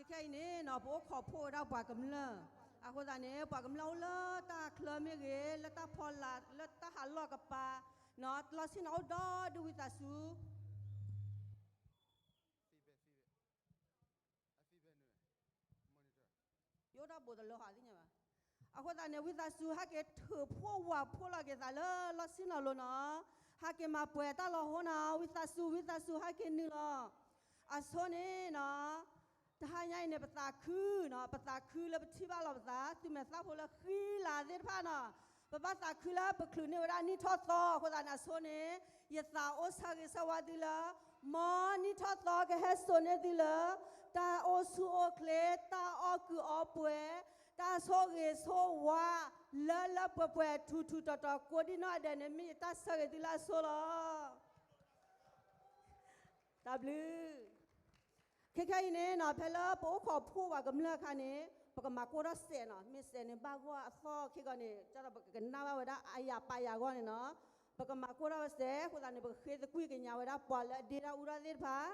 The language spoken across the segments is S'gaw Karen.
ခဲခဲအံၤန့ၣ်နီၤ ပအိၣ်ခိးဖှိၣ်ဝဲဒၣ်ပှၤကမျၢၢ်, အဃိသတးန့ၣ် ပှၤကမျၢၢ်အိၣ်လၢတၢ်ချၢမ့ၢ်ဂ့ၤ, လၢတၢ်ဖီလာ်, လၢတၢ်ဟးလီၢ်ကပၤ, လီၢ်ဆ့ၣ်နီၤအိၣ်ဒီးဒုးဝံသးစူၤ ယအိၣ်ဒီးဘိးတလၢဟီသ့ၣ်ညါဘၣ်. အဃိသတးန့ၣ် ဝံသးစူၤဟဲက့ၤထုးဖှိၣ်ဝးဖှိၣ်လီၤက့ၤသးလၢလီၢ်ဆ့ၣ်နီၤလိၤနီၤ, ဟဲက့ၤမၤပှဲၤတၢ်လီၤဟိနီၤ, ဝံသးစူၤ ဝံသးစူၤ ဟဲက့ၤနုာ်လီၤ. အဆိန့ၣ်နီၤ တဟါညါအံၤန့ၣ် ပသးခုနီၤ, ပသးခုလၢပထံၣ်ဘၣ်လီၤပသး သုးမဲာ်သၣ်ဖိလၢဃံလၤသ့ၣ်တဖၣ်နီၤ, ပဘၣ်သးခုလၢပချုးန့ၢ်ဝဲဒၣ်နံၣ်ထီၣ်သီအဃိသတးန့ၣ် အဆိန့ၣ် ယသးအိၣ်ဆၢဂ့ၤဆၢဝါသုလၢ မ်နံၣ်ထီၣ်သီကဟဲစိာ်န့ၢ်သုလၢ တၢ်အိၣ်ဆူၣ်အိၣ်ချ့, တၢ်အီၣ်ကုးအီပှဲၤ, တၢ်ဆိၣ်ဂ့ၤဆိၣ်ဝါ လၢလၢပှဲၤပှဲၤထူထူတီၤတီၤကိးဒံနီၢ်ဂၤဒဲးန့ၣ် မ့ၢ်ယတၢ်ဆၢဂ့ၤသုလၢအဆိလီၤ. တၢ်ဘျုး. ခဲခဲအံၤန့ၣ်နီၤ ဖဲလၢပအိၣ်ခိးဖှိၣ်ပှၤကမျၢၢ်အခါန့ၣ် ပကမၤကိၢ်ထီၣ်စဲးနီၤ, မ့ၢ်စဲးန့ၣ်ဘၣ်ဂီၢ်အသီခဲကီးန့ၣ် ကၢ်ဒီးပကကနၣ်ဘၣ်ဝဲဒၣ်အယၤပာ်ယၤအဂီၢ်န့ၣ်နီၤ, ပကမၤကိၢ်ထီၣ်ဝဲစဲး အဃိသတးန့ၣ် ပကဃ့သကွံၢ်ကညးဝဲဒၣ်ပှၤလၢအဒ့တၢ်အူထီၣ်သ့ၣ်တဖၣ်,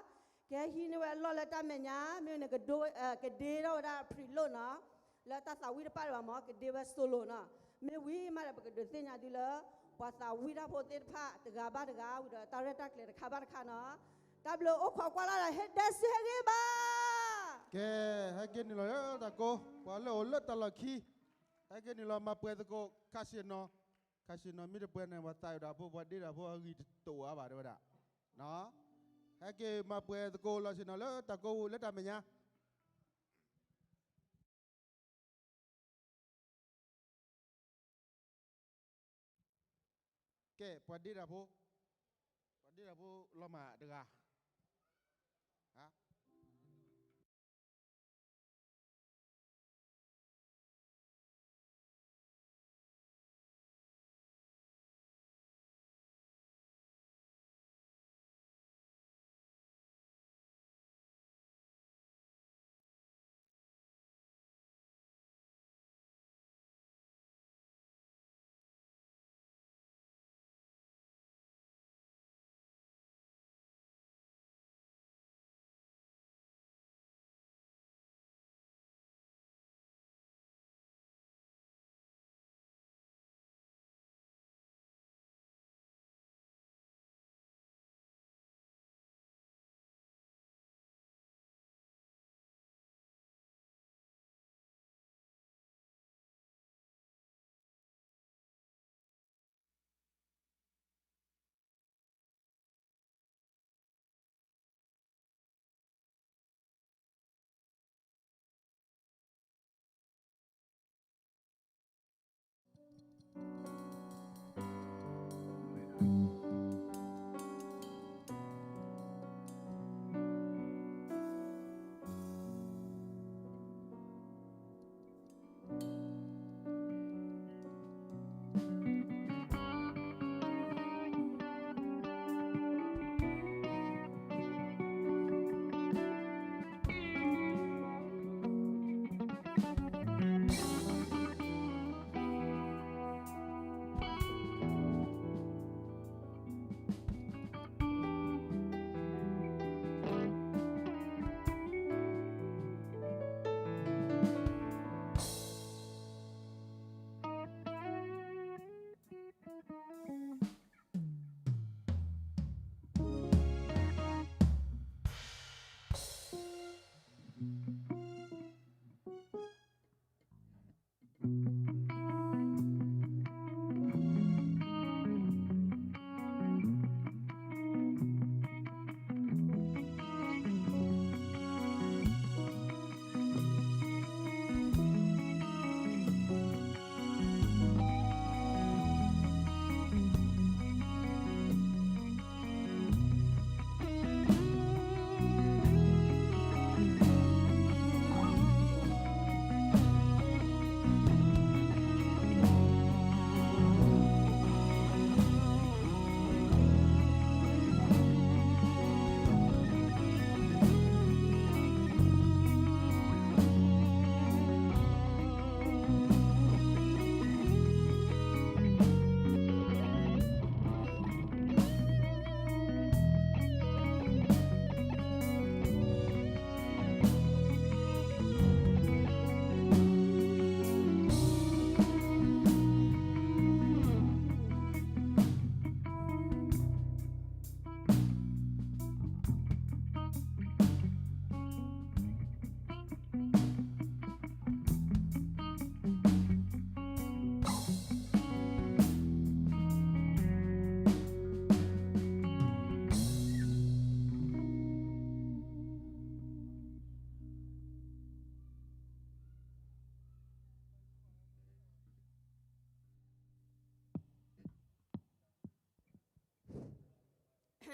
ကဟဲဟံးန့ၢ်ဝဲအလီၢ်လၢတၢ်မဲာ်ညါ, မ့ၢ်န့ၣ် ကဒ့ထီၣ်ဝဲဒၣ် prelude နီၤ, လၢတၢ်သးဝံၣ်တဖၣ်ဒံးဘၣ်မး ကဒ့ဝဲ solo နီၤ, မ့ၢ်ဝံၤမးဒီး ပကဒုးသ့ၣ်ညါသုလၢ ပှၤသးဝံၣ်တၢ်ဖိသ့ၣ်တဖၣ် တဂၤဘၣ်တဂၤ ဝံၤဒီးတၢ်ရဲၣ်တၢ်ကျဲၤတခါဘၣ်တခါနီၤ, တၢ်ဘျုးအိၣ်ခိးကွၢ်လၢ်ဒီး ဟ့ၣ်ဒဲစုဟ့ၣ်ဂံၢ်ဘါ ကဲ, ဟဲက့ၤနုာ်လီၤလၢတၢ်ကိး, ပှၤလၢအိၣ်လၢတၢ်လီၢ်ခံ, ဟဲက့ၤနုာ်လီၤမၤပှဲၤသကိး casino, casino မ့ၢ်တပှဲၤန့ၣ် ပှၤသးဝံၣ်တၢ်ဖိ ပှၤဒ့တၢ်ဖိ အဂံၢ်တတိာ်အါဘၣ်တဲဝဲဒၣ်, ဟဲက့ၤမၤပှဲၤသကိးလီၤဆ့ၣ်နီၤလၢတၢ်ကိးပူၤလၢတၢ်မဲာ်ညါ ကဲ, ပှၤဒ့တၢ်ဖိ, ပှၤဒ့တၢ်ဖိလီၤမၢ်တဂၤ,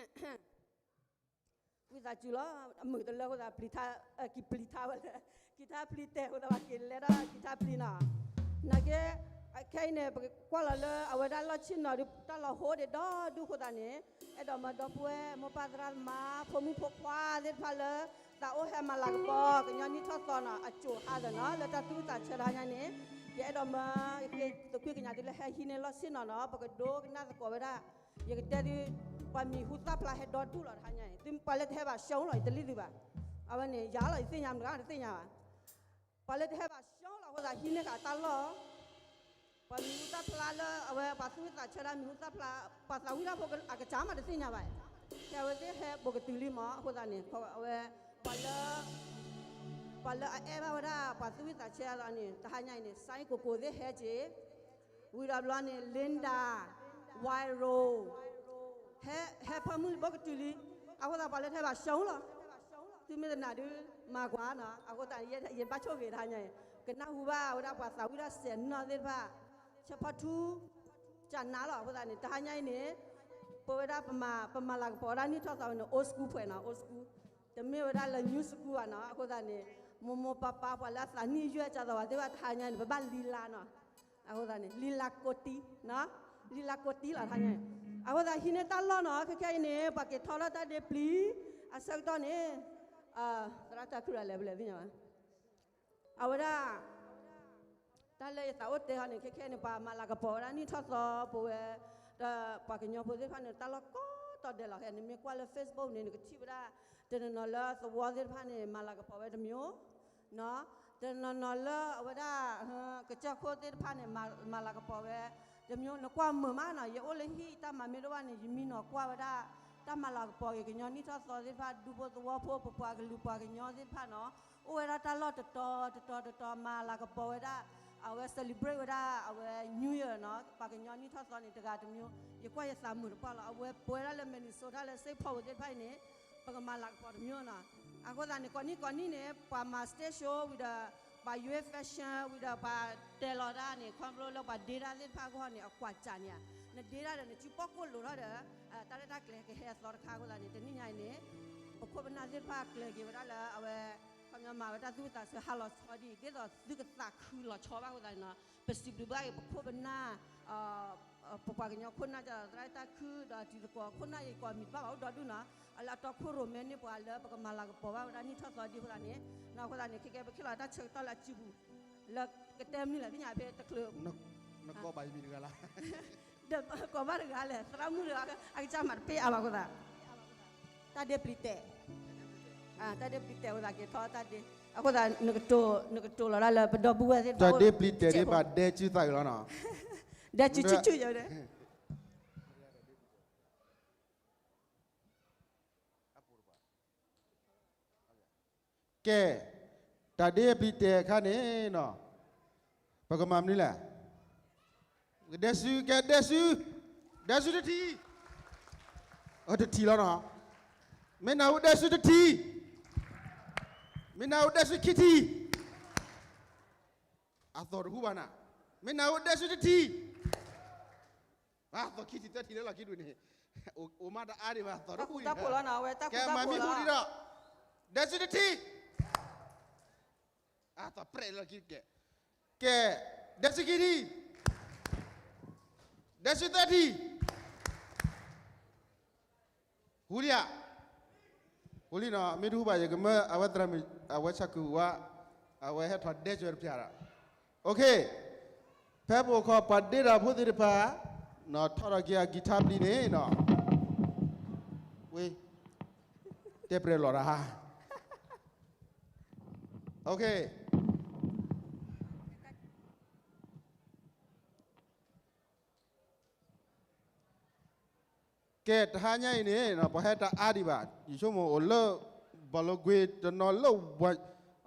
ဝံသးစူၤလီၤ, အမုာ်တလၢအဃိသတး ပျံၤထါ, ကံၣ်ပျံၤထါဝဲလၢ ကံၣ်ထါပျံၤတဲာ်အဃိသတး ပှၤက့ၤလဲၤဒီးကံၣ်ထါပျံၤနီၤ. နာ်က့ ခဲအံၤန့ၣ် ပကကွၢ်လီၤလၢအဝဲဒၣ်လီၢ်ဆ့ၣ်နီၤဒုး တၢ်လီၤဟိဒံးဒီဒူၣ်အဃိသတးန့ၣ် အဲၣ်ဒိးမၢဒီပုၢ်ဝဲၢ်မိၢ်ပၢ်သရၣ်သမါ ဖိမုၣ်ဖိခွါသ့ၣ်တဖၣ်လၢ သးအိၣ်ဟဲမၤလၤကပီၤ ကညီနံၣ်ထီၣ်သီနီၤ အစိၤဟါသၢနီၤ လၢတၢ်သူၣ်ဝံၣ်သးဆၢတဟါညါန့ၣ် ယအဲၣ်ဒိးမၢ ယဃ့သကွံာ်ကညးသုလၢဟဲဟံးန့ၢ်လီၢ်ဆ့ၣ်နီၤနီၤ ပကဒိကနၣ်သကိးဝဲဒၣ် ယကတဲသု ပှၤမံၤဟူသၣ်ဖျါဟဲဒီဒူၣ်လီၤတဟါညါန့ၣ် သုပှၤလၢတဟဲဘၣ်ရှုံးလီၤ ယတလံၣ်သုဘၣ်. အဝဲန့ၣ် ယၤလီၤ ယသ့ၣ်ညါမတၤဂၤတသ့ၣ်ညါဘၣ်. ပှၤလၢတဟဲဘၣ်ရှုံးလီၤအဃိသတး ဟံးန့ၢ်ဃာ်တၢ်လီၢ် ပှၤမံၤဟူသၣ်ဖျါလၢအဝဲပှၤသူၣ်ဝံၣ်သးဆၢဒၣ်မံၤဟူသၣ်ဖျါ ပှၤသးဝံၣ်တၢ်ဖိအကစၢ်မးတသ့ၣ်ညါဘၣ်. ကဲဝဲသ့ၣ်ဟဲဘိးကတုၤလံမး အဃိသတးန့ၣ် အဝဲ ပှၤလၢ ပှၤလၢအအဲၣ်ဘၣ်ဝဲဒၣ် ပှၤသူၣ်ဝံၣ်သးဆၢအသိးန့ၣ် တဟါညါအံၤန့ၣ် စဲကိကိသ့ၣ်ဟဲက့ၤ ဝံၤဒီးဘျီန့ၣ် Linda, Wiro ဟဲ ဟဲဖၢမုၢ်လံဘိးကတုၤလံ. အဃိသတးပှၤလၢတဟဲဘၣ်ရှုံးလီၤ. သုမ့ၢ်တနာ်ဒုး မၤကွၢ်နီၤ အဃိသတး ယဘၣ်ဆိၣ်ဂ့ၤတဟါညါအံၤ ကနၢ်ဟူဘၣ်ဝဲဒၣ်ပှၤသးဝံၣ်ဒၣ်စဲးနီၢ်သ့ၣ်တဖၣ် ဆၢဖီထူ ကနၤလီၤ. အဃိသတးန့ၣ် တဟါညါအံၤန့ၣ် ပဝဲဒၣ်ပမၤ ပမၤလၤကပီၤဝဲဒၣ်နံၣ်ထီၣ်သီဝဲန့ၣ် old school ဖဲနီၤ old school တမ့ၢ်ဝဲဒၣ်လၢ new school ဘၣ်နီၤ. အဃိသတးန့ၣ် မိၢ်မိၢ်ပၢ်ပၢ်ပှၤလၢအသးနံၣ်ယွဲၢ်ကၢ်သီဝဲသ့ၣ်တဖၣ်တဟါညါန့ၣ် ပဘၣ်လံလါနီၤ. အဃိသတးန့ၣ် လံလါကိးတံ လံလါကိးတံလီၤတဟါညါ. အဃိသတးဟံးန့ၢ်တၢ်လီၢ်နီၤ ခဲခဲအံၤန့ၣ် ပှၤက့ၤထီထီၣ်တၢ်ဒ့ပျံၤ အဆၢကတီၢ်န့ၣ် သရၣ်တၢ်ခုၣ်ဒၣ်လဲာ်ဖဲလဲၣ်သ့ၣ်ညါဘၣ် အဝဲဒၣ် တၢ်လၢယသးအိၣ်တဲဟီန့ၣ် ခဲခဲန့ၣ် ပှၤမၤလၤကပီၤဝဲဒၣ်နံၣ်ထီၣ်သီပဝဲ ဒီးပှၤကညီဖိသ့ၣ်တဖၣ်န့ၣ် တၢ်လီၢ်ကိးတီၤဒဲးလီၤ. ခဲန့ၣ်မ့ၢ်ကွၢ်လၢ Facebook န့ၣ် နကထံၣ်ဝဲဒၣ် တနီၤနီၤလၢသဝီသ့ၣ်တဖၣ်န့ၣ် မၤလၤကပီၤဝဲတမျိုး တနီၤနီၤလၢအဝဲဒၣ် ကစၢၢ်ခိၣ်သ့ၣ်တဖၣ်န့ၣ် မၤလၤကပီၤဝဲတမျိုး နကွၢ်မုာ်မးနီၤ. ယအိၣ်လၢဟံၣ်တၢ်မၤမ့ၢ်တအိၣ်ဘၣ်န့ၣ် ယမံနီၤကွၢ်ဝဲဒၣ် တၢ်မၤလၤကပီၤက့ၤကညီနံၣ်ထီၣ်သီသ့ၣ်တဖၣ် ဒူဖိသဝီဖိ ပပှၤကလုာ်ပှၤကညီသ့ၣ်တဖၣ်နီၤ အိၣ်ဝဲဒၣ်တၢ်လီၢ်တတီၤတတီၤတတီၤ မၤလၤကပီၤဝဲဒၣ် အဝဲ celebrate ဝဲဒၣ်အဝဲ New Year နီၤ ပှၤကညီနံၣ်ထီၣ်သီန့ၣ် တဂၤတမျိုး ယကွၢ်ယသးမုာ်တပှၢ်လီၤ. အဝဲပဝဲဒၣ်လၢ Minnesota လၢ Saint Paul သ့ၣ်တဖၣ်အံၤန့ၣ် ပကမၤလၤကပီၤတမျိုးနီၤ. အဃိသတးန့ၣ် ကိးနံၣ်ကိးနံၣ်န့ၣ် ပှၤမၤ stage show ဝံၤဒီး ပှၤယွဲ fashion ဝံၤဒီး ပှၤတဲလီၤတၢ်န့ၣ် ခီဖျိလၢပှၤဒ့တၢ်သ့ၣ်တဖၣ်အဂီၢ်န့ၣ် အကွၢ်စးန့ၣ်ဧါ. နဒ့တၢ်ဒီး နစုပီၣ်ကိၣ်လိာ်ထီၣ်ဒီး တၢ်ရဲၣ်တၢ်ကျဲၤကဟဲအသီတခါအဃိသတးန့ၣ် တနံၣ်ညါအံၤန့ၣ် ပခိၣ်ပနၢ်သ့ၣ်တဖၣ်ကျဲၤက့ၤဝဲဒၣ်လၢအဝဲ ခီပညီမၤဝဲတၢ်သူၣ်ဝံၣ်သးဆၢဟါလီၤဆီဒံး ဒ်သိးသုကသးခုလီၤဆီဘၣ်အဃိသတးန့ၣ်နီၤ ပစံးဘျုးဘၣ်က့ၤ ပခိၣ်ပနၢ် ပပှၤကညီခိၣ်နၢ် သရၣ်တၢ်ခုၣ် ဒီးတံၤသကိးခိၣ်နၢ် ယကိးမံၤတဘၣ်ဘၣ်အိၣ်ဒီဒူၣ်နီၤ လၢအတီခိၣ်ရိၣ်မဲန့ၢ်ပှၤလၢပကမၤလၤကပီၤဘၣ်ဝဲဒၣ်နံၣ်ထီၣ်သီဒံးအဃိသတးန့ၣ် အဃိသတးန့ၣ် ခဲကဲပဟ့ၣ်လီၤတၢ်ဆၢကတီၢ်လၢအစုပူၤ လၢကတဲမနုၤလဲၣ်သ့ၣ်ညါဖဲတချုး နကိးဘၣ်ယမံၤတဂၤလၢ ဒီးကိးဘၣ်တဂၤလဲၣ် သရၣ်မုၣ်တဂၤ အကစၢ်မၤတပ့ၢ်အါဘၣ်အဃိသတး တၢ်ဒ့ပျံၤတဲာ် တၢ်ဒ့ပျံၤတဲာ်အဃိသတးက့ၤထီၣ်တၢ်ဒ့ အဃိသတး နကတိၤလီၤဒၣ်လၢပဒီပုၢ်ဝဲၢ်သ့ၣ်တဖၣ် တၢ်ဒ့ပျံၤတဲာ်ဒ်ဘၣ်ဒဲစုသးအံၤလီၤနီၤ ဒဲစုစုစုယၤ ကဲ, တၢ်ဒ့ပျံၤတဲာ်အခါန့ၣ်နီၤ ပကမၤမနုၤလဲၣ်, ဒဲစု ကဲ ဒဲစု, ဒဲစုတထံၣ်, တထံၣ်လီၤနီၤ, မ့ၢ်နၢ်ဟူဒဲစုတထံၣ်, မ့ၢ်နၢ်ဟူဒဲစုခံထံၣ်, အသီၣ်တဟူဘၣ်နၤ, မ့ၢ်နၢ်ဟူဒဲစုတထံၣ် အသီၣ်ခံထံၣ်သၢထံၣ်လၢလီၢ်ခံဒူၣ်န့ၣ်, အိၣ်မးတအါဒံးဘၣ် သီၣ်တဟူဒံး, ကဲမၤမံဟူဒံးဒီး, ဒဲစုတထံၣ်, အသီၣ်ပြဲးလီၢ်ခံကဲ, ကဲ, ဒဲစုခံထံၣ်, ဒဲစုသၢထံၣ်, ဟူလံဧါ, ဟူလံနီၤ မ့ၢ်တဟူဘၣ် ယကမၢအဝဲသရၣ်မုၣ် အဝဲဆၢကုၢ်ဝါ, အဝဲဟဲထီၣ်ဒဲကၠွဲတဖျၢၣ်ဒီး, ဖဲပအိၣ်ခိးပှၤဒ့တၢ်ဖိသ့ၣ်တဖၣ်, ထီၣ်ထီၣ်က့ၤအကံၣ်ထါပျံၤန့ၣ်နီၤ, ဝ့, တဲပြဲးလီၤတဟါ, ကဲ တဟါညါအံၤန့ၣ် ပှၤဟဲတအါဒံးဘၣ်, ယဆိကမိၣ်အိၣ်လၢ ဘီလိကွ့တနီၤလၢ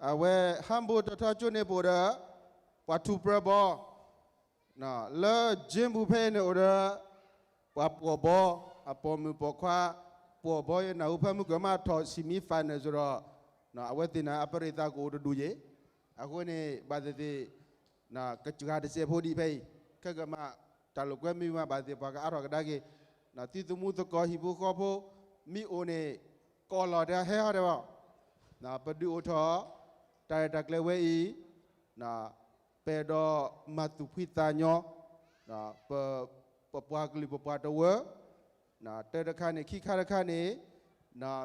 အဝဲဟးဘိတထီကၠိန့ၣ်ပအိၣ်ဒီး ပှၤထူးပြၢဘီ, လၢ gym ပူၤဖဲအံၤန့ၣ်အိၣ်ဒီး ပှၤပိာ်ဘီ, အပိာ်မုၣ်ပိာ်ခွါ, ပိာ်ဘီယနၢ်ဟူဖၢမုၢ်ကမၣ်ထီၣ် semi final စ့ၢ်ဒီး, အဝဲသ့ၣ်န့ၣ်အပရံးသးကအိၣ်တဒူၣ်ယဲၢ်, အဃိန့ၣ် ဘၣ်သ့ၣ်သ့ၣ် ကစှၤတစဲးဖိဒံးဖဲအံၤ, ခဲကမၤ တၢ်လိာ်ကွဲမုာ်မး ဘၣ်သ့ၣ်ပှၤကအါထီၣ်ကဒါက့ၤ, သုသမူသကိးဟံၣ်ဖိဃီဖိ, မ့ၢ်အိၣ်န့ၣ် ကိးလီၤတဲဟဲဟီၣ်တဲဘၣ်, ပဒုးအိၣ်ထီၣ် တၢ်ရဲၣ်တၢ်ကျဲၤဝဲအံၤ, ပအဲၣ်ဒိးမၤသူၣ်ဖှံသးညီ ပပှၤကလုာ်ပပှၤတဝၢ, တၢတခါန့ၣ် ခံခါတခါန့ၣ်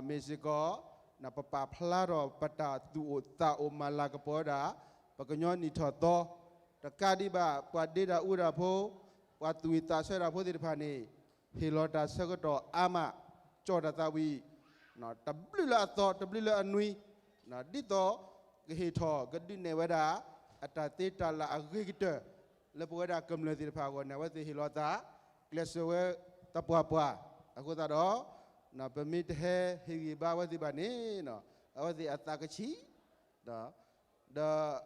မ့ၢ်စ့ၢ်ကီး ပပာ်ဖျါထီၣ်ပတၢ်သူၣ်အိၣ်သးအိၣ်မၤလၤကပီၤဝဲဒၣ် ပကညီနံၣ်ထီၣ်သီ, တကးဒံးဘၣ် ပှၤဒ့တၢ်အူတၢ်ဖိ, ပှၤသူၣ်ဝံၣ်သးဆၢတၢ်ဖိသ့ၣ်တဖၣ်န့ၣ် ဟ့ၣ်လီၤတၢ်ဆၢကတီၢ်အါမး, ကၠီၣ်တၢ်သးဝံၣ်, တဘျုးလၢအသီ တဘျုးလၢအနွံ, ဒ်သိးကဟ့ၣ်ထီၣ်ကဒုးနဲၣ်ဝဲဒၣ် အတၢ်သ့တၢ်လၢအဂ့ၤကတၢၢ် လၢပဝဲဒၣ်ကမျၢၢ်သ့ၣ်တဖၣ်အဂီၢ်န့ၣ် အဝဲသ့ၣ်ဟ့ၣ်လီၤသး ကျဲးစၢးဝဲသပှၢ်ပှၢ်, အဃိသတးဒီး ပမ့ၢ်တဟဲဟ့ၣ်ဂံၢ်ဘါအဝဲသ့ၣ်ဘၣ်န့ၣ် အဝဲသ့ၣ်အသးကဆံး, ဒီး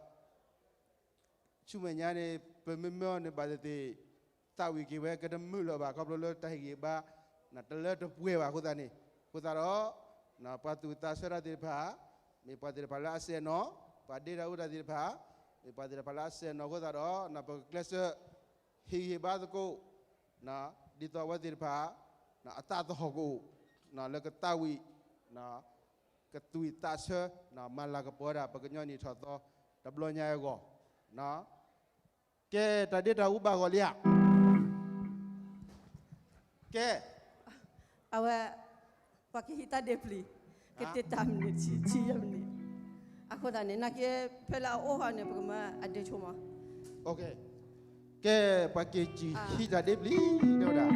ဆူမဲာ်ညါန့ၣ် ပမ့ၢ်မၢအီၤန့ၣ် ဘၣ်သ့ၣ်သ့ၣ် သးဝံၣ်က့ၤဝဲကတမုာ်လၢၤဘၣ် ခီဖျိလၢတၢ်ဟ့ၣ်ဂံၢ်ဘါ တလၢတပှဲၤဘၣ်အဃိသတးန့ၣ်, အဃိသတးဒီး ပှၤသူၣ်ဝံၣ်သးဆၢတၢ်သ့ၣ်တဖၣ် မ့ၢ်ပှၤသ့ၣ်တဖၣ်လၢအစဲၣ်နီၤ, ပှၤဒ့တၢ်အူတၢ်သ့ၣ်တဖၣ် မ့ၢ်ပှၤသ့ၣ်တဖၣ်လၢအစဲၣ်နီၤအဃိသတးဒီး ပကကျဲးစၢး ဟ့ၣ်ဂံၢ်ဟ့ၣ်ဘါသကိး ဒ်သိးအဝဲသ့ၣ်တဖၣ် အသးသဟီၣ်ကအိၣ် လၢကသးဝံၣ် ကသူၣ်ဝံၣ်သးဆၢ မၤလၤကပီၤဝဲဒၣ် ပကညီနံၣ်ထီၣ်သီ တဘျီညါအဂီၢ်, ကဲ တၢ်ဒ့တၢ်အူဘၣ်ဂီၢ်လံဧါ, ကဲ အဝဲ ပှၤကဟံးတၢ်ဒ့ပျံၤ ကတ့တၢ်မံးနံး ဆံယဲၢ်မံးနံး, အဃိသတးန့ၣ် နာ်က့ ဖဲလၢအအိၣ်ဃီန့ၣ် ပကမၤအဒ့ဆိမး, ကဲ ပှၤက့ၤစံၣ်ဟံးတၢ်ဒ့ပျံၤ တဲဝဲဒၣ်,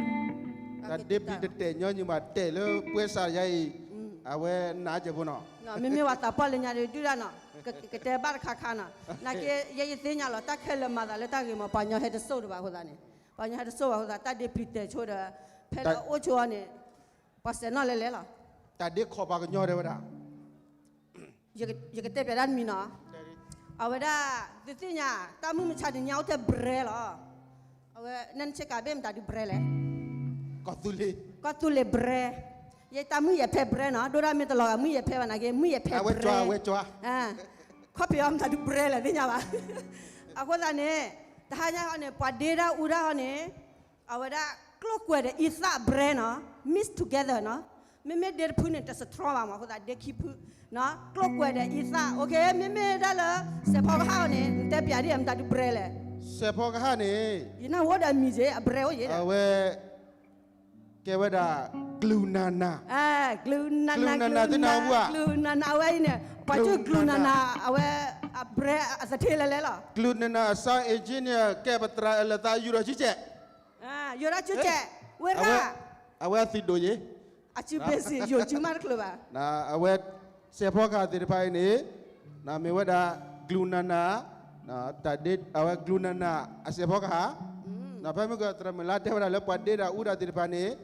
တၢ်ဒ့ပျံၤတတဲာ်ညီနုၢ်ဘၣ်တဲာ်လၢပှဲၤစၢ်ယါအံၤ, အဝဲနးကဲးဖိနီၤ, မ့မ့ၢ်ပှၤသးပှၢ်လၢညါဒုးဒၣ်နီၤ, ကတဲဘၣ်တခါခါနီၤ, နာ်က့ ယဲယသ့ၣ်ညါလီၤ တၢ်ခဲလၢာ်မၤသးလၢတၢ်ဂ့ၤမး ပှၤညီဟဲတစိၢ်တဘၣ်အဃိသတးန့ၣ်, ပှၤညီဟဲတစိၢ်ဘၣ်အဃိသတး တၢ်ဒ့ပျံၤတဲာ်ဆိဒီး ဖဲလၢအအိၣ်ဆိအီၤန့ၣ် ပှၤစဲးနီၣ်လဲၤလဲၤလီၤ, တၢ်ဒ့ခီၣ်ပှၤကညီတဲဝဲဒၣ် ယကတဲပျးဒၣ်တမံၤနီၤ, အဝဲဒၣ် သုသ့ၣ်ညါ တၢ်မုၢ်မဆါတနံၤညါအိၣ်ထဲ brand လီၤ, အဝဲ နဆ့ကၤဘ့ၣ်မတၤဒုး brand လဲၣ်, ကီၢ်သူလ့ၤ brand, ယတၢ်မုၢ်ယဲၢ်ဖဲ brand နီၤ, ဒိၣ်ဒၣ်မ့ၢ်တလီၤဂာ်မုၢ်ယဲၢ်ဖဲဘၣ်နာ်က့ မုၢ်ယဲၢ်ဖဲ brand, ခီၣ်ဖံးအီၤမတၤဒုး brand လဲၣ်သ့ၣ်ညါဘၣ်, အဃိသတးန့ၣ် တဟါညါဟီန့ၣ် ပှၤဒ့တၢ်အူတၢ်ဟီန့ၣ် အဝဲဒၣ် ကျိၣ်ကွဲၤဒီးအံသၣ် brand နီၤ, mix together နီၤ, မ့မ့ၢ်ဒ့တဖုန့ၣ် တ strong ဘၣ်မး အဃိသတးဒ့ခံဖု, ကျိၣ်ကွဲၤဒီးအံသၣ်, မ့မ့ၢ်ဒၣ်လၢ စဲးဖီကဟၣ်အီၤန့ၣ် နတဲပျးဒ်အံၤ မတၤဒုး brand လဲၣ်, စဲးဖီကဟၣ်န့ၣ် ယနၢ်ဟူဒီးမံၤက့ၤ အ brand အိၣ်က့ၤဒီး အဝဲ ကဲဝဲဒၣ် ကလုၢ်နၢ်နၢ်, ကလုၢ်နၢ်နၢ် ကလုၢ်နၢ်နၢ် ကလုၢ်နၢ်နၢ် အဝဲအံၤန့ၣ် ပှၤကလုၢ်နၢ်နၢ် အဝဲ အ brand အသထ့လဲၤလဲၤလီၤ, ကလုၢ်နၢ်နၢ်အ sound engineer ကဲပသရၣ်အဲၣ်လၢသး ယူၤဒီးဆူကဲး ယူၤဒီးဆူကဲး, ဝ့ၢ်ရၣ်, အဝဲအသွံၣ်ဒိၣ်ယ့ၤ, အစုဘ့ၣ်စံး ယိၤစုမးတချုးဘၣ်, အဝဲ စဲးဖီကဟၣ်သ့ၣ်တဖၣ်အံၤန့ၣ် မ့ၢ်ဝဲဒၣ် ကလုၢ်နၢ်နၢ်, တၢ်ဒ့ အဝဲကလုၢ်နၢ်နၢ် အစဲးဖီကဟၣ်, ဖဲမုၢ်ကသရၣ်မုၢ်လါတဲဝဲဒၣ်လၢပှၤဒ့တၢ်အူတၢ်သ့ၣ်တဖၣ်န့ၣ်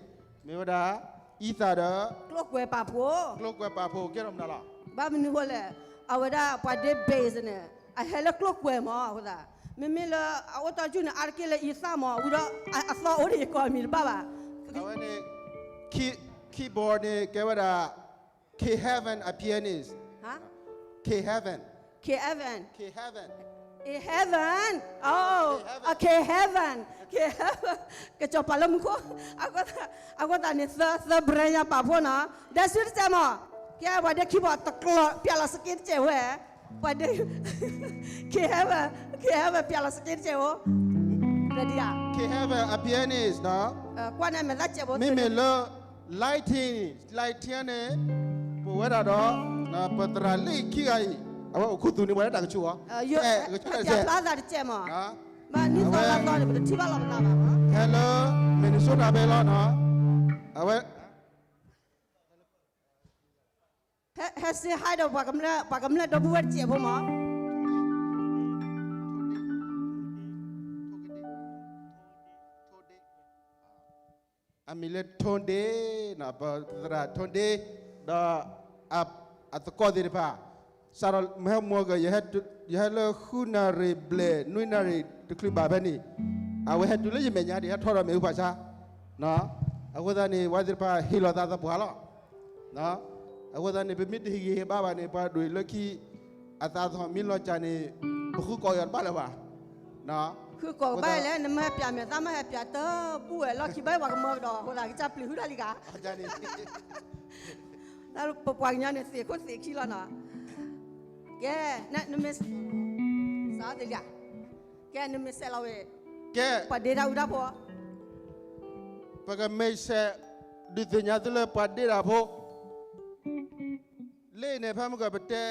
မ့ၢ်ဝဲဒၣ် အံသၣ်ဒီး ကျိၣ်ကွဲၤပာ်ဖှိၣ်, ကျိၣ်ကွဲၤပာ်ဖှိၣ် ကဲထီၣ်မနုၤလီၤ, ဘၣ်မနုၤဃိလဲၣ်, အဝဲဒၣ်ပှၤဒ့ bass န့ၣ် အဟဲလၢကျိၣ်ကွဲၤမး အဃိသတး, မ့မ့ၢ်လၢအအိၣ်တ့ၢ်ကၠူၣ်န့ၣ် အါတက့ၢ်လၢအံသၣ်မး ဝံၤဒီး အသီအိၣ်န့ၣ် ယကိးမံၤတဘၣ်ဘၣ်, အဝဲန့ၣ် keyboard န့ၣ် ကဲဝဲဒၣ် K Heaven အ pianist, K Heaven, K Heaven, K Heaven, K Heaven, K Heaven, K Heaven, K Heaven ကစီၤပၤလၢမူခိၣ်, အဃိသတးန့ၣ် သၢ သၢ brand ညါပာ်ဖှိၣ်နီၤ, ဒဲစုတစဲးမး, ကဲပှၤဒ့ keyboard တကျိၤ ပျးလီၤစက့တစဲးဝဲ, ပှၤဒ့ K Heaven, K Heaven ပျးလီၤစက့တစဲးဝဲ, ဒ် K Heaven အ pianist နီၤ, ကွၢ်န့ၣ်မဲာ်သၣ်စဲးဖိ မ့မ့ၢ်လၢ lighting, lighting န့ၣ် ပဝဲဒၣ်ဒီး ပသရၣ်လံခံဂၤအံၤ အဝဲအိၣ်ခူသူၣ်န့ၣ် ပှၤလၢတၢ်ကဆူၣ်အီၤ, ပျးဖျါသးတစဲးမး, ဘၣ်နံၣ်သီလါသီန့ၣ် ပတထံၣ်ဘၣ်လီၤပသးဘၣ်, ဟဲလၢ Minnesota ဖဲလီၤနီၤ, အဝဲ ဟဲ ဟဲ say hi ဒီး ပှၤကမျၢၢ်ဒီပုၢ်ဝဲၢ်တစဲးဖိမး, အမံၤလၢ Tone Day, ပသရၣ် Tone Day ဒီး အသကိးသ့ၣ်တဖၣ်, စးထီၣ်မဟဲမီၤက ယဟဲလၢဃုနၣ်ရံၣ်ဘျဲၣ် နွံနၣ်ရံၣ်တချုးဘၣ်ဖဲန့ၣ်, အဝဲဟဲတုၤလၢယမဲာ်ညါဒံး ဟဲထီၣ်ဒီးမ့ၣ်အူဖးဆါ, အဃိသတးန့ၣ် ပှၤသ့ၣ်တဖၣ်ဟ့ၣ်လီၤသးသပှၢ်လီၤ. အဃိသတးန့ၣ် ပမ့ၢ်တဟ့ၣ်ဂံၢ်ဟ့ၣ်ဘါဘၣ်န့ၣ် ပှၤဒိၣ်လၢခံ အသးသဟီၣ်မ့ၢ်လီၤစၢ်န့ၣ် ပဃုကိးက့ၤတဘၣ်လၢၤဘၣ်. ဃုကိးဘၣ်လဲၣ် နမ့ၢ်ဟဲပျးမဲာ်သၣ်မ့ၢ်ဟဲပျးတဘူၣ်ဝဲလီၢ်ခံဘၣ် ပှၤကမၢကဒီးအဃိသတး ကစၢ်ပျံၤဟုဒၣ်လံဂၤန့ၣ်, ပပှၤကညီန့ၣ်သ့ၣ်ခိၣ်သ့ၣ်ခံလီၤနီၤ. ကဲ, နမ့ၢ်, စးသ့ၣ်လံ, ကဲ နမ့ၢ်ဆဲးလီၤဝဲ, ကဲ, ပှၤဒ့တၢ်အူတၢ်ဖိ, ပကမ့ၢ်ဆဲးဒုးသ့ၣ်ညါသုလၢပှၤဒ့တၢ်ဖိ, လၢန့ၣ် ဖဲမုၢ်ကီၢ်ပတဲ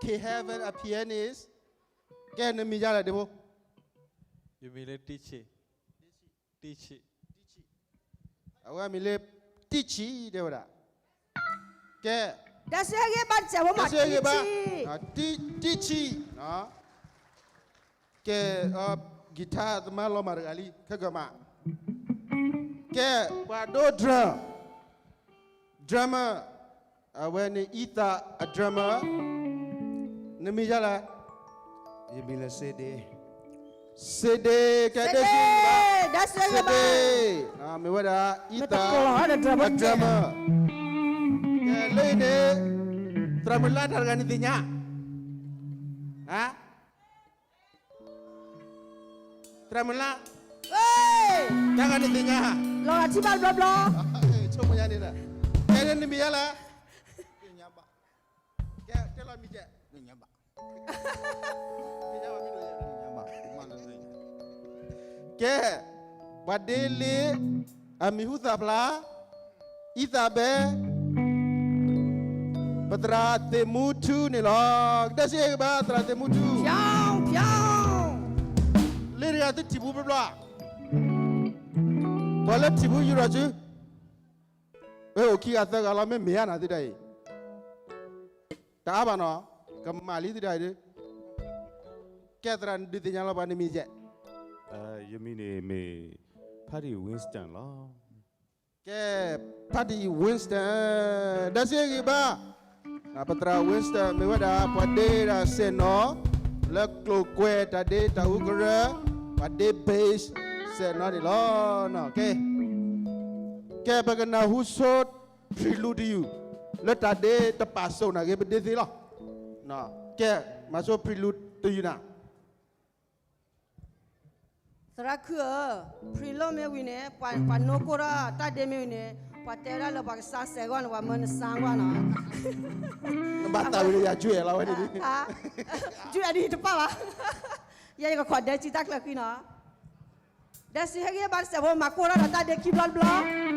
K Heaven a pianist, ကဲ နမံၤဒ်လဲၣ်ဒ့ဖိ, ယမံၤလၢ တံဆံး, တံဆံး, အဝဲမံၤလၢ တံဆံး တဲဝဲဒၣ်, ကဲ, တၢ်ဆၢဂ့ၤဘၣ်တစဲးဖိမး, တံဆံး, ကဲ, guitar သမားလီၤမၢ်တဂၤလံ ခဲကမး, ကဲ, ပှၤဒိ drum, drummer, အဝဲန့ၣ် အံသးအ drummer, နမံၤဒ်လဲၣ်, ယမံၤလၢ စ့ဒ့, စ့ဒ့, ကဲ, တၢ်ဆၢဂ့ၤဘၣ်, စ့ဒ့, မ့ၢ်ဝဲဒၣ် အံသးအ drummer, ကဲ, လၢအံၤန့ၣ် သရၣ်မုၣ်လါတၢ်တဂၤန့ၣ်သ့ၣ်ညါ, သရၣ်မုၣ်လါ, တၢ်ဂၤန့ၣ်သ့ၣ်ညါ, လီၤဂာ်ထံၣ်ဘၣ်တဘျီဘျီ, ဆိကမိၣ်ညါန့ၣ်, ကဲ နမံၤဒ်လဲၣ်, ကဲ, တဲလီၤမံၤကဲ, ကဲ, ပှၤဒ့လ့, အမံၤဟူသၣ်ဖျါ, အံသးဘဲ, ပသရၣ်သ့ၣ်မူထူန့ၣ်လီၤ. ကတၢၢ်စ့ၢ်ကီးဘၣ် သရၣ်သ့ၣ်မူထူ, လၢတဂၤသုထံၣ်ပူၤဘျီဘျီ, ပှၤလၢထံၣ်ပူၤယူၤထီၣ်စု, အိၣ်ခံဂၤသၢဂၤလီၤ မ့ၢ်မ့ၢ်ဧါနၤသုဒၣ်အံၤ, တအါဘၣ်နီၤ, ကမၣ်လံသုဒၣ်အံၤဒီး, ကဲသရၣ်ဒုးသ့ၣ်ညါလီၤပှၤနမံၤကဲ, ယမံၤန့ၣ်မ့ၢ် ဖါတံၢ် Winston လီၤ. ကဲ, ဖါတံၢ် Winston, တၢ်စ့ၢ်ကီးဘၣ်, ပသရၣ် Winston မ့ၢ်ဝဲဒၣ် ပှၤဒ့တၢ်စဲးနီၤ, လၢကျိၤကွဲးတၢ်ဒ့တၢ်အူကရၢ, ပှၤဒ့ bass စဲးနီၤန့ၣ်လီၤ. ကဲ, ကဲ ပကနၢ်ဟူဆိ prelude တယုၢ်, လၢတၢ်ဒ့တပာ်စိၣ်နာ်က့ၤပဒ့သ့လီၤ. ကဲ, မၤဆိ prelude တယုၢ်နၤ သရၣ်ခုဧၢ, prelude မ့ၢ်ဝံၤန့ၣ်, ပှၤနိၢ်ကိၢ်ထီၣ်တၢ်ဒ့မ့ၢ်ဝံၤန့ၣ်, ပှၤတဲဝဲဒၣ်လၢပှၤကစါစဲးဂီၢ်န့ၣ် ပှၤမၢနစါဂီၢ်နီၤ, နဘၣ်သးဝံၤလၢယၤ ယွဲၣ်လီၤဝဲန့ၣ်, ယွဲၣ်ဒ်တပၣ်ဘၣ်, ယဲယကခိးဒဲကံတၢ်ချၢဃံနီၤ, ဒဲစံးဟ့ၣ်ဂံၢ်ဘၣ်တစဲးဖိ မၤကိၢ်ထီၣ်ဒီးတၢ်ဒ့ခံဘျီတဘျီ.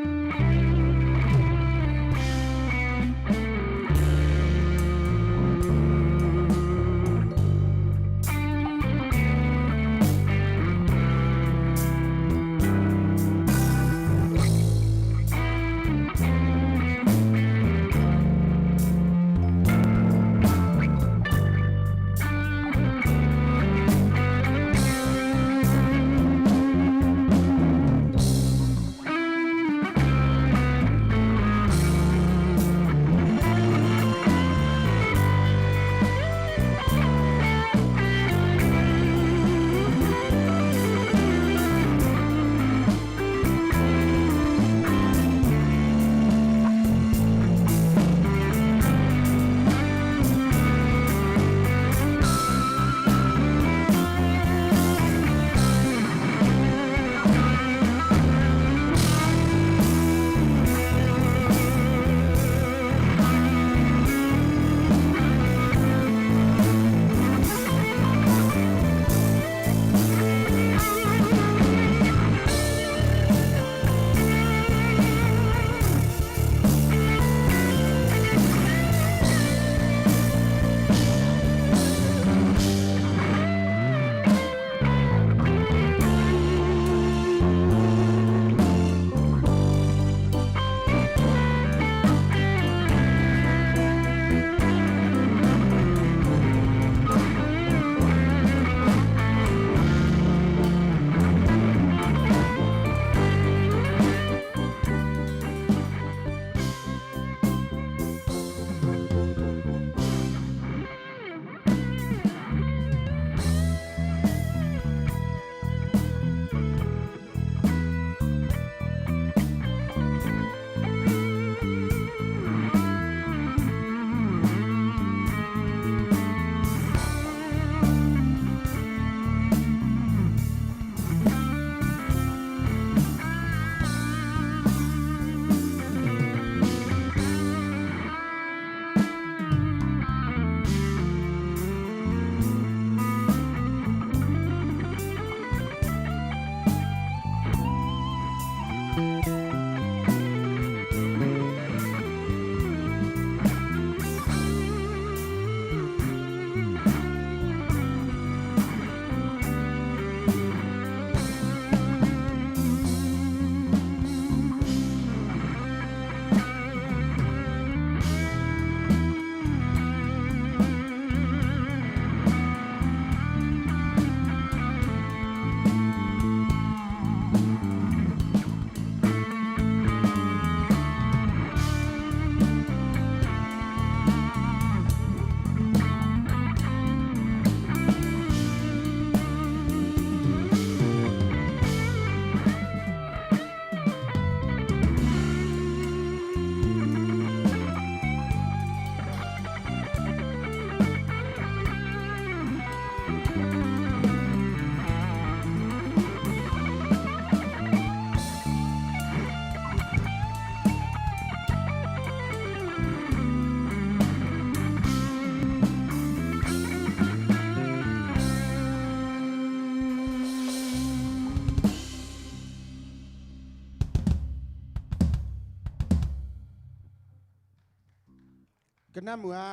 ကနၣ်မုာ်ဧါ,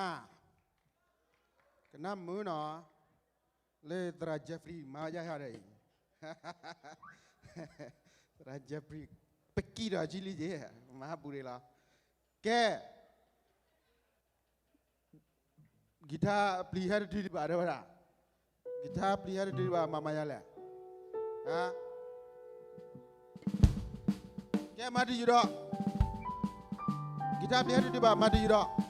ကနၣ်မုာ်နီၤ, လၢသရၣ် Jeffrey မၤဝဲဒ်ယၤဒီးအံၤ, သရၣ် Jeffrey ပကံၢ်ဒီးကံလံက့ၤ, မၤဟးပူၤဒံးလီၤ. ကဲ, ကံၢ်ထါပျံၤဟဲတတုၤဒံးဘၣ် တဲဝဲဒၣ်, ကံၢ်ထါပျံၤဟဲတတုၤဒံးဘၣ် မၤမၤယၤလဲၣ်. ကဲမၤတယုာ်ဒီး, ကံၢ်ထါပျံၤဟဲတတုၤဘၣ် မၤတယုာ်ဒီး.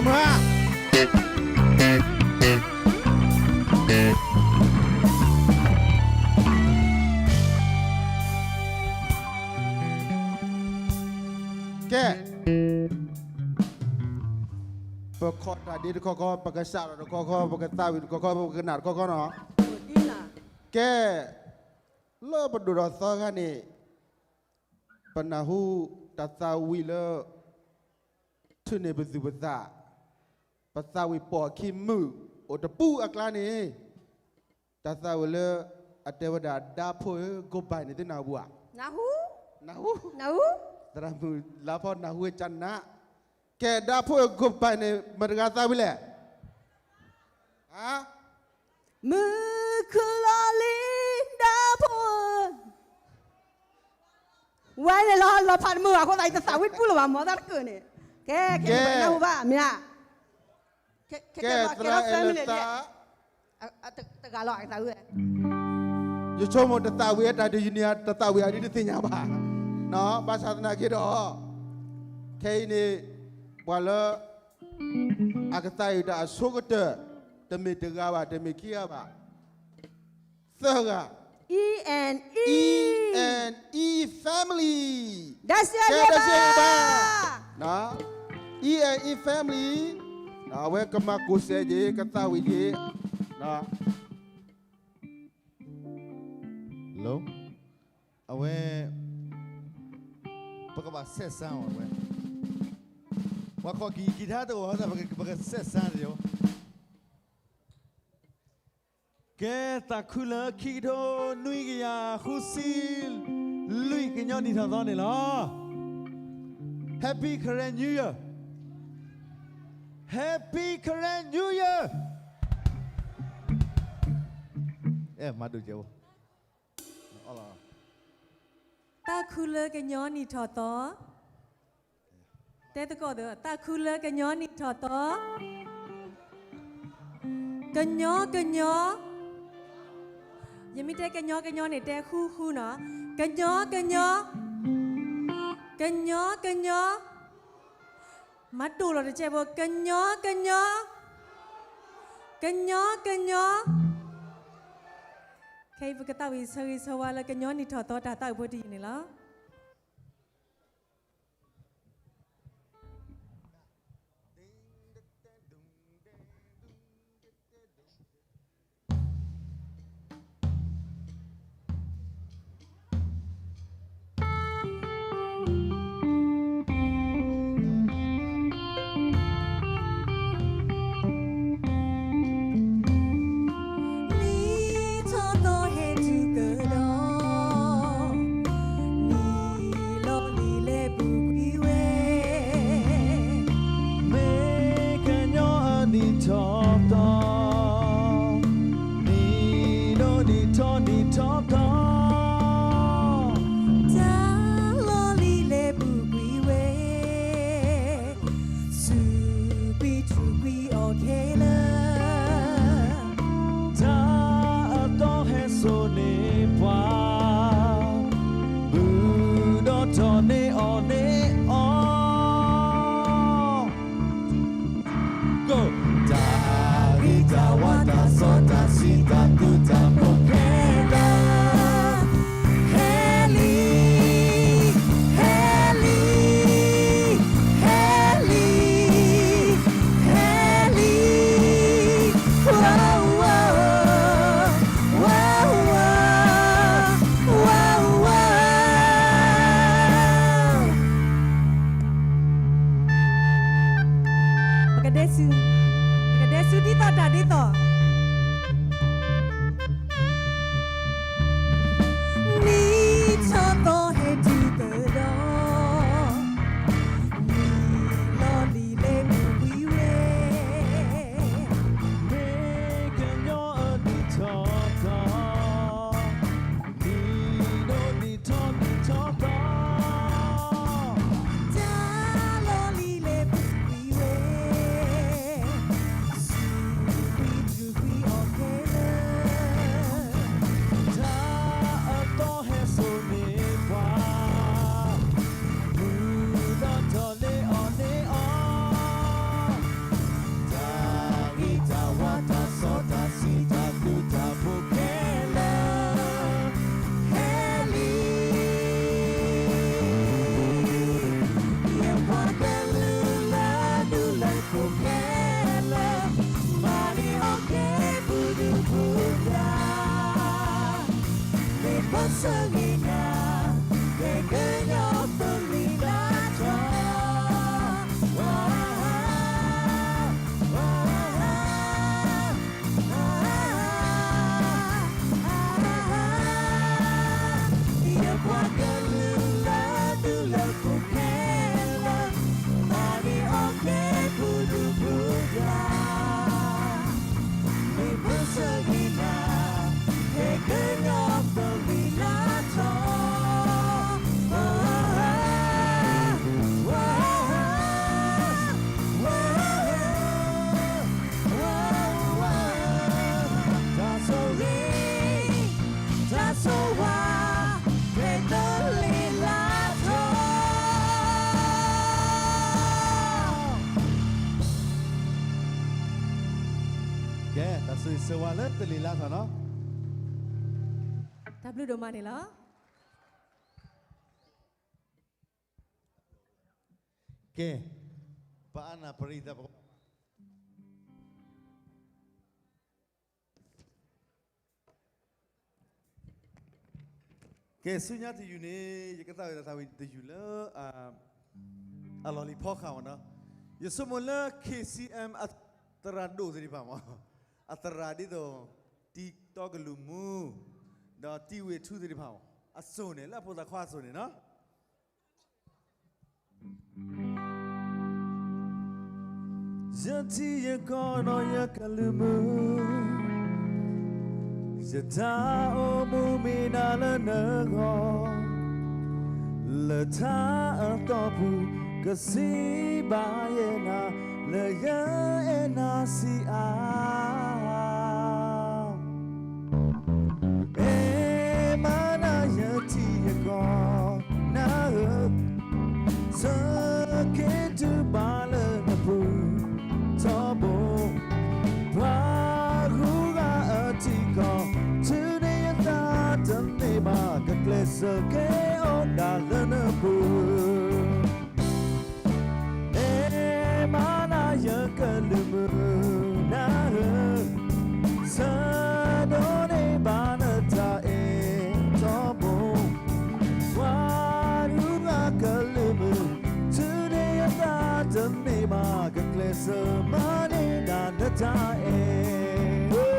မုၢ်ဟါ ကဲ, ပခီၣ်တၢ်ဒ့တခီခီ, ပကစးထီၣ်တခီခီ, ပကသးဝံၣ်တခီခီ, ပကနၣ်တခီခီနီၤ. ကဲ, လၢပဒိၣ်ထီၣ်သီခါန့ၣ်, ပနၢ်ဟူတၢ်သးဝံၣ်လၢ ထုးန့ၢ်ပသူၣ်ပသး, ပသးဝံၣ်ပိာ်အခံမုာ်အိၣ်တပူၤအကျါန့ၣ်, တၢ်သးဝံၣ်လၢ အတဲဝဲဒၣ် ဒါဖိဧၢ goodbye န့ၣ် သုနၢ်ဟူဧါ. နၢ်ဟူ, သရၣ်မုၣ်လါဖီနၢ်ဟူဝဲကနး. ကဲ, ဒါဖိဧၢ goodbye န့ၣ် မတၤတဂၤသးဝံၣ်လဲၣ်. ဟါ, မုၢ်ခုၣ်လီၤလံ ဒါဖိဧၢ. ဝဲန့ၣ်လီၤ, လီၤဖးတမုာ်ဘၣ်အဃိသတး ယတသးဝံၣ်တပူၤလၢၤဘၣ် မ်သးတကၢၢ်န့ၣ်. ကဲ, ကဲ, နၢ်ဟူဘၣ်မ့ၢ်ဧါ. ကဲ, သရၣ်အဲၣ်လၢသး, တဂၤလီၤ, ယဆိကမိၣ်တသးဝံၣ်ဝဲတၢ်ဒုးယနံၤဧါ, တသးဝံၣ်အဒုးတသ့ၣ်ညါဘၣ်. ဘၣ်ဆၣ်သနာ်က့ဒီး, ခဲအံၤန့ၣ်, ပှၤလၢ အကသးဝံၣ်တၢ်အဆိကတၢၢ်, တမ့ၢ်တဂၤဘၣ်, တမ့ၢ်ခံဂၤဘၣ်, သၢဂၤ, E and E family, ကဲ, ဒဲစ့ဘၣ်, E and E family, အဝဲကမၤကိးစဲးက့ၤ ကသးဝံၣ်က့ၤ အဝဲ, ပကဘၣ်ဆဲးစၢ်အီၤဝဲ, ပှၤခီၣ်ကံၢ်ကံၢ်ထါတအိၣ်အဃိသတး ပကဆဲးစၢ်တယီၤ. ကဲ, သးခုလၢခံကထိနွံကယၤဃုဆံလွံၢ်ကညီနံၣ်ထီၣ်သီန့ၣ်လီၤ. Happy Karen New Year, Happy Karen New Year. အဲ, မၤဒိၣ်ကဲး, သးခုလၢကညီနံၣ်ထီၣ်သီ, တဲသကိးသၢ, သးခုလၢကညီနံၣ်ထီၣ်သီ, ကညီကညီ, ယမ့ၢ်တဲကညီကညီန့ၣ် တဲဃူဃူနီၤ, ကညီကညီ, ကညီကညီ, မၤဒိၣ်လီၤတကဲးဖိ, ကညီကညီ, ကညီကညီ. ခဲအံၤပကသးဝံၣ်ဆၢဂ့ၤဆၢဝါလၢကညီနံၣ်ထီၣ်သီတၢ်သးဝံၣ်ဖိတယုၢ်န့ၣ်လီၤ. နံၣ်ထီၣ်သီဟဲတုၤကဒီး, နံၣ်လီၤလံၤလဲၤပူၤကွံာ်ဝဲ, မ့ၢ်ကညီအနံၣ်ထီၣ်သီ, နံၣ်ဒိၣ်နံၣ်ထီၣ်နံၣ်ထီၣ်သီ, တၢ်လီၤလံၤလဲၤပူၤကွံာ်ဝဲ, စူးကွံာ်ထူးကွံာ်အီၤခဲလၢာ်, တၢ်အသီဟဲစိာ်န့ၢ်ပှၤ, ဘူးဒီးထီၣ်န့ၢ်အီၤန့ၢ်အီၤ, တၢ်ဂ့ၤတၢ်ဝါတၢ်စီတၢ်ဆှံ တၢ်သူတၢ်ပိာ်ခဲလၢာ်, ဟဲလံ, ဟဲလံ, ဟဲလံ, ဟဲလံ, ဝါ, ဝါ, ဝါ, ဝါ, ဝါ, ဝါ. ပကဒဲစူၤ, ပကဒဲစူၤဒ်သိးတၢ်ဒ်သိး. နံၣ်ထီၣ်သီဟဲတုၤကဒီး, နံၣ်လီၤလံၤလဲၤပူၤကွံာ်ဝဲ, မ့ၢ်ကညီအနံၣ်ထီၣ်သီ, နံၣ်ဒိၣ်နံၣ်ထီၣ်နံၣ်ထီၣ်သီ, တၢ်လီၤလံၤလဲၤပူၤကွံာ်ဝဲ, စူးကွံာ်ထူး ကဲ တၢ်ဆိၣ်ဂ့ၤဆၢဝါလၢတလံၤလါထီၣ်နီၤ. တၢ်ဘျုးဒိၣ်မးန့ၣ်လီၤ. ကဲ ပအါနၢ်ပရံသးပ ကဲ ဆူညါတယုၢ်န့ၣ် ယကသးဝံၣ်တၢ်သးဝံၣ်တယုၢ်လၢ အလီၢ်လံၤဖီဃာ်မ့ၢ်နီၤ. ယဆိကမိၣ်လၢ K C M အသရၣ်ဒိၣ်သ့ၣ်တဖၣ်မ့ၢ် အသရၣ်ဒ်သိး တံၤတီကလုာ်မူ ဒီးတံၤဝ့ၢ်ထူသ့ၣ်တဖၣ်မ့ၢ် အစိၣ်န့ၣ် လၢအဖိသၣ်ခွါအစိၣ်န့ၣ်နီၤ. ယထံၣ်ယကီၢ်နီၢ်ယကလုၢ်မုာ်, ယတၢ်အိၣ်မူမ့ၢ်နၤလၢနဂီၢ်, လၢတၢ်အသီပူၤ ကစံးဘၣ်ယဲနၤ လၢယအဲၣ်နၤစံးအါ. မ့ၢ်မးနၤယထံၣ်ယကီၢ်နၢ်ဧၢ, ဆၢက့ၤတုၤဘၣ်လၢနပူၤထီဘိ, ပှၤဂုၤဂၤအထံကီၢ် တုၤန့ၣ်ယသးတမ့ၢ်ဘၣ် ကကျဲးစၢးကဲအီၣ်ဒၣ်လၢနပူၤ. မ့ၢ်မးနၤယကလုၢ်မုာ်နၢ်ဧၢ, ဆၢဒိးန့ၢ်ဘၣ်နတၢ်အဲၣ်ထီဘိ, ပှၤဂုၤဂၤကလုၢ်မုာ် တုၤန့ၣ်ယသးတမ့ၢ်ဘၣ် ကကျဲးစၢးမၤန့ၢ်ဒၣ်နတၢ်အဲၣ်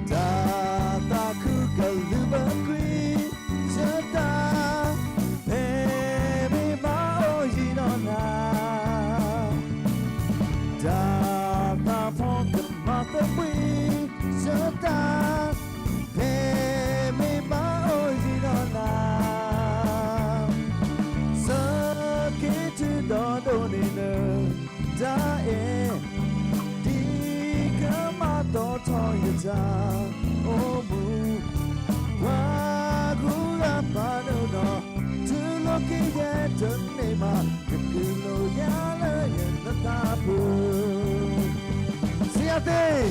တၢ်သးခုကလုၢ်ဘၢကွံာ်ယသး, ဖဲမ့ၢ်ဘၣ်အိၣ်ယံၤဒီးနၤ, တၢ်သးဖီကမၤသးပှံၤယသး, ဖဲမ့ၢ်ဘၣ်အိၣ်ယံၤဒီးနၤ, ဆၢက့ၤတုၤဒီးဒိးန့ၢ်နတၢ်အဲၣ် ဒ်ကမၤသီထီၣ်ယတၢ်အိၣ်မူ, ပှၤဂုၤဂၤပာ်ဒိၣ်နီၢ် တုၤလီၤက့ၤယဲတန့ၢ်မး ကကုၢ်လိာ်ယၤလၢယနသးပူၤ စံးယၤသ့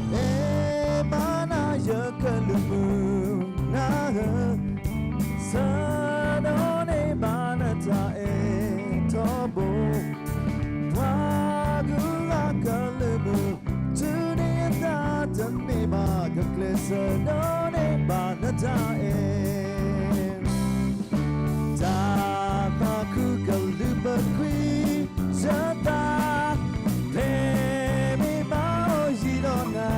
မ့ၢ်မးနၤယကလုၢ်မုာ်နၢ်ဧၢ, ဆၢဒိးန့ၢ်ဘၣ်နတၢ်အဲၣ်ထီဘိ, ပှၤဂုၤဂၤကလုၢ်မုာ် တုၤန့ၣ်ယသးတမ့ၢ်ဘၣ် ကကျဲးစၢးဒိးန့ၢ်ဘၣ်နတၢ်အဲၣ် တၢ်သးခုကလုၢ်ဘၢကွံာ်ယသး, ဖဲမ့ၢ်ဘၣ်အိၣ်ယံၤဒီးနၤ,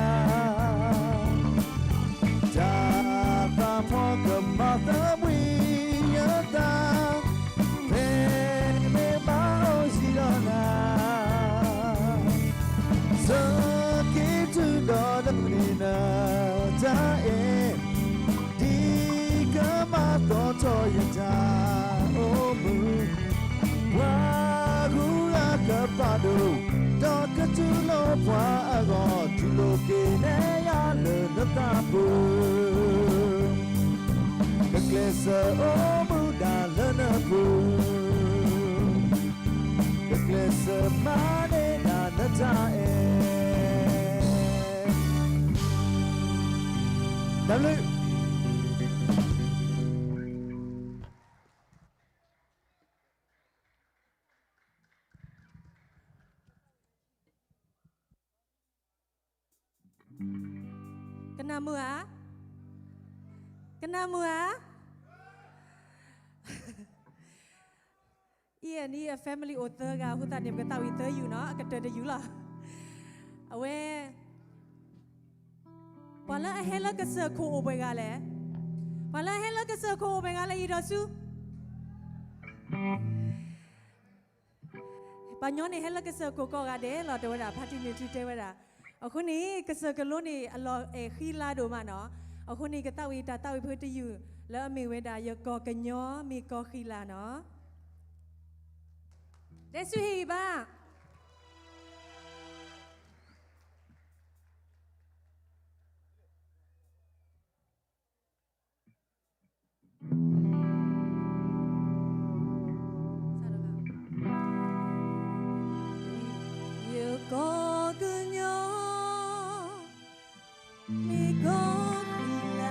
တၢ်သးဖီကမၤသးပှံၤယသး, ဖဲမ့ၢ်ဘၣ်အိၣ်ယံၤဒီးနၤ ဆၢက့ၤတုၤဒီးဒိးန့ၢ်နတၢ်အဲၣ်, ဒ်ကမၤသီထီၣ်ယတၢ်အိၣ်မူ, ပှၤဂုၤဂၤကပာ်ဒိၣ်, ဒီးကတူၢ်လိာ်ပှၤအဂီၢ် တူၢ်လိာ်က့ၤနဲယၤလၢနသးပူၤ ကကျဲးစၢးအိၣ်မူဒၣ်လၢနပူၤ, ကကျဲးစၢးမၤန့ၢ်ဒၣ်နတၢ်အဲၣ် တၢ်ဘျုး ကနၣ်မုာ်ဧါ, ကနၣ်မုာ်ဧါ, အံၤန့ၣ်အ family အိၣ်သၢဂၤ အဃိသတးန့ၣ် ပကသးဝံၣ်သၢယုၢ်နီၤ အကတၢၢ်တယုၢ်လီၤ. အဝဲ ပှၤလၢအဟဲလၢကစၢၢ်ခိၣ်အိၣ်ပှဲၤဂၤလဲၣ်, ပှၤလၢအဟဲလၢကစၢၢ်ခိၣ်အိၣ်ပှဲၤဂၤလဲၣ် ယံၤဒီးဆူ ပှၤညီန့ၣ်ဟဲလၢကစၢၢ်ခိၣ်ကိးဂၤဒဲးလီၤ တဲဝဲဒၣ် ဖါတံၢ်န့ၣ်ထံၣ်တဲဝဲဒၣ်, အဃိန့ၣ် ကစၢၢ်ကလိန့ၣ် အလီၤအဲၣ်ဃံလၤဒိၣ်မးနီၤ, အဃိန့ၣ် ကသးဝံၣ်တၢ်သးဝံၣ်ဖုတယုၢ် လၢအမ့ၢ်ဝဲဒၣ် ယကီၢ်ကညီမ့ၢ်ကီၢ်ဃံလၤနီၤ. တဲဆူဟ့ၣ်ဂံၢ်ဘါ. ယကီၢ်ကညီ မ့ၢ်ကီၢ်ဃံလၤ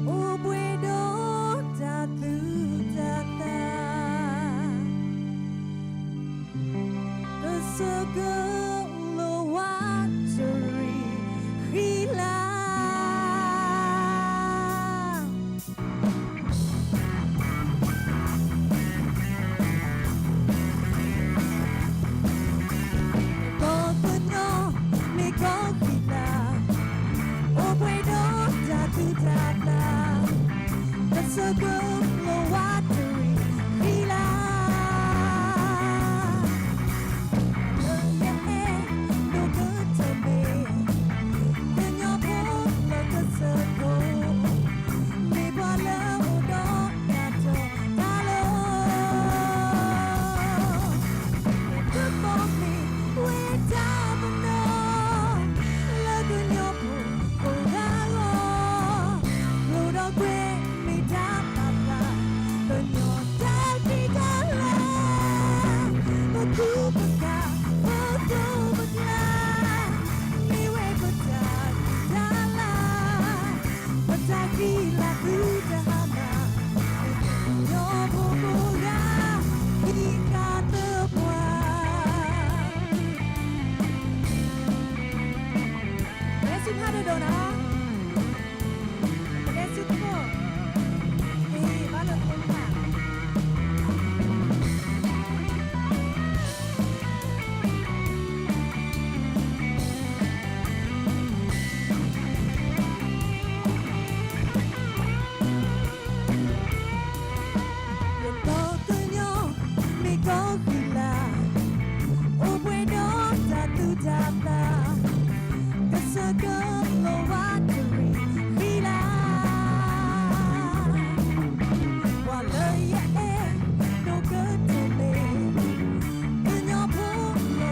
အိၣ်ဘှံးဒီးတၢ်သူၣ်တၢ်သၣ် ကစၢၢ်ကလိာ်ဝးတရံးဃံလၤ. ကီၢ်ကညီ မ့ၢ်ကီၢ်ဃံလၤ အိၣ်ဘှံးဒီးတၢ်သူၣ်တၢ်သၣ် ကစၢၢ်ကလိာ်ဝးတရံးဃံလၤ. လၢယအဲၣ်ဒိးကတိၤမ့ၢ် ကညီဖိလၢကစၢၢ်ခိၣ် မ့ၢ်ပှၤလၢအိၣ်ဒီးတၢ်တီတၢ်လိၤ ကဘီမ့ၢ်ဝဲတၢ်ပနီၣ် လၢကညီဖိကိးဂၤအဂီၢ် ကျိာ်ဒီးကွဲမ့ၢ်တၢ်ပာ်ဖျါ ကညီတၢ်ဖံးတၢ်လၤ ပကူပကၤ ပသိးပကျါ မ့ၢ်ဝဲပတၢ်ဖံးတၢ်လၤ ပတၢ်ဃံလၤသုတဟါမၢ် ကညီဖိကိးဂၤ ဟံးဃာ်သပှၢ် တဲဆူဖးဒိၣ်ဒိၣ်နီၤ တဲဆူခိၣ် ဟ့ၣ်ဘါလိာ်သကိးတဖၣ် ယကီၢ်ကညီ မ့ၢ်ကီၢ်ဃံလၤ အိၣ်ဘှံးဒီးတၢ်သူၣ်တၢ်သၣ် ကစၢၢ်ကလိာ်ဝးတရံးဃံလၤ ပှၤလၢယအဲၣ်ဒိးကတိၤမ့ၢ် ကညီဖိလၢ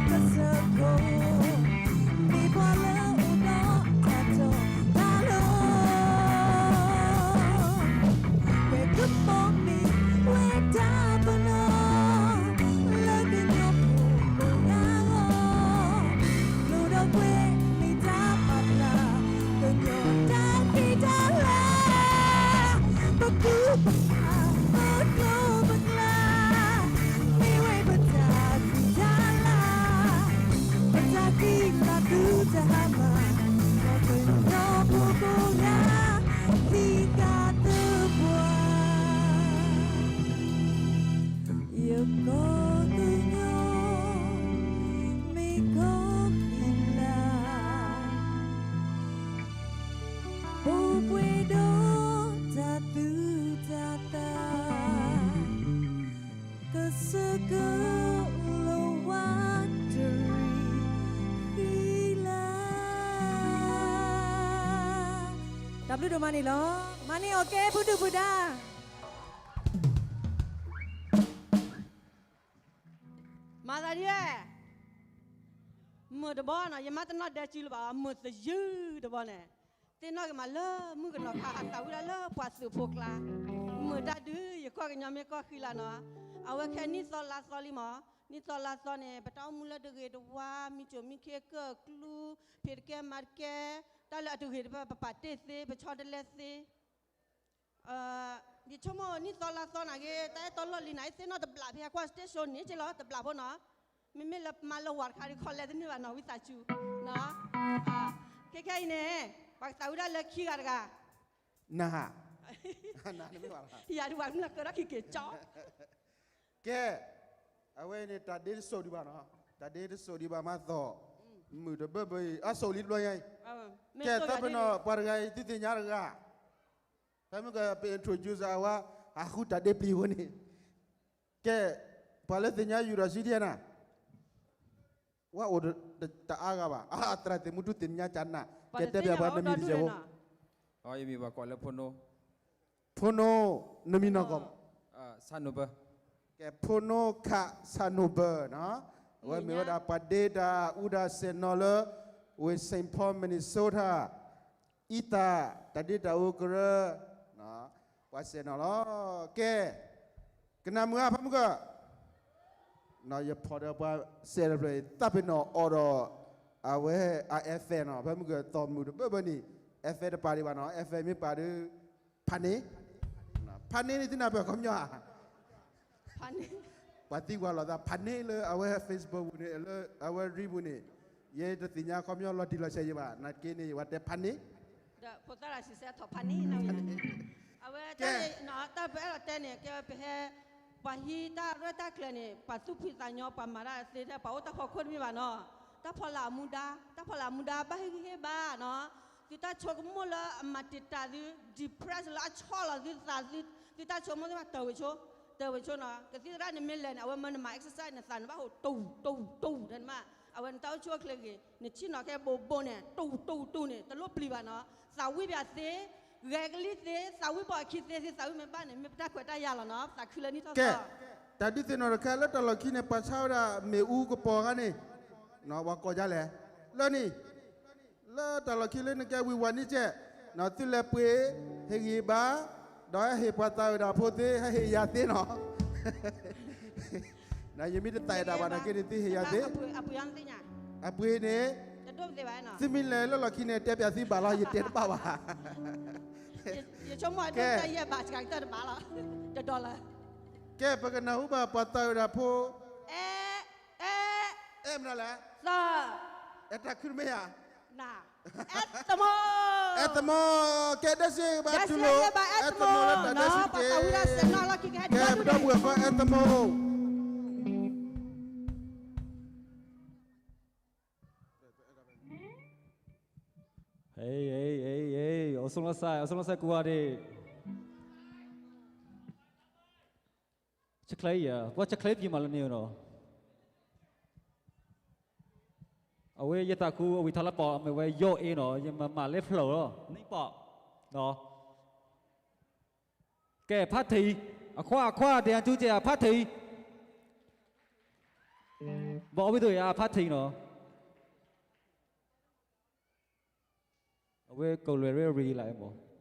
ကစၢၢ်ခိၣ် မ့ၢ်ပှၤလၢအိၣ်ဒီးတၢ်တီတၢ်လိၤ ပကဘီမ့ၢ်ဝဲတၢ်ပနီၣ် လၢကညီဖိကိးဂၤအဂီၢ် ကျိာ်ဒီးကွဲမ့ၢ်တၢ်ပာ်ဖျါ ကညီတၢ်ဖံးတၢ်လၤ ပကူပကၤ ပသိးပကျါ မ့ၢ်ဝဲပတၢ်ဖံးတၢ်လၤ ပတၢ်ဃံလၤသုတဟါမၢ် ဒီးကညီဖိကိးဂၤ ဟံးဃာ်သပှၢ် ယကီၢ်ကညီ မ့ၢ်ကီၢ်ဃံလၤ အိၣ်ဘှံးဒီးတၢ်သူၣ်တၢ်သၣ် ကစၢၢ်ကလိာ်ဝးတရံးဃံလၤ တၢ်ဘျုးဒိၣ်မးန့ၣ်လီၤ. မၤန့ၢ်အီၣ်ကဲ ဖုဒုၣ်ဖုဒါ မၤသးဒ်လဲၣ်, မုာ်တဘီနီၤ, ယမါတနီၣ်ဒဲစုလၢၤဘၣ်, မုာ်သယုၢ်တဘီန့ၣ်, သ့ၣ်နီၣ်က့ၤမးလၢမုၣ်ကနီၤခါ သးဝံၣ်ဒၣ်လၢပှၤသုးဖိကျါ, မုာ်တၢ်ဒုး ယကီၢ်ကညီမ့ၢ်ကီၢ်ဃံလၤနီၤ, အဝဲခဲနံၣ်သီလါသီလံမး, နံၣ်သီလါသီန့ၣ် ပတၢ်အိၣ်မူလၢတဂ့ၤတဝါ, မံစိၤမံခ့ကၢၣ်ကျူ, ဖံးတကဲမၤတကဲ, တၢ်လၢအတဂ့ၤတဖၣ် ပပာ်တ့ၢ်သ့, ပဆီတလဲသ့ ယဆိကမိၣ်နံၣ်သီလါသီနာ်က့ တၢ်အဲၣ်တီလီၢ်လံၤနာ်က့ သ့ၣ်နီၣ်တဘျးဖဲဟဲကွၢ် stage show န့ၣ်က့လီၤ တဘျးဖိနီၤ, မ့မ့ၢ်လၢမၤလၢဝၤတခါဒီး ခီလဲသန့ၢ်ဘၣ်နီၤ ဝံသးစူၤ, ခဲခဲအံၤန့ၣ် ပှၤကသးဝံၣ်ဒၣ်လၢခံဂၤတဂၤ, နဟး, ယၤဒုးဝၤကမျၢၢ်ကၢထီၣ်ခံက့ၤကၠီ, ကဲ, အဝဲန့ၣ် တၢ်ဒ့တစိာ်ဒံးဘၣ်နီၤ, တၢ်ဒ့တစိာ်ဒံးဘၣ်မးသီၣ်, မုာ်တဘၢဘၢအံၤ အစိာ်လံတဘျီညါအံၤ, ကဲသးပ့ၤနီၣ် ပှၤတဂၤအံၤ သုသ့ၣ်ညါတဂၤ ဖဲမ့ၢ်ကပ introduce အဝဲ ဟးဃုတၢ်ဒ့ပျံၤဝဲန့ၣ်, ကဲ, ပှၤလၢသ့ၣ်ညါယူၤဒီးစံဒ်နၤ, ဝဲအိၣ်တအါဂၤဘၣ်, အသရၣ်သ့ၣ်မူထူသ့ၣ်ညါကနၣ်, ကဲတဲပၠးပှၤနမံၤတစဲးဖိ, ယမံၤပှၤကိးလၢဖိနိ, ဖိနိ, နမံၤနီၢ်ကီၢ်, ဆၣ်နိဘၢ ကဲ ဖိနိခးဆၣ်နိၣ်ဘၢၣ်နီၤ, အဝဲမ့ၢ်ဝဲဒၣ်ပှၤဒ့တၢ်အူတၢ်စဲၣ်နီၤလၢ ဝ့ၢ် Saint Paul Minnesota အံသၣ် တၢ်ဒ့တၢ်အူကရၢ ပှၤစဲၣ်နီၤလီၤ. ကဲ ကနၣ်မုာ်ဧါ ဖးမုၢ်ဂၢၢ်, ယဖီၣ်ဒီးပှၤစဲးတဖျၢၣ်အံၤ သးပ့ၤနီၣ်အိၣ်ဒီး အဝဲအ effect နီၤ, ဖးမုၢ်ဂၢၢ်သီၣ်မုာ်တဘၢဘၢန့ၣ် effect တပာ်ဒံးဘၣ်နီၤ, effect မ့ၢ်ပာ်ဒီး ဖးန့ၣ်, ဖးန့ၣ်န့ၣ်သုနၢ်ပၢၢ်ခီပညီဧါ, ပှၤသံကွၢ်လိာ်သးဖးန့ၣ်လၢအဝဲ Facebook ပူၤန့ၣ် လၢအဝဲ reel ပူၤန့ၣ်, ယဲတသ့ၣ်ညါခီပညီလီၤတံၢ်လီၤဆဲးယံၤဘၣ်, နာ်သက့န့ၣ် ယဝဲတဲဖးန့ၣ် ဒီးဖိသၣ်တၢ်စံးဆၢထီၣ်ဖးန့ၣ်နီၤ, အဝဲ ကဲ တၢ်ပအဲၣ်ဒိးတဲန့ၣ် ကဲပဟဲ ပှၤဟံးတၢ်ရဲၣ်တၢ်ကျဲၤန့ၣ် ပှၤသူၣ်ဖှံသးညီ ပှၤမၤတၢ်သ့ထဲ ပှၤအိၣ်တၢ်ဖီခိၣ်တမ့ၢ်ဘၣ်နီၤ, တၢ်ဖီလာ်အမူဒါ တၢ်ဖီလာ်အမူဒါ ဘၣ်ဟ့ၣ်ဂံၢ်ဟ့ၣ်ဘါနီၤ, သုတၢ်ဆိကမိၣ်လၢအမၤတံာ်တာ်သု depress လၢအဆီၣ်လီၤသုသး သုတၢ်ဆိကမိၣ်သ့ၣ်တဖၣ် တၢၢ်ဝဲဆိ တၢၢ်ဝဲဆိနီၤ, ကသံၣ်သရၣ်န့ၣ်မ့ၢ်လဲၤန့ၣ် အဝဲမၢနမၤ exercise န့ၣ် သးန့ၣ်ဘၣ်ဟိၣ်တူၢ်တူၢ်တူၢ် တၢ်နမ့ၢ် အဝဲနတၢ်အိၣ်ဆူၣ်အိၣ်ချ့ဂ့ၤ နဆ့ၣ်နီၤခဲဘိးဘိးန့ၣ် တူၢ်တူၢ်တူၢ်န့ၣ် တလိၣ်ပျံၤဘၣ်နီၤ, သးဝံၣ်ပၠးသ့ ဂဲၤကလံၣ်သ့ သးဝံၣ်ဘီအခံသ့ သးဝံၣ်မ့ၢ်ဘၣ်န့ၣ် မ့ၢ်ပတၢ်ခွဲးတၢ်ယာ်လီၤနီၤ, သးခုလၢနံၣ်ထီၣ်သီ ကဲ တၢ်ဒုးသ့ၣ်နီၣ်တခါလၢတၢ်လီၢ်ခံန့ၣ် ပှၤဆါဝဲဒၣ်မ့ၣ်အူကပီၤအခါန့ၣ်, ပှၤကိးဒ်လဲၣ်, လၢန့ၣ် လၢတၢ်လီၢ်ခံလၢနကဲဝံၤဝၤန့ၣ်ကဲ, သုလဲၤပှ့ၤ ဟ့ၣ်ဂံၢ်ဘါ, ဒီးဟဲဟ့ၣ်ပှၤသးဝဲဒၣ်ဖိသ့ ဟဲဟ့ၣ်ယၤသ့နီၤ, ယမ့ၢ်တသးဝဲဒၣ်ဘၣ်နာ်က့န့ၣ် သုဟ့ၣ်ယၤသ့, အပှ့ၤန့ၣ် သုမ့ၢ်လဲၤလၢလီၢ်ခံန့ၣ် တဲပၠးသုဘၣ်လီၤ ယတဲတဘၣ်ဘၣ်, ကဲ ကဲ ပကနၢ်ဟူဘၣ်ပှၤသးဝဲဒၣ်ဖိ, အဲ အဲ အဲ မနုၤလဲၣ်, အဲတၢ်ခုတမ့ၢ်ဧါ, အဲသမီ, အဲသမီ, ကဲ ဒဲစ့ဘၣ်တူၢ်လိာ် အဲသမီလၢတၢ်ဒဲစ့တက့ၢ်, ကဲ ပဒီပုၢ်ဝဲၢ်ခွါ အဲသမီ ဟဲ ဟဲ ဟဲ ဟဲ အိၣ်ဆိးလီၤစဲး အိၣ်ဆိးလီၤစဲးကိးဂၤဒဲး, ဆဲးကျၢအံၤဧါ, ပှၤဆဲးကျၢပျံၤမးလၢန့ၣ်နီၤ, အဝဲယသးခုအဝံၤထီၣ်လၢပီၢ် အမ့ၢ်ဝဲယိၣ်အ့နီၤ ယမၤမၤလၢဖျၢၣ်လီၤ နံၣ်ပီၢ်, ကဲ ဖါထံး, အခွါ အခွါ ဒဲးအတူၢ်ကဲ ဖါထံး, ဘၣ်အီၣ်ဝံသးယါ ဖါထံးနီၤ, အဝဲကိးလဲၤရ့ရ့လၢအမီၤ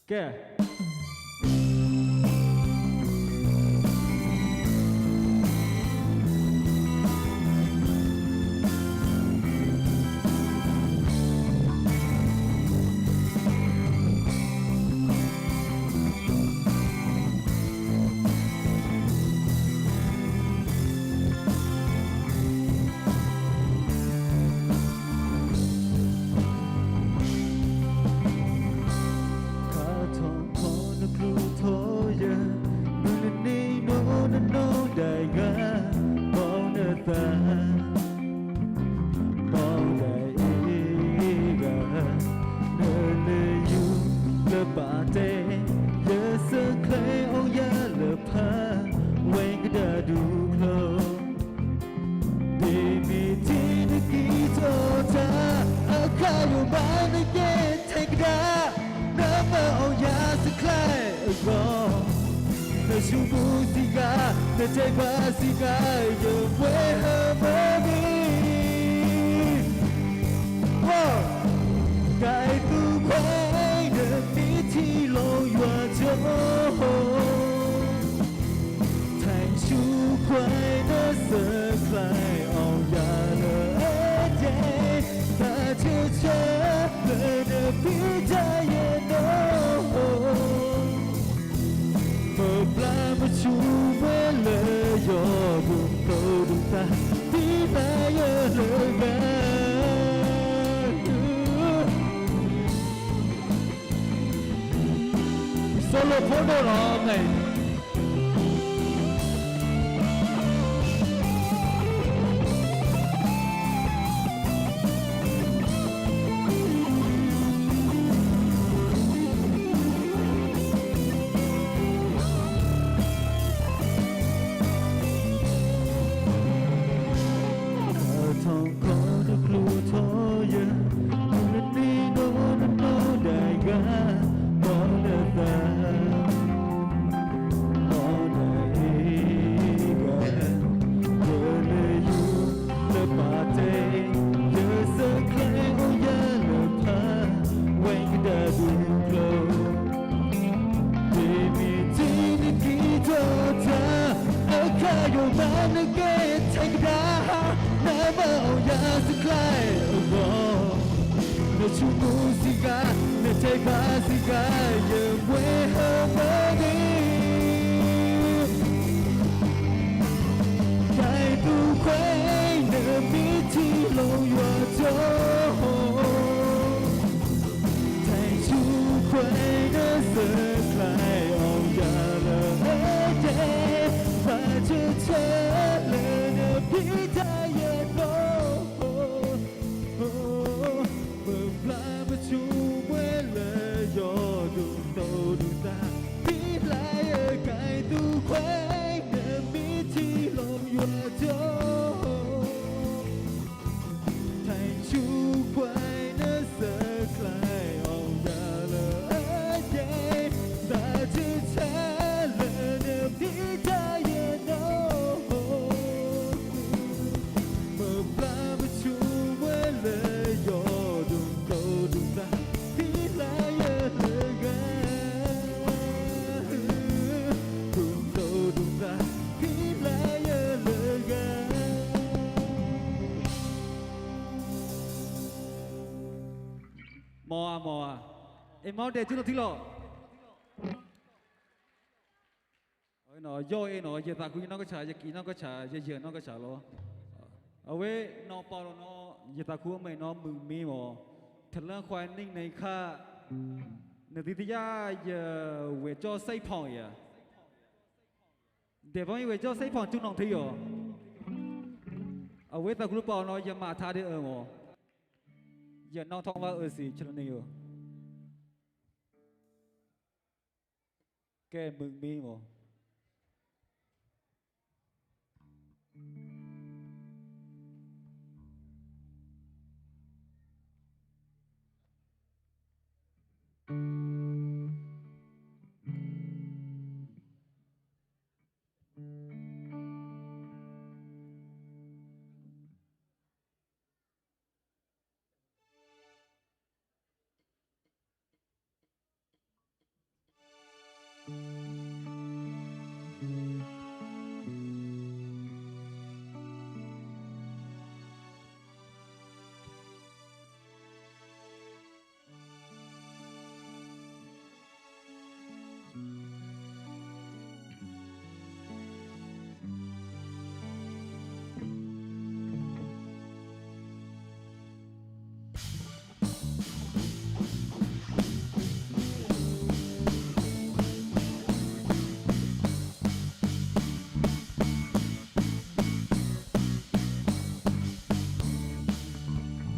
ကဲ ခါထီၣ်ခီနကျိထီယဲ, မုၢ်နနံၤနိနနိဒၣ်ဂၤ, ပီနသး ပီဒၣ်အ့ဂၤ, နလၢယူၤလၢပာ်တဲ, ယဆဲးကျၢအိၣ်ယၤလၢဖး, ဝဲကဒါဒူၣ်ချီ ဒ်မ့ၢ်ထံနကံထီၣ်တၢ်, အခါယိာ်ဘၣ်နကဲထဲကဒါ, နမၤအီၣ်ယၤဆဲးကျၢအဂီၢ်, နဆိကမိၣ်စ့ၢ်ကီး, နတဲဘၣ်စ့ၢ်ကီး, ယဝဲဟၢမ့ၢ်ဂ့ၤ တၢ်အဲၣ်သူခွဲး နမ့ၢ်ထံၣ်လီၤယွၤကၠိ, ထံဆူခွဲး နဆဲးကျၢအီၣ်ယၤလၢအဒဲ, တၢ်ဆၢဆၢ လၢနဖံးတၢ်ယဲၢ်နီၤ ပဘျါမ ဒ်လဲၣ်ယလၢဂၤ, စီၤလိာ်ဖိဒိၣ်နီၤ, ထီၣ်ခီတကျိၤထီယဲ, မုၢ်နံၤနီၢ်နနီၢ်ဒၣ်ဂၤ, မ်နသး မ်နအ့ၣ်ဂၤ, ယလဲၤယူၤလၢပာ်တဲ, ယစၢးချဲအိၣ်ယၤလၢဖး, ဝဲကဒါဒုးကျိၤ မ့မ့ၢ်တနံၤကံထီၣ်တၢ်, အခါယိာ်ဘၣ်နကဲထဲကဒါ, နမၤအီၣ်ယၤစကျဲအဂီၢ်, နဆိကမိၣ်စ့ၢ်ကီး, နတဲဘၣ်စ့ၢ်ကီး, ယမ့ၢ်ဟဲမၤန့ၣ် ကဲသူခွဲး နမ့ၢ်ထံၣ်လိာ်ယွၤကၠိ ထဲဆူခွဲးနစၢးချဲအီၣ်ယၤလၢအဒဲး, ဘၣ်ဆၢထၢၣ်လၢနဖံးတၢ်ယဲၢ်နီၤ, မုၢ်ဘျါမဆူၣ်မွဲလၢယီၤဒိၣ်ဒိၣ်ဒိၣ်သး, ဖံလၢယကဲသူခွဲး နမ့ၢ်ထံၣ်လိာ်ယွၤကၠိ ထဲဆူခွဲးနစၢးချဲအီၣ်ယၤလၢအဒဲး, ဘၣ်ဆၢထၢၣ်လၢနဖံးတၢ်ယဲၢ်နီၤ, မုၢ်ဘျါမဆူၣ်မွဲလၢယီၤဒိၣ်ဒိၣ်ဒိၣ်သး, ဖံလၢယလၢဂၤ, ဒိၣ်ဒိၣ်ဒိၣ်သး, ဖံလၢယလၢဂၤ. မ်ဧါ, မ်ဧါ, အ့ၣ် မ်ဒဲး စုနီၤထံလီၤ. ယဲအ့ၣ်နီၤ, ယသးခုယနီၢ်ကစၢ်, ယကံၣ်နီၢ်ကစၢ်, ယယၢၢ်နီၢ်ကစၢ်လီၤ. အဝဲနီၤပာ်လီၤနီၤ, ယသးခုအမဲာ်နီၤ မုၢ်မ့ၢ်မး, ထလၢခွါနံၣ်န့ၣ်ခါ, နသံသယါ ယဝဲၢ်ကၠီၣ်စဲးဖီၣ်ဧါ, ဒဲးဖီယဝဲၢ်ကၠီၣ်စဲးဖီၣ် စုနီၤထံအီၤ, အဝဲသးခုလၢပာ်အီၤနီၤ ယမၤထါဒ်အၢမး, ယနီၣ်ထီၣ်ဘၣ်အၢစံး ဆၢလၢန့ၣ်ယိာ်, ကဲမုၢ်မ့ၢ်မး.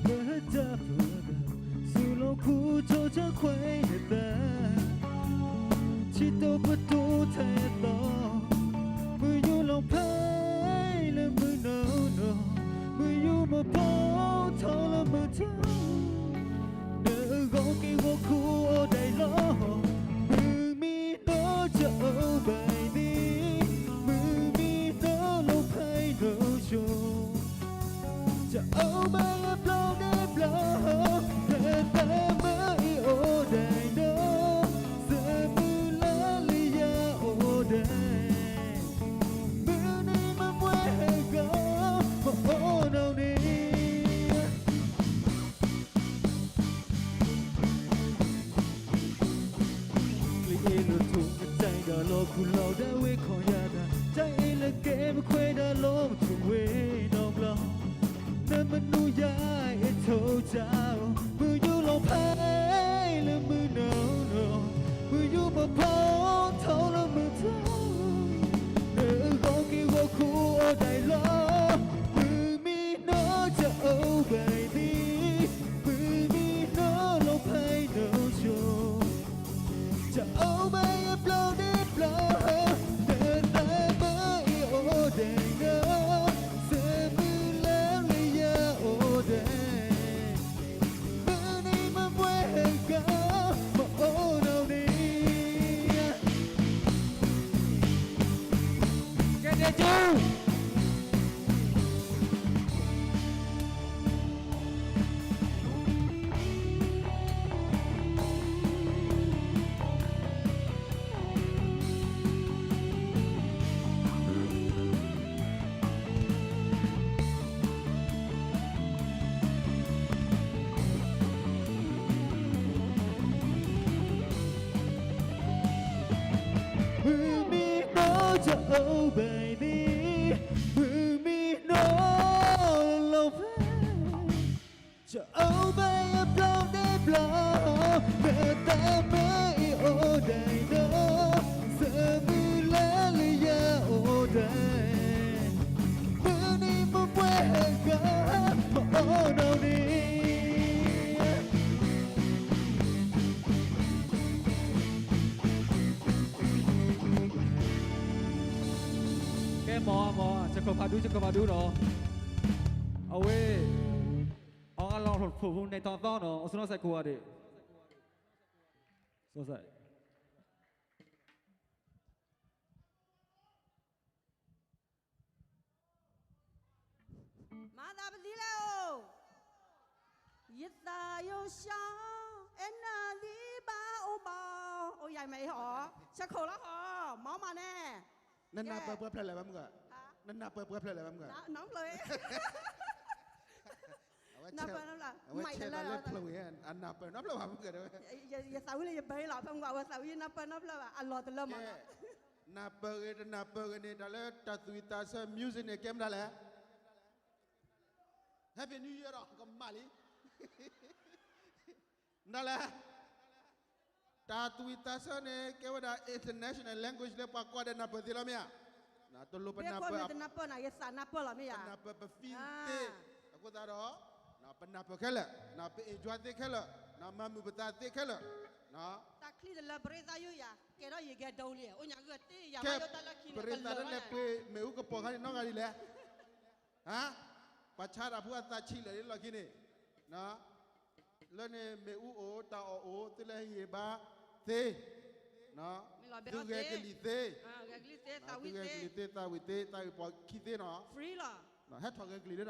လၢတၢ်ပၢၢ် စူၤလီၤခူၣ်ထီၣ်တၢ်ခွဲးနသး, ထံတိပတိထဲအသီ, မုၢ်ယူၢ်လီၤဖဲလၢမုၢ်နီၢ်နီၢ်, မုၢ်ယူၢ်မီၤဖီထီၣ်လၢမုၢ်ထီ, နဂီၤက့ၤဂီၤခူအိၣ်ဒဲးလီၤ, မုၢ်မံနီၢ်တအိၣ်ဘၣ်န့ၣ်, မုၢ်မံနီၢ်လီၤဖဲဒိၣ်ဆိ တအိၣ်ဘၣ်လၢဘျီဒဲးဘျီ, လၢသးမုၢ်အံၤအိၣ်ဒဲးဒီး, သးမုၢ်လၢလၢယၤအိၣ်ဒဲး, မုၢ်နံၤမမှဲဟဲဂီၤ, မအိၣ်နီၣ်န့ၣ် ကျ့အ့ၣ်လိာ်ထူၣ်ကတၢၢ်ဒီးလီၤခူၣ်လီၤဒၣ်ဝဲခီၣ်ယၤတၢ်, တၢ်အ့ၣ် ကဲပခွဲးတၢ်လီၤထူဝဲနီတဘျီ, နမနုၤယၤအဲၣ်ထိၣ်တၢ်အီၤ, မုၢ်ယူလီၤဖဲလၢမုၢ်နၤနီၤ, မုၢ်ယူမဖီထီၣ်လၢမုၢ်ထီၣ်, နဂီၤက့ၤဂီၤခိၣ်အီၤဒၣ်လီၤ, မုၢ်မံနီတအိၣ်ဘၣ်န့ၣ်, မုၢ်မံနီလီၤဖဲနီၤဆိ တအိၣ်ဘၣ်အဘျီဒ့ဘျီ, နသးမ့ၢ်အီၤဒဲးနီၤ, သးမုၢ်လၢ်လၢယၤအီၤဒဲး, မုၢ်နံၤမပှဲၤဟဲကၤ, မအိၣ်နီၤန့ၣ် ကဲဒဲးကၠူ မုၢ်မံနီတအိၣ်ဘၣ်န့ၣ်, မုၢ်မံနီလီၤဖဲ တအိၣ်ဘၣ်အဘျီဒ့ဘျီ, နသးမ့ၢ်အီၤဒဲးနီၤ, သးမုၢ်လၢ်လၢယၤအီၤဒဲး, မုၢ်နံၤမပှဲၤဟဲကၤ, မအိၣ်နီၤန့ၣ် ကဲမီၤမီၤ ဆၢခိၣ်ဖးဒူ ဆၢခိၣ်ဖးဒူနီၤ, အဝဲ အီလီၤဖိၣ်ဖိန့ၣ်ထီၣ်သီနီၤ အိၣ်ဆူၣ်နီၣ်စဲးကိးဂၤဒဲး, စီၤစဲး မၤသးပသံလဲၣ်အိၣ်, ယသးယိၣ်ရှောင်း, အဲနၤလံဘၣ်အိၣ်ဘၣ်, အိၣ်ယၤမ့ၢ်အဟီ, ဆၢခိၣ်လီၤဟီ, မီၤမးန့ၣ်, နနၢ်ပၢၢ်ပှဲၤဖျၢၣ်လဲၣ်ဘၣ်မုၢ်ဂၤ, နနၢ်ပၢၢ်ပှဲၤဖျၢၣ်လဲၣ်ဘၣ်မုၢ်ဂၤ, နီဖျၢၣ် နၢ်ပၢၢ်နီဖျၢၣ်, အဝဲဆဲးလီၤလၢဖျၢၣ်ဝံၤ, အနၢ်ပၢၢ်နီဖျၢၣ်ဘၣ်မုၢ်ဂၤတဲဝဲ, ယသးဝံၣ်လၢယဘၢလီၤ ဖဲမုၢ်ဂၤ အဝဲသးဝံၣ်နၢ်ပၢၢ်နီဖျၢၣ်ဘၣ် အလီၢ်တလၢမးနီၤ, နၢ်ပၢၢ်ဂ့ၤတနၢ်ပၢၢ်ဂ့ၤန့ၣ် တၢ်လၢတၢ်သူၣ်ဝံၣ်သးဆၢ music န့ၣ် ကဲမတၤလဲၣ် Happy New Year ဒီး ကမၣ်လံ နလဲၣ်, တၢ်သူၣ်ဝံၣ်သးဆၢန့ၣ် ကဲဝဲဒၣ် international language လၢပှၤကိးဂၤဒဲးနၢ်ပၢၢ်သ့လီၤမ့ၢ်ဧါ, တလိၣ်ပနၢ်ပၢၢ်, ယသးနၢ်ပၢၢ်လီၤမ့ၢ်ဧါ, ပနၢ်ပၢၢ်ပသံသ့, အဃိသတးဒီး ပနၢ်ပၢၢ်ခဲလၢာ်, ပ enjoy သ့ခဲလၢာ်, မၤမုာ်ပသးသ့ခဲလၢာ်, တၢ်ချံတလၢပရ့သးယိယၤ, ကဲထီၣ်ယကဲဒိလံ, အိၣ်ညါဂုၢ်တ့ၢ်ယၤ ဘၣ်ယိၣ်တၢ်လၢခံန့ၣ် ပရ့သးလၢန့ၣ်ပှ့ၤမ့ၣ်အူကပိာ်ခါန့ၣ်နီတဂၤဒ်လဲၣ် ဟါ, ပှၤဆါတၢ်ဖိအသးဆံးလၢာ်လီၢ်ခံန့ၣ်, လၢန့ၣ်မ့ၣ်အူအိၣ် တၢ်အီၣ်အိၣ် သုလၢဟ့ၣ်ဘါသ့, သုဂဲၤကလံၤသ့, သုဂဲၤကလံၤသ့ သးဝံၣ်သ့ သးဂ့ၤပိာ်ခံသ့နီၤ, ဟဲထီၣ်ဂဲၤကလံၤလၢတၢ်ဖီ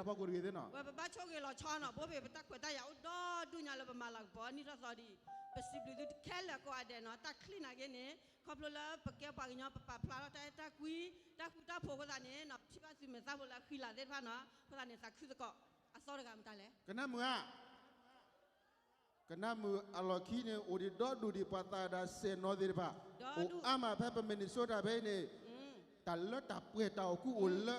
ခိၣ်တဂ့ၤသ့နီၤ, ဝဲပဘၣ်ဆိၣ်ဂ့ၤလီၤဆီနီၤ, ဘိပ့ၤပတၢ်ခွဲးတၢ်ယာ်အိၣ်ဒီဒူၣ်ညါလၢပမၤလၤကပီၤနံၣ်ထီၣ်သီဒံး, ပစံးဘျုးသုခဲလၢာ်ကိးဂၤဒဲးနီၤ, တၢ်ချံနာ်က့န့ၣ် ခီဖျိလၢပကဲပှၤကညီပပာ်ဖျါထီၣ်တၢ်အဲၣ်တၢ်ကွံ, တၢ်ဃူတၢ်ဖိးအဃိသတးန့ၣ်နီၤ, ပထံၣ်ဘၣ်သုမဲာ်သၣ်ဖိလၢအဃံလၤသ့ၣ်တဖၣ်နီၤ, အဃိသတးန့ၣ် သးခုသကိး, အသီတဂၤမတၤလဲၣ်, ကနၣ်မုာ်ဧါ ကနၣ်မုာ်အလီၢ်ခံန့ၣ် အိၣ်ဒံးဒီဒူၣ်ဒံးပှၤသးဒၣ်စဲးနီသ့ၣ်တဖၣ်, အိၣ်အါမးဖဲပ Minnesota ဖဲအံၤန့ၣ်, တၢ်လၢတၢ်ပှဲၤတၢ်အိၣ်ကူအိၣ်လၢ,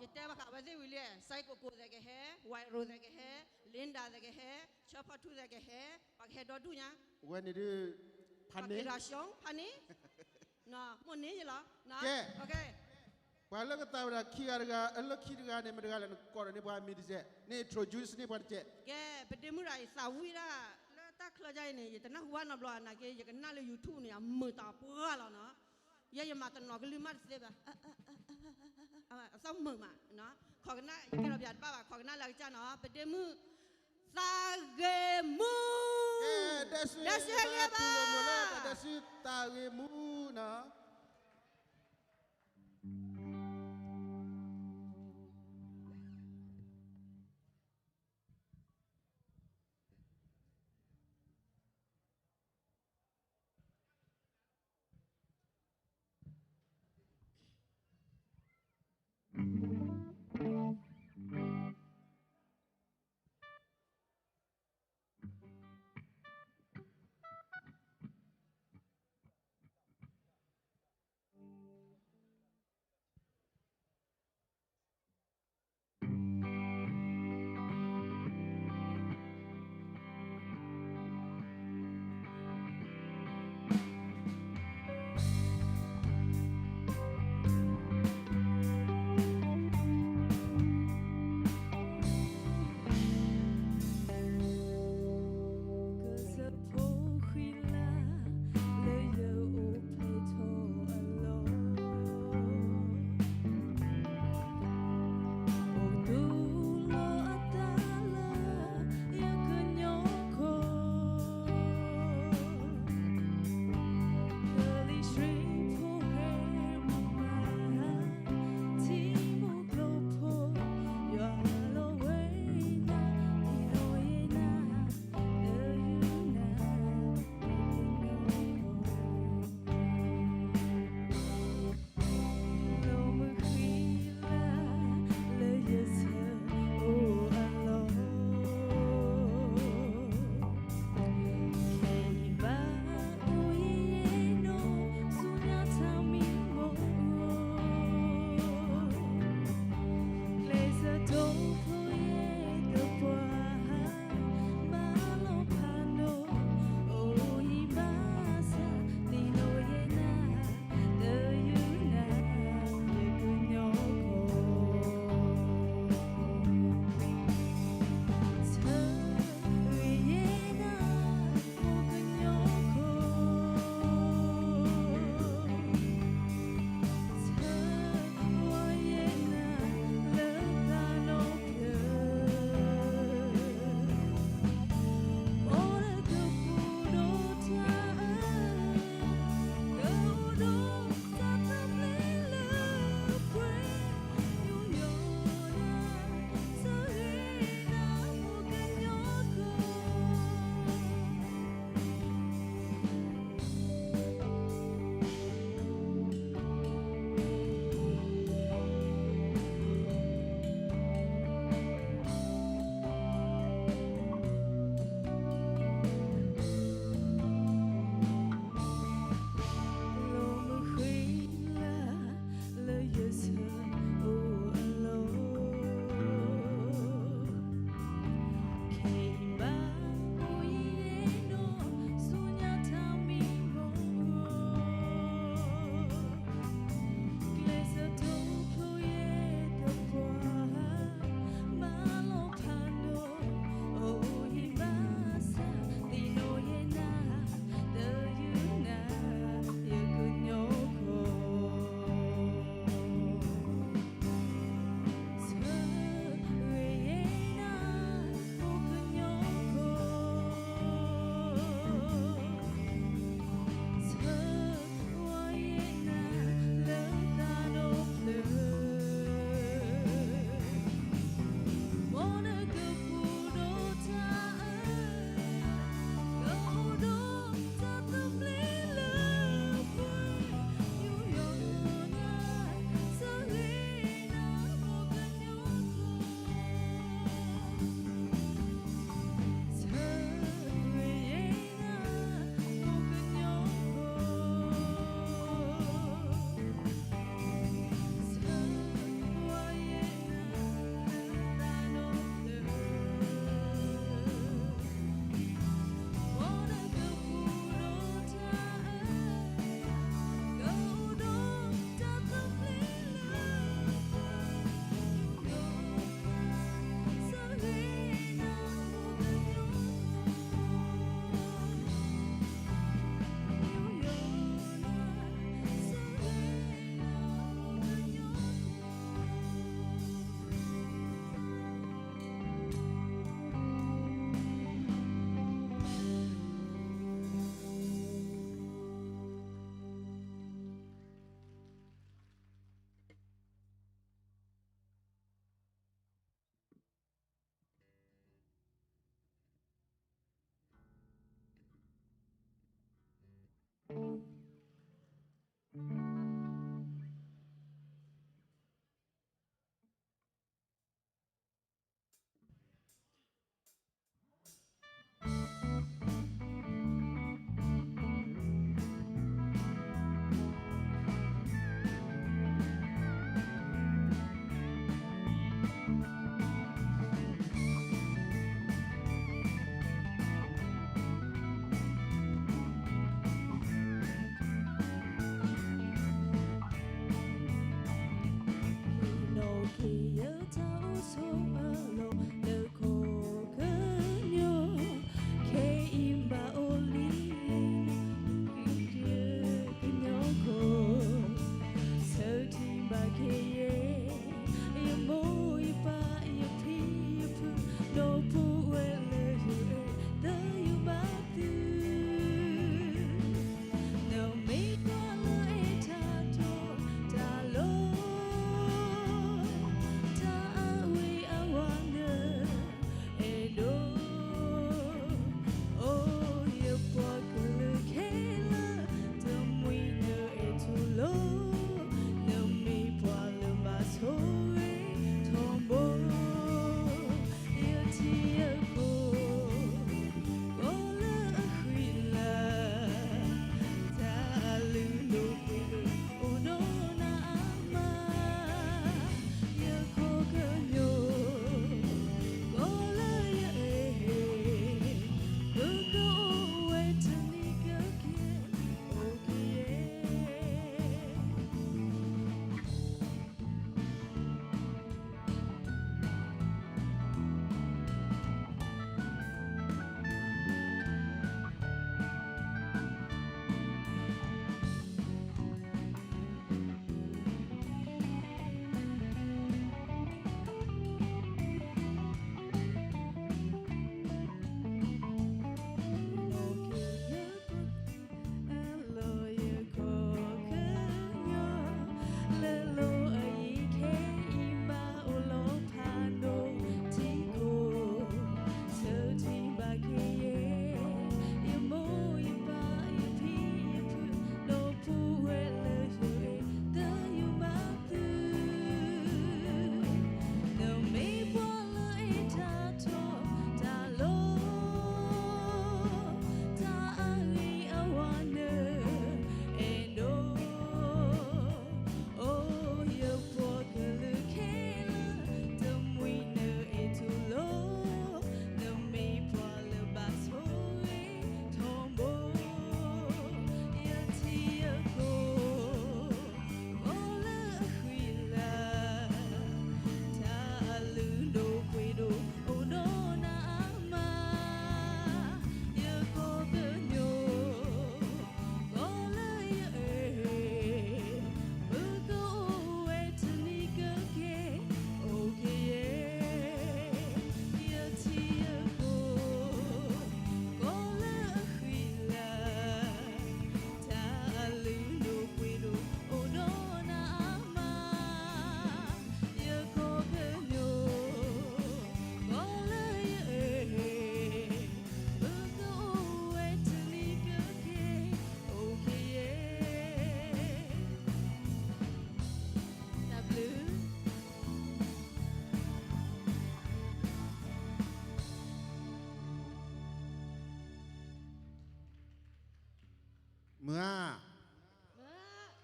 ယတဲဘၣ်ဃးဝဲသ့ၣ်ဝံၤလံ, စဲကိၣ်ကိၣ်သဲးကဟဲ, ဝဲရိၤသဲးကဟဲ, Linda သဲးကဟဲ, ဆၢဖီထူသဲးကဟဲ, ပှၤကဟဲဒီဒူၣ်ညါ, ဝဲန့ၣ်ဒုး, ဖးန့ၣ်, ဖးန့ၣ်, မိၢ်န့ၣ်ယလီၤ, ကဲ ပှၤလၢကသးဝဲဒၣ်ခံဂၤတဂၤ အလၢခံတဂၤန့ၣ် မတၤတဂၤလဲၣ် နကိးဒီးန့ၢ်ပှၤမံၤတစဲး, န့ၣ် introduce န့ၢ်ပှၤတစဲး. ကဲ, ပဒ့မုၣ်တဂၤအံၤသးဝံၣ်ဒၣ် လၢတၢ်ချၢဒ်အံၤန့ၣ် ယတနၢ်ဟူဘၣ်နီတဘျီနာ်က့ ယကနၣ်လၢ YouTube န့ၣ် အမုာ်တၢ်ပှၢ်လီၤနီၤ. ယဲယမၤတနီၤကလုၢ်မးတသ့ဘၣ်. အသီမုာ်မး, ခိးကနၣ် ယကဲထီၣ်ပၠးတဘၣ်ဘၣ် ခိးကနၣ်လၢအကစၢ်နီၤ ပဒ့မုၣ် သးဂ့ၤမူ, ဒီးစံးဂ့ၤဘၣ် ဒီးစံးသးဂ့ၤမူနီၤ.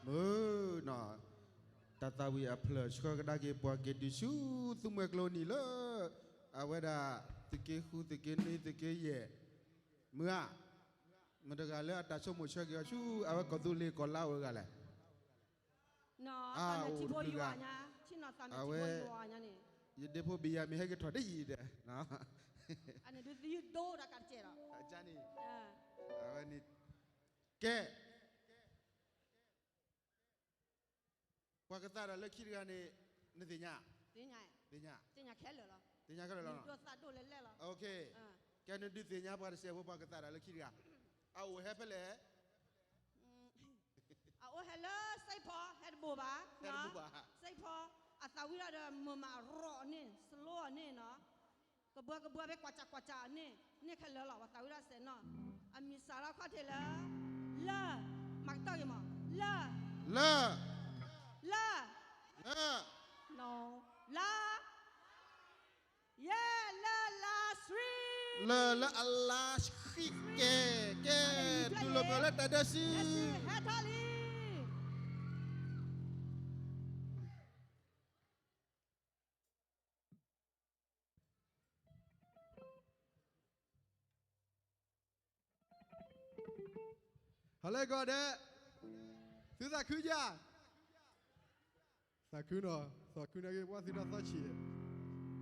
မုၢ်နီၤ, တၢ်သးဝံၣ်အဖျၢၣ်ဆှၢကဒါက့ၤပှၤက့ၤတုၤဆူ သူမှဲကျိနံၤလၢ အဝဲဒၣ် သုးက့ဃု သုးက့နွံ သုးက့ယဲၢ်, မုၢ်ဧါ, မတၤတဂၤလၢအတၢ်ဆိကမိၣ်ဆှၢက့ၤအီၤဆူ အဝဲကီၢ်သူလ့ၤကီၢ်လါအိၣ်တဂၤလဲၣ်. အအိၣ်တဂၤ, အဝဲ ယဒ့ဖိဘံၣ်ယၤမ့ၢ်ဟဲက့ၤထီၣ်တယံာ်ဒီး န့ၣ်, အဝဲန့ၣ်, ကဲ ပှၤကသးတၢ်လၢခံတဂၤန့ၣ် နသ့ၣ်ညါ, သ့ၣ်ညါ, သ့ၣ်ညါခဲလၢာ်လီၤ, သ့ၣ်ညါခဲလၢာ်လီၤ, ကဲနဒုးသ့ၣ်ညါပှၤတစဲးဖိ ပှၤကသးတၢ်လၢခံတဂၤ, အအိၣ်ဟဲဖဲလဲၣ်, အအိၣ်ဟဲလၢစဲးဖီ ဟဲတဘိဘၣ်, စဲးဖီ, အသးဝံၣ်ဒၣ်ဒီးမုာ်မးရီၣ်န့ၣ် စလိအီၤန့ၣ်နီၤ ကဘှၢကဘှၢဖဲကွၢ်စးကွၢ်စးအီၤန့ၣ် န့ၣ်ခဲလၢာ်လီၤ ပှၤသးဝံၣ်ဒၣ်စဲးနီၤ, အမံၤစးထီၣ်ခီၣ်ထံးလၢ လၢ, မၤကတၢၢ်က့ၤမး, လၢ, လၢ, လၢ, လၢ, လၢ, ယဲၢ်လၢလါဆှံ, လၢလၢအလါဆှံကဲ, ကဲ, တူၢ်လိာ်မုာ်လၢတၢ်ဒဲးဆူ ဟဲထီၣ်လံ ဟါလၢဂီၤဒဲး, သုသးခုယၤ, သးခုနီၤ, သးခုနာ်က့ၤ ပှၤသုတၢ်သီဆံး,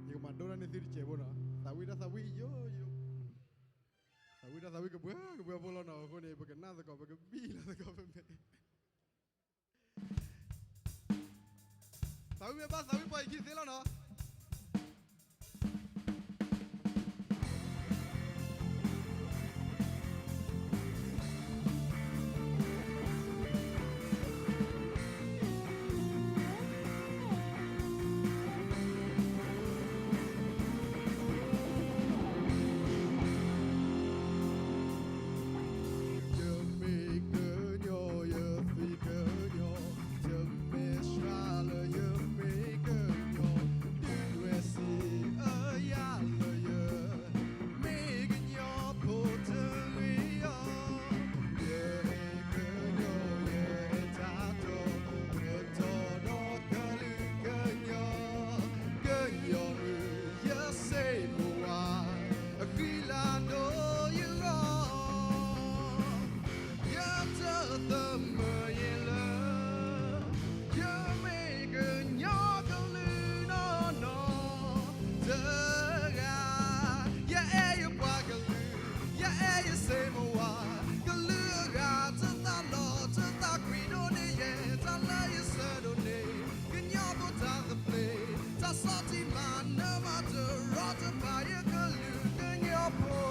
ယကမၤဒိဒၣ်န့ၢ်သုတစဲးဖိနီၤ, သးဝံၣ်ဒၣ်သးဝံၣ်ယိယိ, သးဝံၣ်ဒၣ်သးဝံၣ်ကဘှၢကဘှၢဖိလီၤနီၤ, အဃိန့ၣ် ပကနၣ်သကိး ပကဘံၣ်လီၤသကိးပမဲာ် သးဝံၣ်မ့ၢ်ဘၣ်သးဝံၣ်ပှၤအံၤခံသ့လီၤနီၤ. ယမ့ၢ်ကညီ ယသုကညီ, ယမ့ၢ်စှၤလၢယမ့ၢ်ကညီ, ဒုးဝဲစံးအယၤလၢယ မ့ၢ်ကညီဖိတဂ့ၤအီၤ, ယအဲၣ်ကညီ ယအဲၣ်တၢ်တီ, ကတီၤဒီးကလုာ်ကညီ, ကညီမုၢ် ယစ့မိၢ်ဝါ, အဃံလၤဒီးယဂီၢ် ယတသမၢယဲလၢ ယမ့ၢ်ကညီကလုာ်နီၢ်နီၢ်တဂၤ, ယအဲၣ်ယပှၤကလုာ်, ယအဲၣ်ယစ့မိၢ်ဝါ, ကလုာ်အဂၤ တသးလီၤ တသးကွံာ်ဒိၣ်န့ၢ်ယဲ, တၢ်လၢယဆၢဒိၣ်န့ၢ် ကညီဖိတၢ်သဘျ့, တၢ်ဆီၣ်တံၢ်မၤနၢၤမၤတရီတပါ ယကလုာ်ကညီဖိ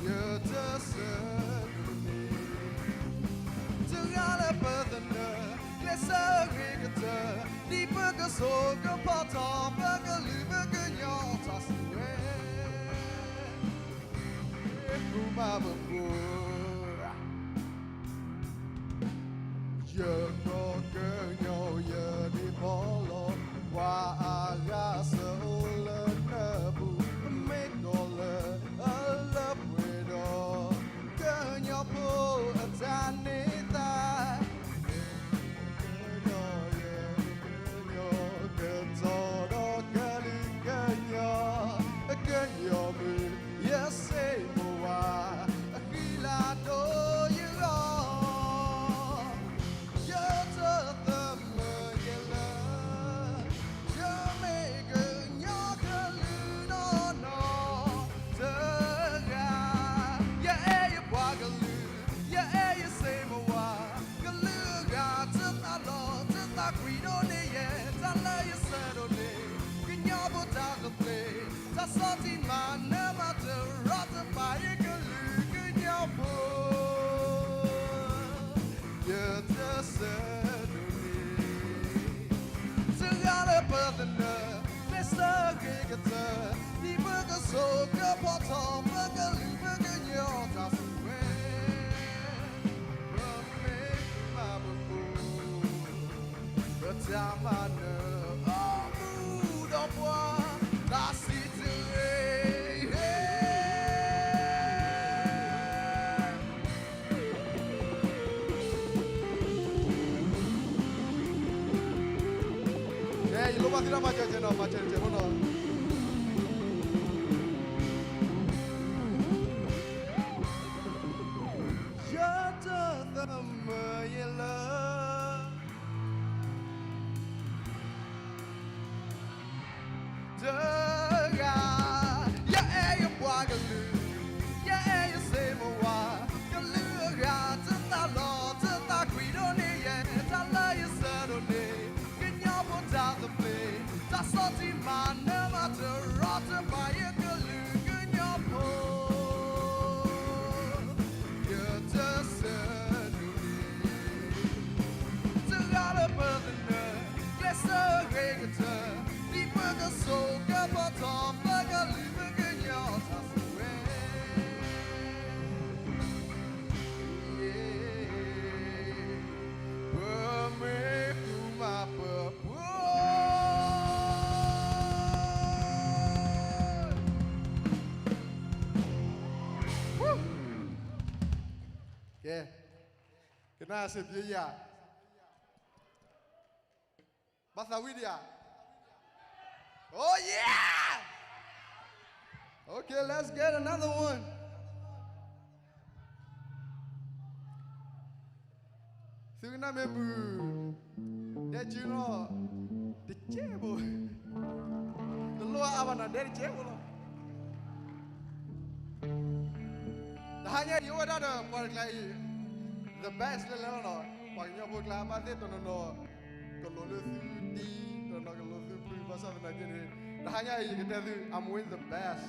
ယတစဲးဒိၣ်န့ၢ် တဂၤလၢပသနၢၣ် ကျဲးစၢးဂ့ၤကတၢၢ် ဒ်ပကစိာ်ကဖီထီၣ် ပကလုာ်ပကညီတၢ်စုဝဲ ဃုမၤပပူၤ ယကီၢ်ကညီ ယဒ့ဘီလီၤ, ပှၤအဂၤစၢၤအိၣ်လၢနၢပူၤ, မ့ၢ်ကီၢ်လၢအလၢပှဲၤဒီး ကညီဖိအတၢ်န့ၢ်သါ ကညီ ယကညီ ကတီၤဒီးကလုာ်ကညီ, ကညီမုၢ် ယစ့မိၢ်ဝါ, အဃံလၤဒီးယဂီၢ် ယတသမၢယဲလၢ ယမ့ၢ်ကညီကလုာ်နီၢ်နီၢ်တဂၤ, ယအဲၣ်ယပှၤကလုာ်, ယအဲၣ်ယစ့မိၢ်ဝါ, ကလုာ်အဂၤ တသးလီၤ တသးကွံာ်ဒိၣ်န့ၢ်ယဲ, တၢ်လၢယဆၢဒိၣ်န့ၢ် ကညီဖိတၢ်သဘျ့, တၢ်ဆီၣ်တံၢ်မၤနၢၤမၤတရီတပါ ယကလုာ်ကညီဖိ ယတစဲးဒိၣ်န့ၢ် တဂၤလၢပသနၢၣ် ကျဲးစၢးဂ့ၤကတၢၢ် ဒ်ပကစိာ်ကဖီထီၣ် ပကလုာ်ပကညီတၢ်စုဝဲ ပမ့ၢ်မၤပပူၤ ပတၢ်မၤနၢၤအီၤမူဒီးပှၤ တၢ်စံးတဂ့ၤ ဟ့ၣ် ယလိၣ်ဘၣ်သုတၢ်မၤစၢၤကဲနီၤ, မၤစၢၤတစဲးဖိနီၤ. ယတသးမုာ်ယလၢ တဂၤ, ယအဲၣ်ယပှၤကလုာ်, ယအဲၣ်ယစ့မဝါ, ကလုာ်အဂၤ တသးလီၤ တသးကွံဒိၣ်န့ၢ်ယဲ, တၢ်လၢယဆၢဒိၣ်န့ၣ် ကညီဖိတၢ်သဘျ့, တၢ်ဆီၣ်တံၢ်မၤနၢၤမၤတရီတပါ ယကလုာ်ကညီဖိ ယတဆၢဒိၣ်န့ၣ် တဂၤလၢပသနၢၣ်, ကျဲးစၢးဂ့ၤကတၢၢ်, ဒ်ပကစိာ်ကပီၤထီၣ်ပကလုာ်ပကညီတၢ်ဆိၣ်ဝဲ, ပမ့ၢ်ဃူမၤပၢၤဖိ ကဲ, ကနၣ်စ့ၢ်ကီးယၤ, ဘၣ်သးဝံၣ်ဒံးဧါ, oh yeah, okay, let's get another one. သုကနၣ်မ့ၢ်မုာ်, ဒဲကၠူလီၤ, တကဲးဖိ, တလိၣ်အါဘၣ်နီၤ ဒဲတကဲးဖိလီၤ. တဟါညါအံၤ အိၣ်ဝဲဒၣ်ဒီးပှၤတကျါအံၤ the best လၢလဲၤလီၤနီၤ, ပှၤကညီဖိကျါ ဘၣ်သ့ၣ်တနီၤနီၤ ကလိၤလၢသုတံၤ, တနီၤကလိၤသုဖု, ဘၣ်ဆၣ်သနာ်က့န့ၣ် တဟါညါအံၤ ယကတဲသု I'm with the best.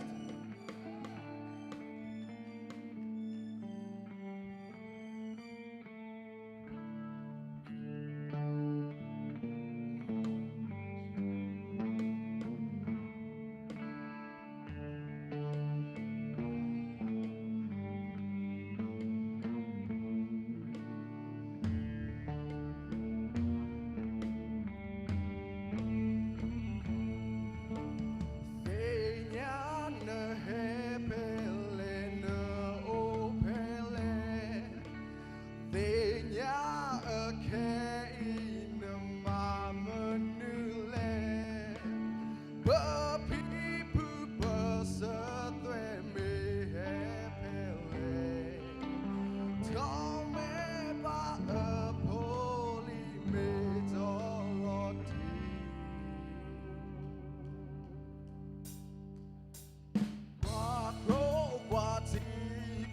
သ့ၣ်ညါနဟဲဖဲလဲၣ် နအိၣ်ဖဲလဲၣ်, သ့ၣ်ညါအခဲအံၤ နမၤမနုၤလဲၣ်, ပဖံပဖုပစၢၤသွဲၣ်မ့ၢ်ဟဲဖဲလဲၣ်, ထီၣ်မ့ၢ်ဘၣ်အဖိလံၤ မ့ၢ်တီလီၤတံၢ် ကွၢ်ကျိ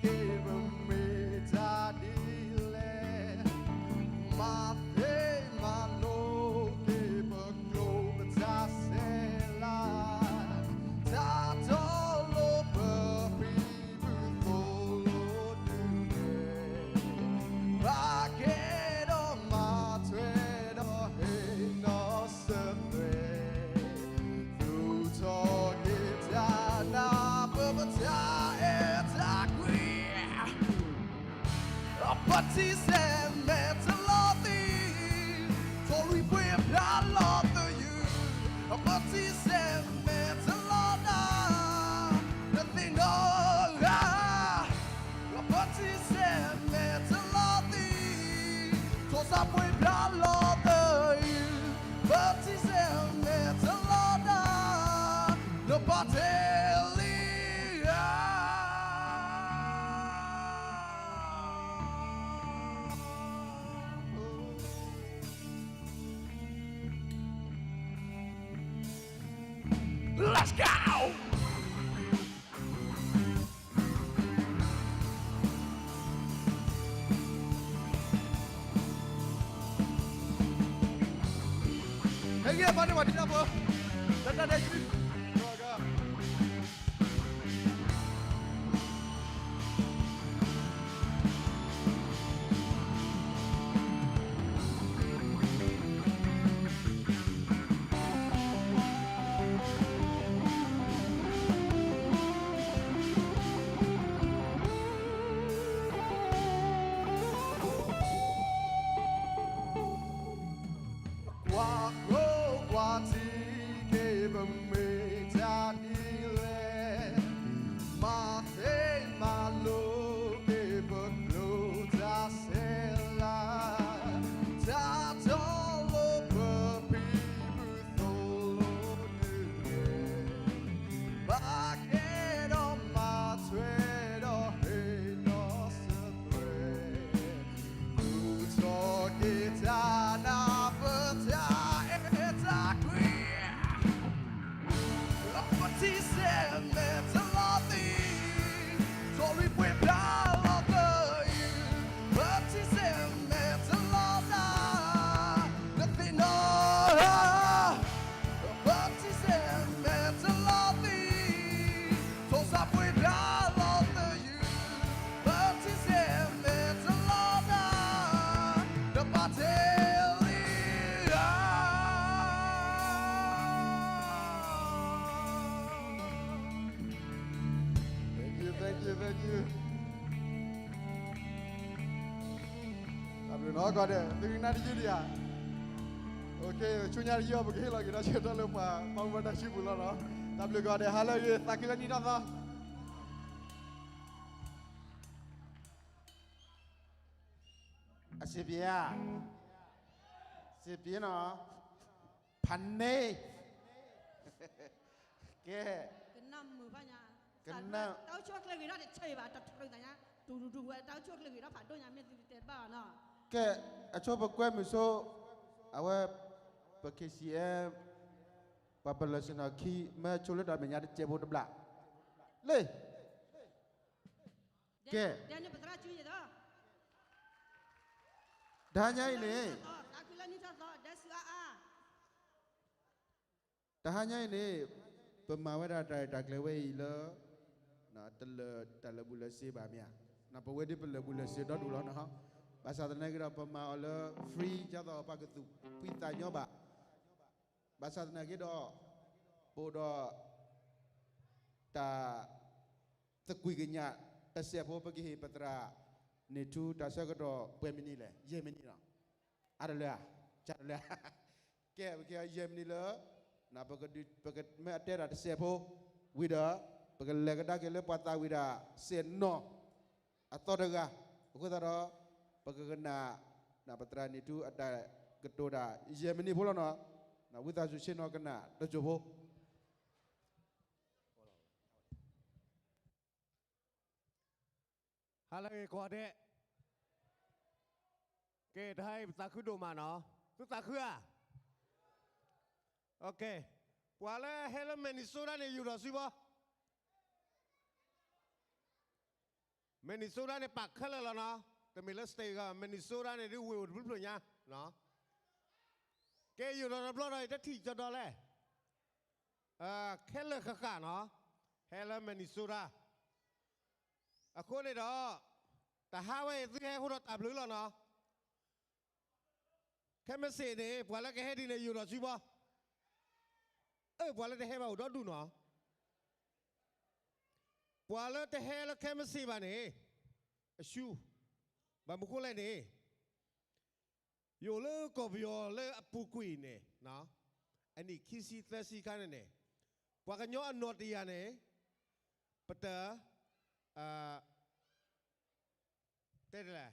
ကွၢ်ထံက့ၤ ပမ့ၢ်တၢ်ဒ်လဲၣ်, မၤသ့မၤလိက့ၤပကျိပတၢ်ဆဲးလၢ်, တၢ်တီလိၤပဖံပဖုသိၣ်လိဒုးလဲၣ်, ဘၣ်ကဲဒီးမၤထွဲဒီးဟ့ၣ်နီၤစၢၤသွဲၣ် သူၣ်ထီၣ်က့ၤတၢ်နၢ်ပၢၢ် ပတၢ်အဲၣ်တၢ်ကွံ, ပထံၣ်စဲးမဲာ်တလီၤသံ, ထိၣ်လွံၢ်ပှ့ၤဖျါလီၤသယုၢ်, ပထံၣ်စဲးမဲာ်တလီၤနၢ်, နသ့ၣ်နီၣ်ဧါ ပထံၣ်စဲးမဲာ်တလီၤသံ, ထိၣ်စးပှ့ၤဖျါလီၤသယုၢ်, ပထံၣ်စဲးမဲာ်တလီၤနၢ်, နပာ်တ့ၢ်လံဧါ. Let's go! ဟဲက့ၤဖးန့ၢ်ပှၤဒံးတၢ်ဖိ, တၢ်တၢ်ဒဲးယုၢ်, ကွၢ်ကျိကွၢ်ထံက့ၤ ပမ့ၢ် နီၤ ကီးဒဲး သုကနၣ်တယုၢ်ဒံးဧါ. ဆူညါတယုၢ် ပကဟ့ၣ်လီၤက့ၤဒီးဆၢကတီၢ်လၢပှၤဘၣ်မူဘၣ်ဒါစုပူၤလီၤနီၤ. တၢ်ဘျုးကီးဒဲး ဟါလၢအဂ့ၤ သးခုလၢနံၣ်ထီၣ်သီ အစံးပျ့ၤဧါ, စံးပျ့ၤနီၤ, ဖးန့ၣ်, ကဲ, ကနၣ်မုာ်ဘၣ်ညါ, ကနၣ်, တၢ်အိၣ်ဆူၣ်အိၣ်ချ့ဂ့ၤထီၣ်တဆၢအံၤဘၣ် တထြၢသးညါ, တူတူတူဝဲ တၢ်အိၣ်ဆူၣ်အိၣ်ချ့ဂ့ၤထီၣ်ဖးဒိၣ်ညါ မ့ၢ်သုတတဲတဘၣ်ဘၣ်နီၤ. ကဲ, အဆိပကွဲမုာ်ဆိ, အဝဲ, ပ K C M, ပှၤပလၢၢ်ဆ့ၣ်နီၤခံ မ့ၢ်ဆိလၢတၢ်မဲာ်ညါတစဲးဖိတဘျီ, လၢ ကဲ, တဟါညါအံၤန့ၣ်, တဟါညါအံၤန့ၣ်, ပမၤဝဲဒၣ်တၢ်ရဲၣ်တၢ်ကျဲၤဝဲအံၤလၢ တလၢာ်တၢ်လၢာ်ဘူၣ်လၢာ်စ့ဘၣ်မ့ၢ်ဧါ, ပဝဲဒၣ်ပလၢာ်ဘူၣ်လၢာ်စ့ဒီဒူၣ်လီၤနီၤ. ဘၣ်ဆၣ်သနာ်က့ဒီး ပမၤအီၤလၢ free ဒ်သိးပှၤကသူၣ်ဖှံသးညီဘၣ်. ဘၣ်ဆၣ်သနာ်က့ဒီး, ပအိၣ်ဒီး တၢ် သကွံာ်ကညးတစဲးဖိ ပကဟ့ၣ်ပသရၣ်န့ၢ်ထူတၢ်ဆၢကတီၢ်ပှဲၤမံးနံးလဲၣ်, ယဲၢ်မံးနံးနီၤ, အါတလၢဧါ, ကၢ်တလၢဧါ, ကဲ ပကဟ့ၣ်ယဲၢ်မံးနံးလၢ ပကမ့ၢ်အတဲတၢ်တစဲးဖိ, ဝံၤဒီး, ပကလဲၤကဒါက့ၤလၢပှၤသးဝံၣ်တၢ်စဲးနီၤ အသီတဂၤ, အဃိသတးဒီး, ပကကနၣ်, ပသရၣ်န့ၢ်ထူအတၢ်ကတိၤတၢ် ယဲၢ်မံးနံးဖိလီၤနီၤ, ဝံသးစူၤဆ့ၣ်နီၤကနၣ်တစိၢ်ဖိ ဟါလၢအဂ့ၤကိးဂၤဒဲး, ကဲ တဟါအံၤပသးခုဒိၣ်မးနီၤ, သုသးခုဧါ, ပှၤလၢဟဲလၢ Minnesota န့ၣ် ယူာ်ထီၣ်စုဘီ, Minnesota န့ၣ် ပာ်ခဲလၢာ်လီၤနီၤ, တမ့ၢ်လၢ state ဂၤ Minnesota န့ၣ် ဒ်ဝ့ၢ်အိၣ်တဖျၢၣ်ညါ, ကဲ ယူာ်ထီၣ်တဘျီဒီး ယတထံၣ်ကဒီးလဲၣ်, ခဲလၢာ်ဃၣ်ဃၣ်နီၤ, ဟဲလၢ Minnesota အဃိန့ၣ်ဒီး, တဟါဝဲအံၤသုဟဲဃိဒီးတၢ်ဘျုးလီၤနီၤ, ခဲမုၢ်ဆ့ၣ်န့ၣ် ပှၤလၢကဟဲဒ်န့ၣ် ယူာ်ထီၣ်စုဘီ, အၢ ပှၤလၢတဟဲဘၣ်အိၣ်ဒီဒူၣ်နီၤ, ပှၤလၢတဟဲလၢခဲမုၢ်ဆ့ၣ်ဘၣ်န့ၣ်, အရှု, ဘၣ်မနုၤဃိလဲၣ်န့ၣ်, ယအိၣ်လၢကီၢ်ပယီၤလၢအပူၤကွံာ်န့ၣ်, အနံၣ်ခံဆံသၢဆံခါန့ၣ်န့ၣ်, ပှၤကညီအနီၣ်တယၢ်န့ၣ်, ပတ, တဲဒ်လဲၣ်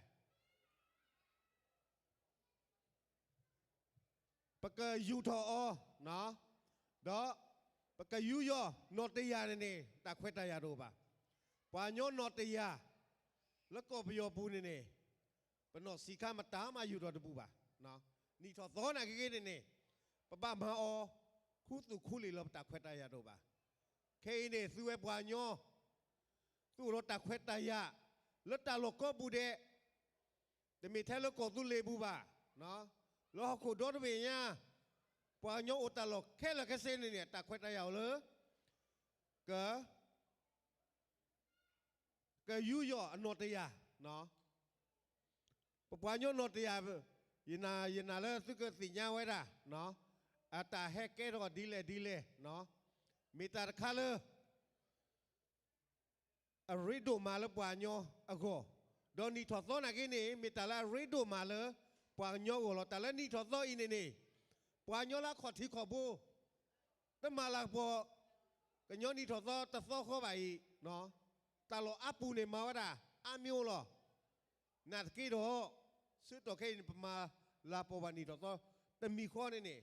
ပကယူာ်ထီၣ်အီၤ, ဒီးပကယူးယီၣ်နီၣ်တယၢ်န့ၣ်န့ၣ် တၢ်ခွဲးတၢ်ယာ်တအိၣ်ဘၣ်. ပှၤကညီနီၣ်တယၢ် လၢကီၢ်ပယီၤပူၤန့ၣ်န့ၣ် ပနီၢ်ဆံးခါမတၤမးယူာ်ထီၣ်တပူၤဘၣ်. နံၣ်ထီၣ်သီနာ်က့န့ၣ်န့ၣ် ပဘၣ်မၤအီၤ ခူသူၣ်ခူလံာ်လီၤ ပတၢ်ခွဲးတၢ်ယာ်တအိၣ်ဘၣ်. ခဲအံၤန့ၣ် သုဝဲပှၤကညီ သုအိၣ်ဒီးတၢ်ခွဲးတၢ်ယာ် လၢတၢ်လီၢ်ကိးပူၤဒဲး, တမ့ၢ်ထဲလၢကီၢ်သူလ့ၤပူၤဘၣ်, လၢဟီၣ်ခိၣ်ဒီတဘ့ၣ်ညါ, ပှၤကညီအိၣ်တၢ်လီၢ်ခဲလၢာ်ခဲဆ့န့ၣ်န့ၣ် တၢ်ခွဲးတၢ်ယာ်အိၣ်လၢ က ကယူးယီၣ်အနီၣ်တယၢ်, ပပှၤကညီနီၣ်တယၢ်, ယနာ်လၢသုကသ့ၣ်ညါဝဲဒၣ် အတၢ်ဟဲကဲထီၣ်ဒ်လဲၣ်ဒ်လဲၣ်, မ့ၢ်တၢ်တခါလၢ အရ့ဒိၣ်မးလၢပှၤကညီအဂီၢ်, ဒီးနံၣ်ထီၣ်သီနာ်က့န့ၣ် မ့ၢ်တၢ်လၢအရ့ဒိၣ်မးလၢပှၤကညီအဂီၢ်လီၤ. တၢ်လၢနံၣ်ထီၣ်သီအံၤန့ၣ်န့ၣ် ပှၤကညီလၢအခီၣ်ထံးခီၣ်ဘိ တမၤလၤကပီၤ ကညီနံၣ်ထီၣ်သီတသီဃီဘၣ်အံၤ, တၢ်လီၢ်အါပူၤန့ၣ်မၤဝဲဒၣ်အါမံၤလီၤ. နာ်သက့ဒီး ဆၢကတီၢ်ခဲအံၤန့ၣ် ပမၤလၤကပီၤဘၣ်နံၣ်ထီၣ်သီတမံၤဃီန့ၣ်န့ၣ်,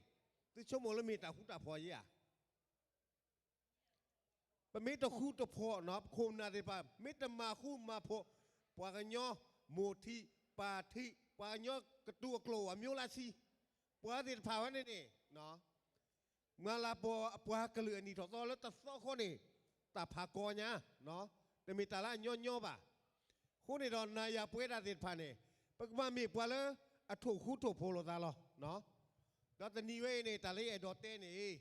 သုဆိကမိၣ်လၢမ့ၢ်တၢ်ဃူတၢ်ဖိးယဲဧါ. ပမ့ၢ်တဃူတဖိးနီၤ ပခိၣ်ပနၢ်သ့ၣ်တဖၣ် မ့ၢ်တမၤဃူမၤဖိး, ပှၤကညီမိၢ်ထံးပၢ်ထံး, ပှၤကညီကတူးအကျိာ်အမျိုးလၢဆံ, ပှၤသ့ၣ်တဖၣ်ဝဲန့ၣ်န့ၣ် မၤလၤကပီၤအပှၤကလုာ်အနံၣ်ထီၣ်သီလၢတသီဃီန့ၣ် တၢ်ဖးကီညါ, တမ့ၢ်တၢ်လၢအညီညီဘၣ်. အဃိန့ၣ်ဒီး နၤယၤပဝဲဒၣ်သ့ၣ်တဖၣ်န့ၣ် ပကဘၣ်မ့ၢ်ပှၤလၢအထိၣ်ဃူထိၣ်ဖိးလိာ်သးလီၤ. ဒီးတနံၤဝဲအံၤန့ၣ် တၢ်လၢယအဲၣ်ဒိးတဲန့ၣ်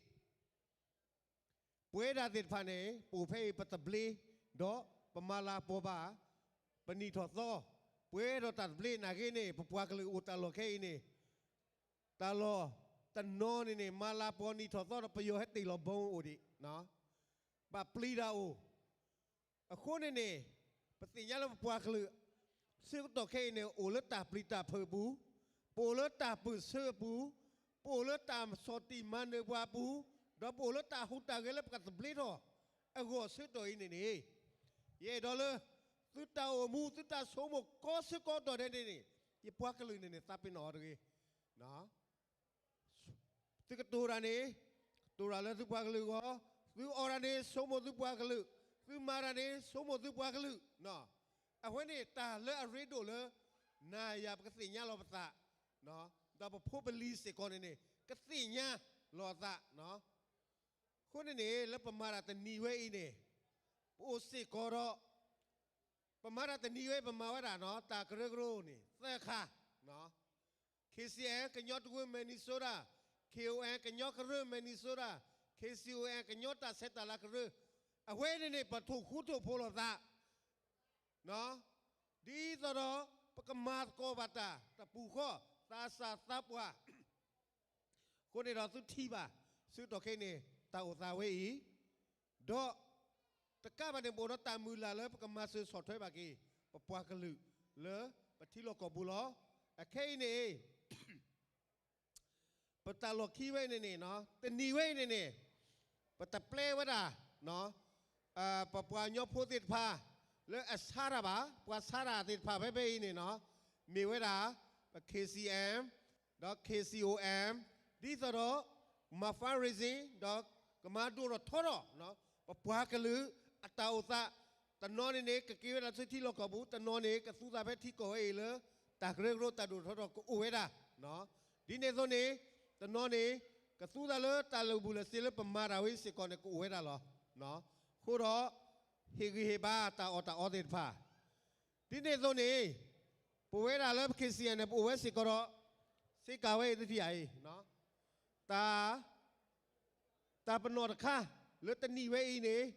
ပဝဲဒၣ်သ့ၣ်တဖၣ်န့ၣ် ပအိၣ်ဖဲအံၤပသဘျ့, ဒီးပမၤလၤကပီၤဘၣ် ပနံၣ်ထီၣ်သီ, ပှဲၤဒီးတၢ်သဘျ့နာ်က့န့ၣ် ပပှၤကလုာ်အိၣ်တၢ်လီၢ်ခဲအံၤန့ၣ်, တၢ်လီၢ်တနီၤန့ၣ်န့ၣ် မၤလၤကပီၤနံၣ်ထီၣ်သီဒီး ပယီၤဟဲတ့ၢ်လီၤဘီအိၣ်ဒံး, ဘၣ်ပျံၤတၢ်အိၣ် အဃိန့ၣ်န့ၣ် ပသ့ၣ်ညါလၢပပှၤကလုာ် ဆၢကတီၢ်ခဲအံၤန့ၣ် အိၣ်လၢတၢ်ပျံၤတၢ်ဖုးအပူၤ, ပအိၣ်လၢတၢ်ပၢၢ်ဆၢအပူၤ, ပအိၣ်လၢတၢ်ဆီၣ်တံၢ်မၤနၢၤပှၤအပူၤ, ဒီးပအိၣ်လၢတၢ်ဟူးတၢ်ဂဲၤလၢပကသဘျ့ထီၣ်အဂီၢ်ဆၢကတီၢ်အံၤန့ၣ်န့ၣ်, ယအဲၣ်ဒိးလၢ သုတၢ်အိၣ်မူ သုတၢ်ဆိကမိၣ်ကိးဆၢကိးကတီၢ်ဒဲးန့ၣ်န့ၣ်, ယပှၤကလုာ်န့ၣ်န့ၣ် သးပ့ၤနီၣ်အီၤတဂ့ၤ. သုကတိၤတၢ်န့ၣ်, ကတိၤတၢ်လၢသုပှၤကလုာ်အဂီၢ်, သုအီၣ်တၢ်န့ၣ် ဆိကမိၣ်သုပှၤကလုာ်, သုမၤတၢ်န့ၣ် ဆိကမိၣ်သုပှၤကလုာ်. အဝဲန့ၣ် တၢ်လၢအရ့ဒိၣ်လၢ နၤယၤပကသ့ၣ်ညါလီၤပသး, ဒီးပဖိပလံၤစ့ၢ်ကီးန့ၣ်န့ၣ် ကသ့ၣ်ညါလီၤအသး. အဃိန့ၣ်န့ၣ် လၢပမၤတၢ်တနံၤဝဲအံၤန့ၣ်, ပအိၣ်စ့ၢ်ကီးဒီး ပမၤတၢ်တနံၤဝဲ ပမၤဝဲဒၣ်နီၤ တၢ်ကရၢကရိန့ၣ် သၢခါ, K C N ကညီတဝၢ Minnesota, K O N ကညီကရၢ Minnesota, K C O N ကညီတၢ်ဆဲးတၢ်လၤကရၢ, အဝဲန့ၣ်န့ၣ် ပထိၣ်ဃူထိၣ်ဖိးလိာ်သး ဒ်သိးဒီး ပကမၤသကိးဘၣ်တၢ်တပူၤဃီ, သးစၢ်သးပှၢ်. အဃိန့ၣ်ဒီးသုထံၣ်ဘၣ် ဆၢကတီၢ်ခဲအံၤန့ၣ် တၢ်အိၣ်သးဝဲအံၤ, ဒီးတကးဘၣ်န့ၣ် ပအိၣ်ဒီးတၢ်မုၢ်လၢ်လၢပကမၤစၢၤဆီၣ်ထွဲဘၣ်က့ၤ ပပှၤကလုာ်လၢပထံလီၢ်ကီၢ်ပူၤလီၤ. အခဲအံၤန့ၣ် ပတၢ်လီၢ်ခံဝဲအံၤန့ၣ်န့ၣ်, တနံၤဝဲအံၤန့ၣ်န့ၣ်, ပတပျဲဝဲဒၣ် ပပှၤကညီဖိသ့ၣ်တဖၣ် လၢအဆါတၢ်ဘၣ်, ပှၤဆါတၢ်သ့ၣ်တဖၣ်ဖဲဖဲအံၤန့ၣ်နီၤ, မ့ၢ်ဝဲဒၣ် ပ K C M ဒီး K C O M, ဒ်သိးဒီး မၤ fundraising ဒီးကမၤဒိၣ်ထီၣ်ထီထီၣ် ပပှၤကလုာ်အတၢ်အိၣ်သး, တနီၤန့ၣ်န့ၣ် ကက့ၤဝဲဒၣ်ဆူထံလီၢ်ကီၢ်ပူၤ, တနီၤန့ၣ် ကသူသးဖဲထံကီၢ်ဝဲအံၤလၢ တၢ်ကရၢကရိတၢ်ဒိၣ်ထီၣ်ထီထီၣ်ကအိၣ်ဝဲဒၣ်. ဒ်န့ၣ်အသိးန့ၣ် တနီၤန့ၣ် ကသူသးလၢတၢ်လၢာ်ဘူၣ်လၢာ်စ့ၤလၢပမၤတၢ်ဝဲအံၤစ့ၢ်ကီးန့ၣ် ကအိၣ်ဝဲဒၣ်လီၤ. အဃိဒီး ဟ့ၣ်ဂံၢ်ဟ့ၣ်ဘါတၢ်အီၣ်တၢ်အီသ့ၣ်တဖၣ် ဒ်န့ၣ်အသိးန့ၣ် ပဝဲဒၣ်လၢပ K C N န့ၣ် ပအိၣ်ဝဲစ့ၢ်ကီးဒီး စ့ကၤဝဲအံၤတထံၣ်ဧါအံၤ, တၢ် တၢ်ပနီၣ်တခါ လၢတနံၤဝဲအံၤန့ၣ်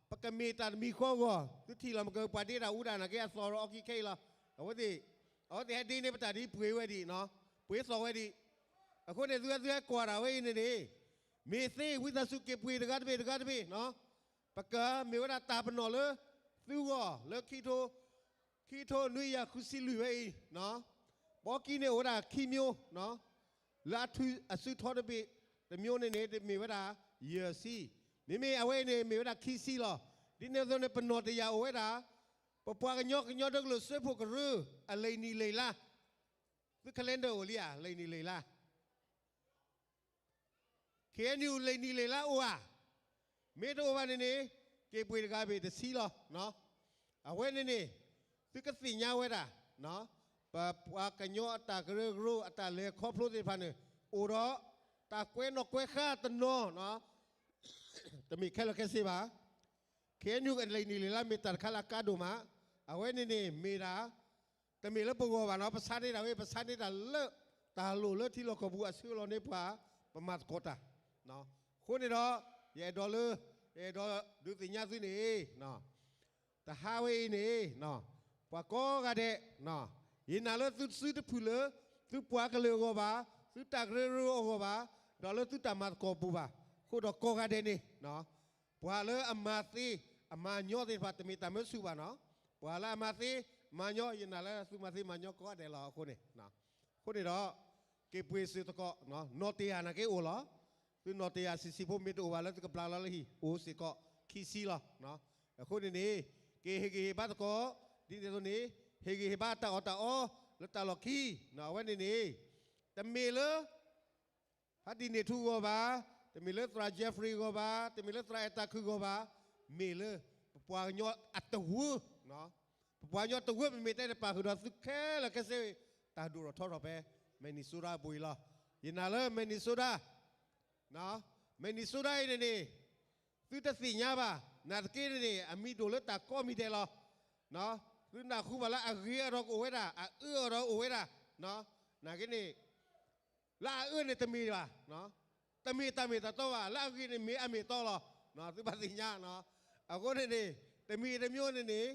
ပကမ့ၢ်တၢ်တမံၤဃီအဂီၢ် သုထံၣ်လီၤမ့ၢ်ကပှၤဒ့တၢ်အူတၢ်နာ်က့အသီၣ်ဒီးအီခံခဲအံၤလီၤ. အဝဲသ့ၣ် အဝဲသ့ၣ်ဟဲဒ့န့ၢ်ပတၢ်ဒ်ပှ့ၤဝဲဒံး, ပှ့ၤသီၣ်ဝဲဒံး. အဃိန့ၣ် သုသုဟဲကွၢ်တၢ်ဝဲအံၤန့ၣ်န့ၣ် မ့ၢ်သ့ဝံသးစူၤက့ၤပှ့ၤတဂၤတဘ့ၣ်တဂၤတဘ့ၣ် ပကမ့ၢ်ဝဲဒၣ်တၢ်ပနီၣ်လၢ သုဂီၢ်လၢ ခံထိနွံကယၤဃုဆံလွံၢ်ဝဲအံၤ, ဘီကံန့ၣ်အိၣ်ဝဲဒၣ်ခံမျိုး, လၢအစုထီတဘ့ၣ်တမျိုးန့ၣ်န့ၣ် တမ့ၢ်ဝဲဒၣ်ယဲၢ်ဆံ, မ့မ့ၢ်အဝဲအံၤန့ၣ် မ့ၢ်ဝဲဒၣ်ခံဆံလီၤ. ဒ်န့ၣ်အသိးန့ၣ် ပနီၣ်တယာ်အိၣ်ဝဲဒၣ် ပပှၤကညီ ကညီဒီကလုာ်စၢဖှိၣ်ကရၢ အလံာ်နံၣ်လံာ်လါ, သု calendar အိၣ်လံဧါ, လံာ်နံၣ်လံာ်လါ K N U လံာ်နံၣ်လံာ်လါအိၣ်ဧါ, မ့ၢ်တအိၣ်ဘၣ်န့ၣ်န့ၣ် က့ၤပှ့ၤတဂၤဘ့ၣ်တဆံလီၤ. အဝဲန့ၣ်န့ၣ် သုကသ့ၣ်ညါဝဲဒၣ် ပပှၤကညီအတၢ်ကရၢကရိ အတၢ်လဲၤခီဖျိသ့ၣ်တဖၣ်န့ၣ် အိၣ်ဒီးတၢ်ကွဲးနီၣ်ကွဲးဃါတနီၤ, တမ့ၢ်ခဲလၢာ်ခဲဆ့ဘၣ်. K N U အလံာ်နံၣ်လံာ်လါ မ့ၢ်တၢ်တခါလၢအကါဒိၣ်မး, အဝဲန့ၣ်န့ၣ်မ့ၢ်ဒၣ် တမ့ၢ်လၢပဂီၢ်ဘၣ်နီၤ, ပဆါန့ၢ်တၢ်ဝဲ ပဆါန့ၢ်တၢ်လၢ တၢ်လိၣ်လၢထံလီၢ်ကီၢ်ပူၤအဆၢလီၤန့ၢ်ပှၤ ပမၤသကိးတၢ်. အဃိန့ၣ်ဒီး ယအဲၣ်ဒိးလၢ ယအဲၣ်ဒိးဒုးသ့ၣ်ညါသုန့ၣ် တဟါဝဲအံၤန့ၣ် ပှၤကိးဂၤဒဲး ယနာ်လၢသုတစုတဖုၣ်လၢ သုပှၤကလုာ်အဂီၢ်ဘၣ်, သုတၢ်ကရၢကရိအဂီၢ်ဘၣ်, ဒီးလၢသုတၢ်မၤသကိးပူၤဘၣ်. အဃိဒီးကိးဂၤဒဲးန့ၣ် ပှၤလၢအမၤသ့ အမၤညီသ့ၣ်တဖၣ် တမ့ၢ်တၢ်မၢဆူၣ်ဘၣ်နီၤ. ပှၤလၢအမၤသ့ မၤညီ ယနာ်လၢသုမၤသ့မၤညီကိးဂၤဒဲးလီၤ. အဃိန့ၣ် အဃိန့ၣ်ဒီး က့ၤပှ့ၤစၢၤသကိး နီၣ်တယၢ်နာ်က့အိၣ်လီၤ. သုနီၣ်တယၢ်ဆံးဆံးဖိမ့ၢ်တအိၣ်ဘၣ်လၢသုကဘျးလီၤလၢဟံၣ် အိၣ်စ့ၢ်ကီးခံဆံလီၤ. အဃိန့ၣ်န့ၣ် က့ၤဟ့ၣ်ဂံၢ်ဟ့ၣ်ဘါသကိး ဒ်န့ၣ်အသိးန့ၣ် ဟ့ၣ်ဂံၢ်ဟ့ၣ်ဘါတၢ်အီၣ်တၢ်အီလၢတၢ်လီၢ်ခံ အဝဲန့ၣ်န့ၣ် တမ့ၢ်လၢ ဖါတံၢ်န့ၢ်ထူအဂီၢ်ဘၣ်, တမ့ၢ်လၢသရၣ် Jeffrey အဂီၢ်ဘၣ်, တမ့ၢ်လၢသရၣ်အဲၣ်တၢ်ခုၣ်အဂီၢ်ဘၣ်, မ့ၢ်လၢ ပပှၤကညီအတဝၢ ပပှၤကညီတဝၢ ပမ့ၢ်တဲန့ၣ် ပာ်ဃုာ်ဒီးသုခဲလၢာ်ခဲဆ့ တၢ်ဒိၣ်ထီၣ်ထီထီၣ်ဖဲ Minnesota အပူၤအံၤလီၤ. ယနာ်လၢ Minnesota, Minnesota အံၤန့ၣ်န့ၣ် သုတသ့ၣ်ညါဘၣ်, နာ်သက့န့ၣ်န့ၣ် အမံၤဒိၣ်လၢတၢ်ကိးမံၤဒဲးလီၤ. သုနၢ်ဟူဘၣ်လၢအဂ့ၤအဒီးကအိၣ်ဝဲဒၣ်, အအၢအဒီးအိၣ်ဝဲဒၣ်, နာ်က့န့ၣ် လၢအအၢန့ၣ်တမ့ၢ်ဘၣ်, တမ့ၢ်တၢ်မ့ၢ်တၢ်တီဘၣ်, လၢအဂ့ၤန့ၣ်မ့ၢ်အမ့ၢ်တီလီၤ. သုဘၣ်သ့ၣ်ညါ, အဃိန့ၣ်န့ၣ် တမံၤတမံၤန့ၣ်န့ၣ်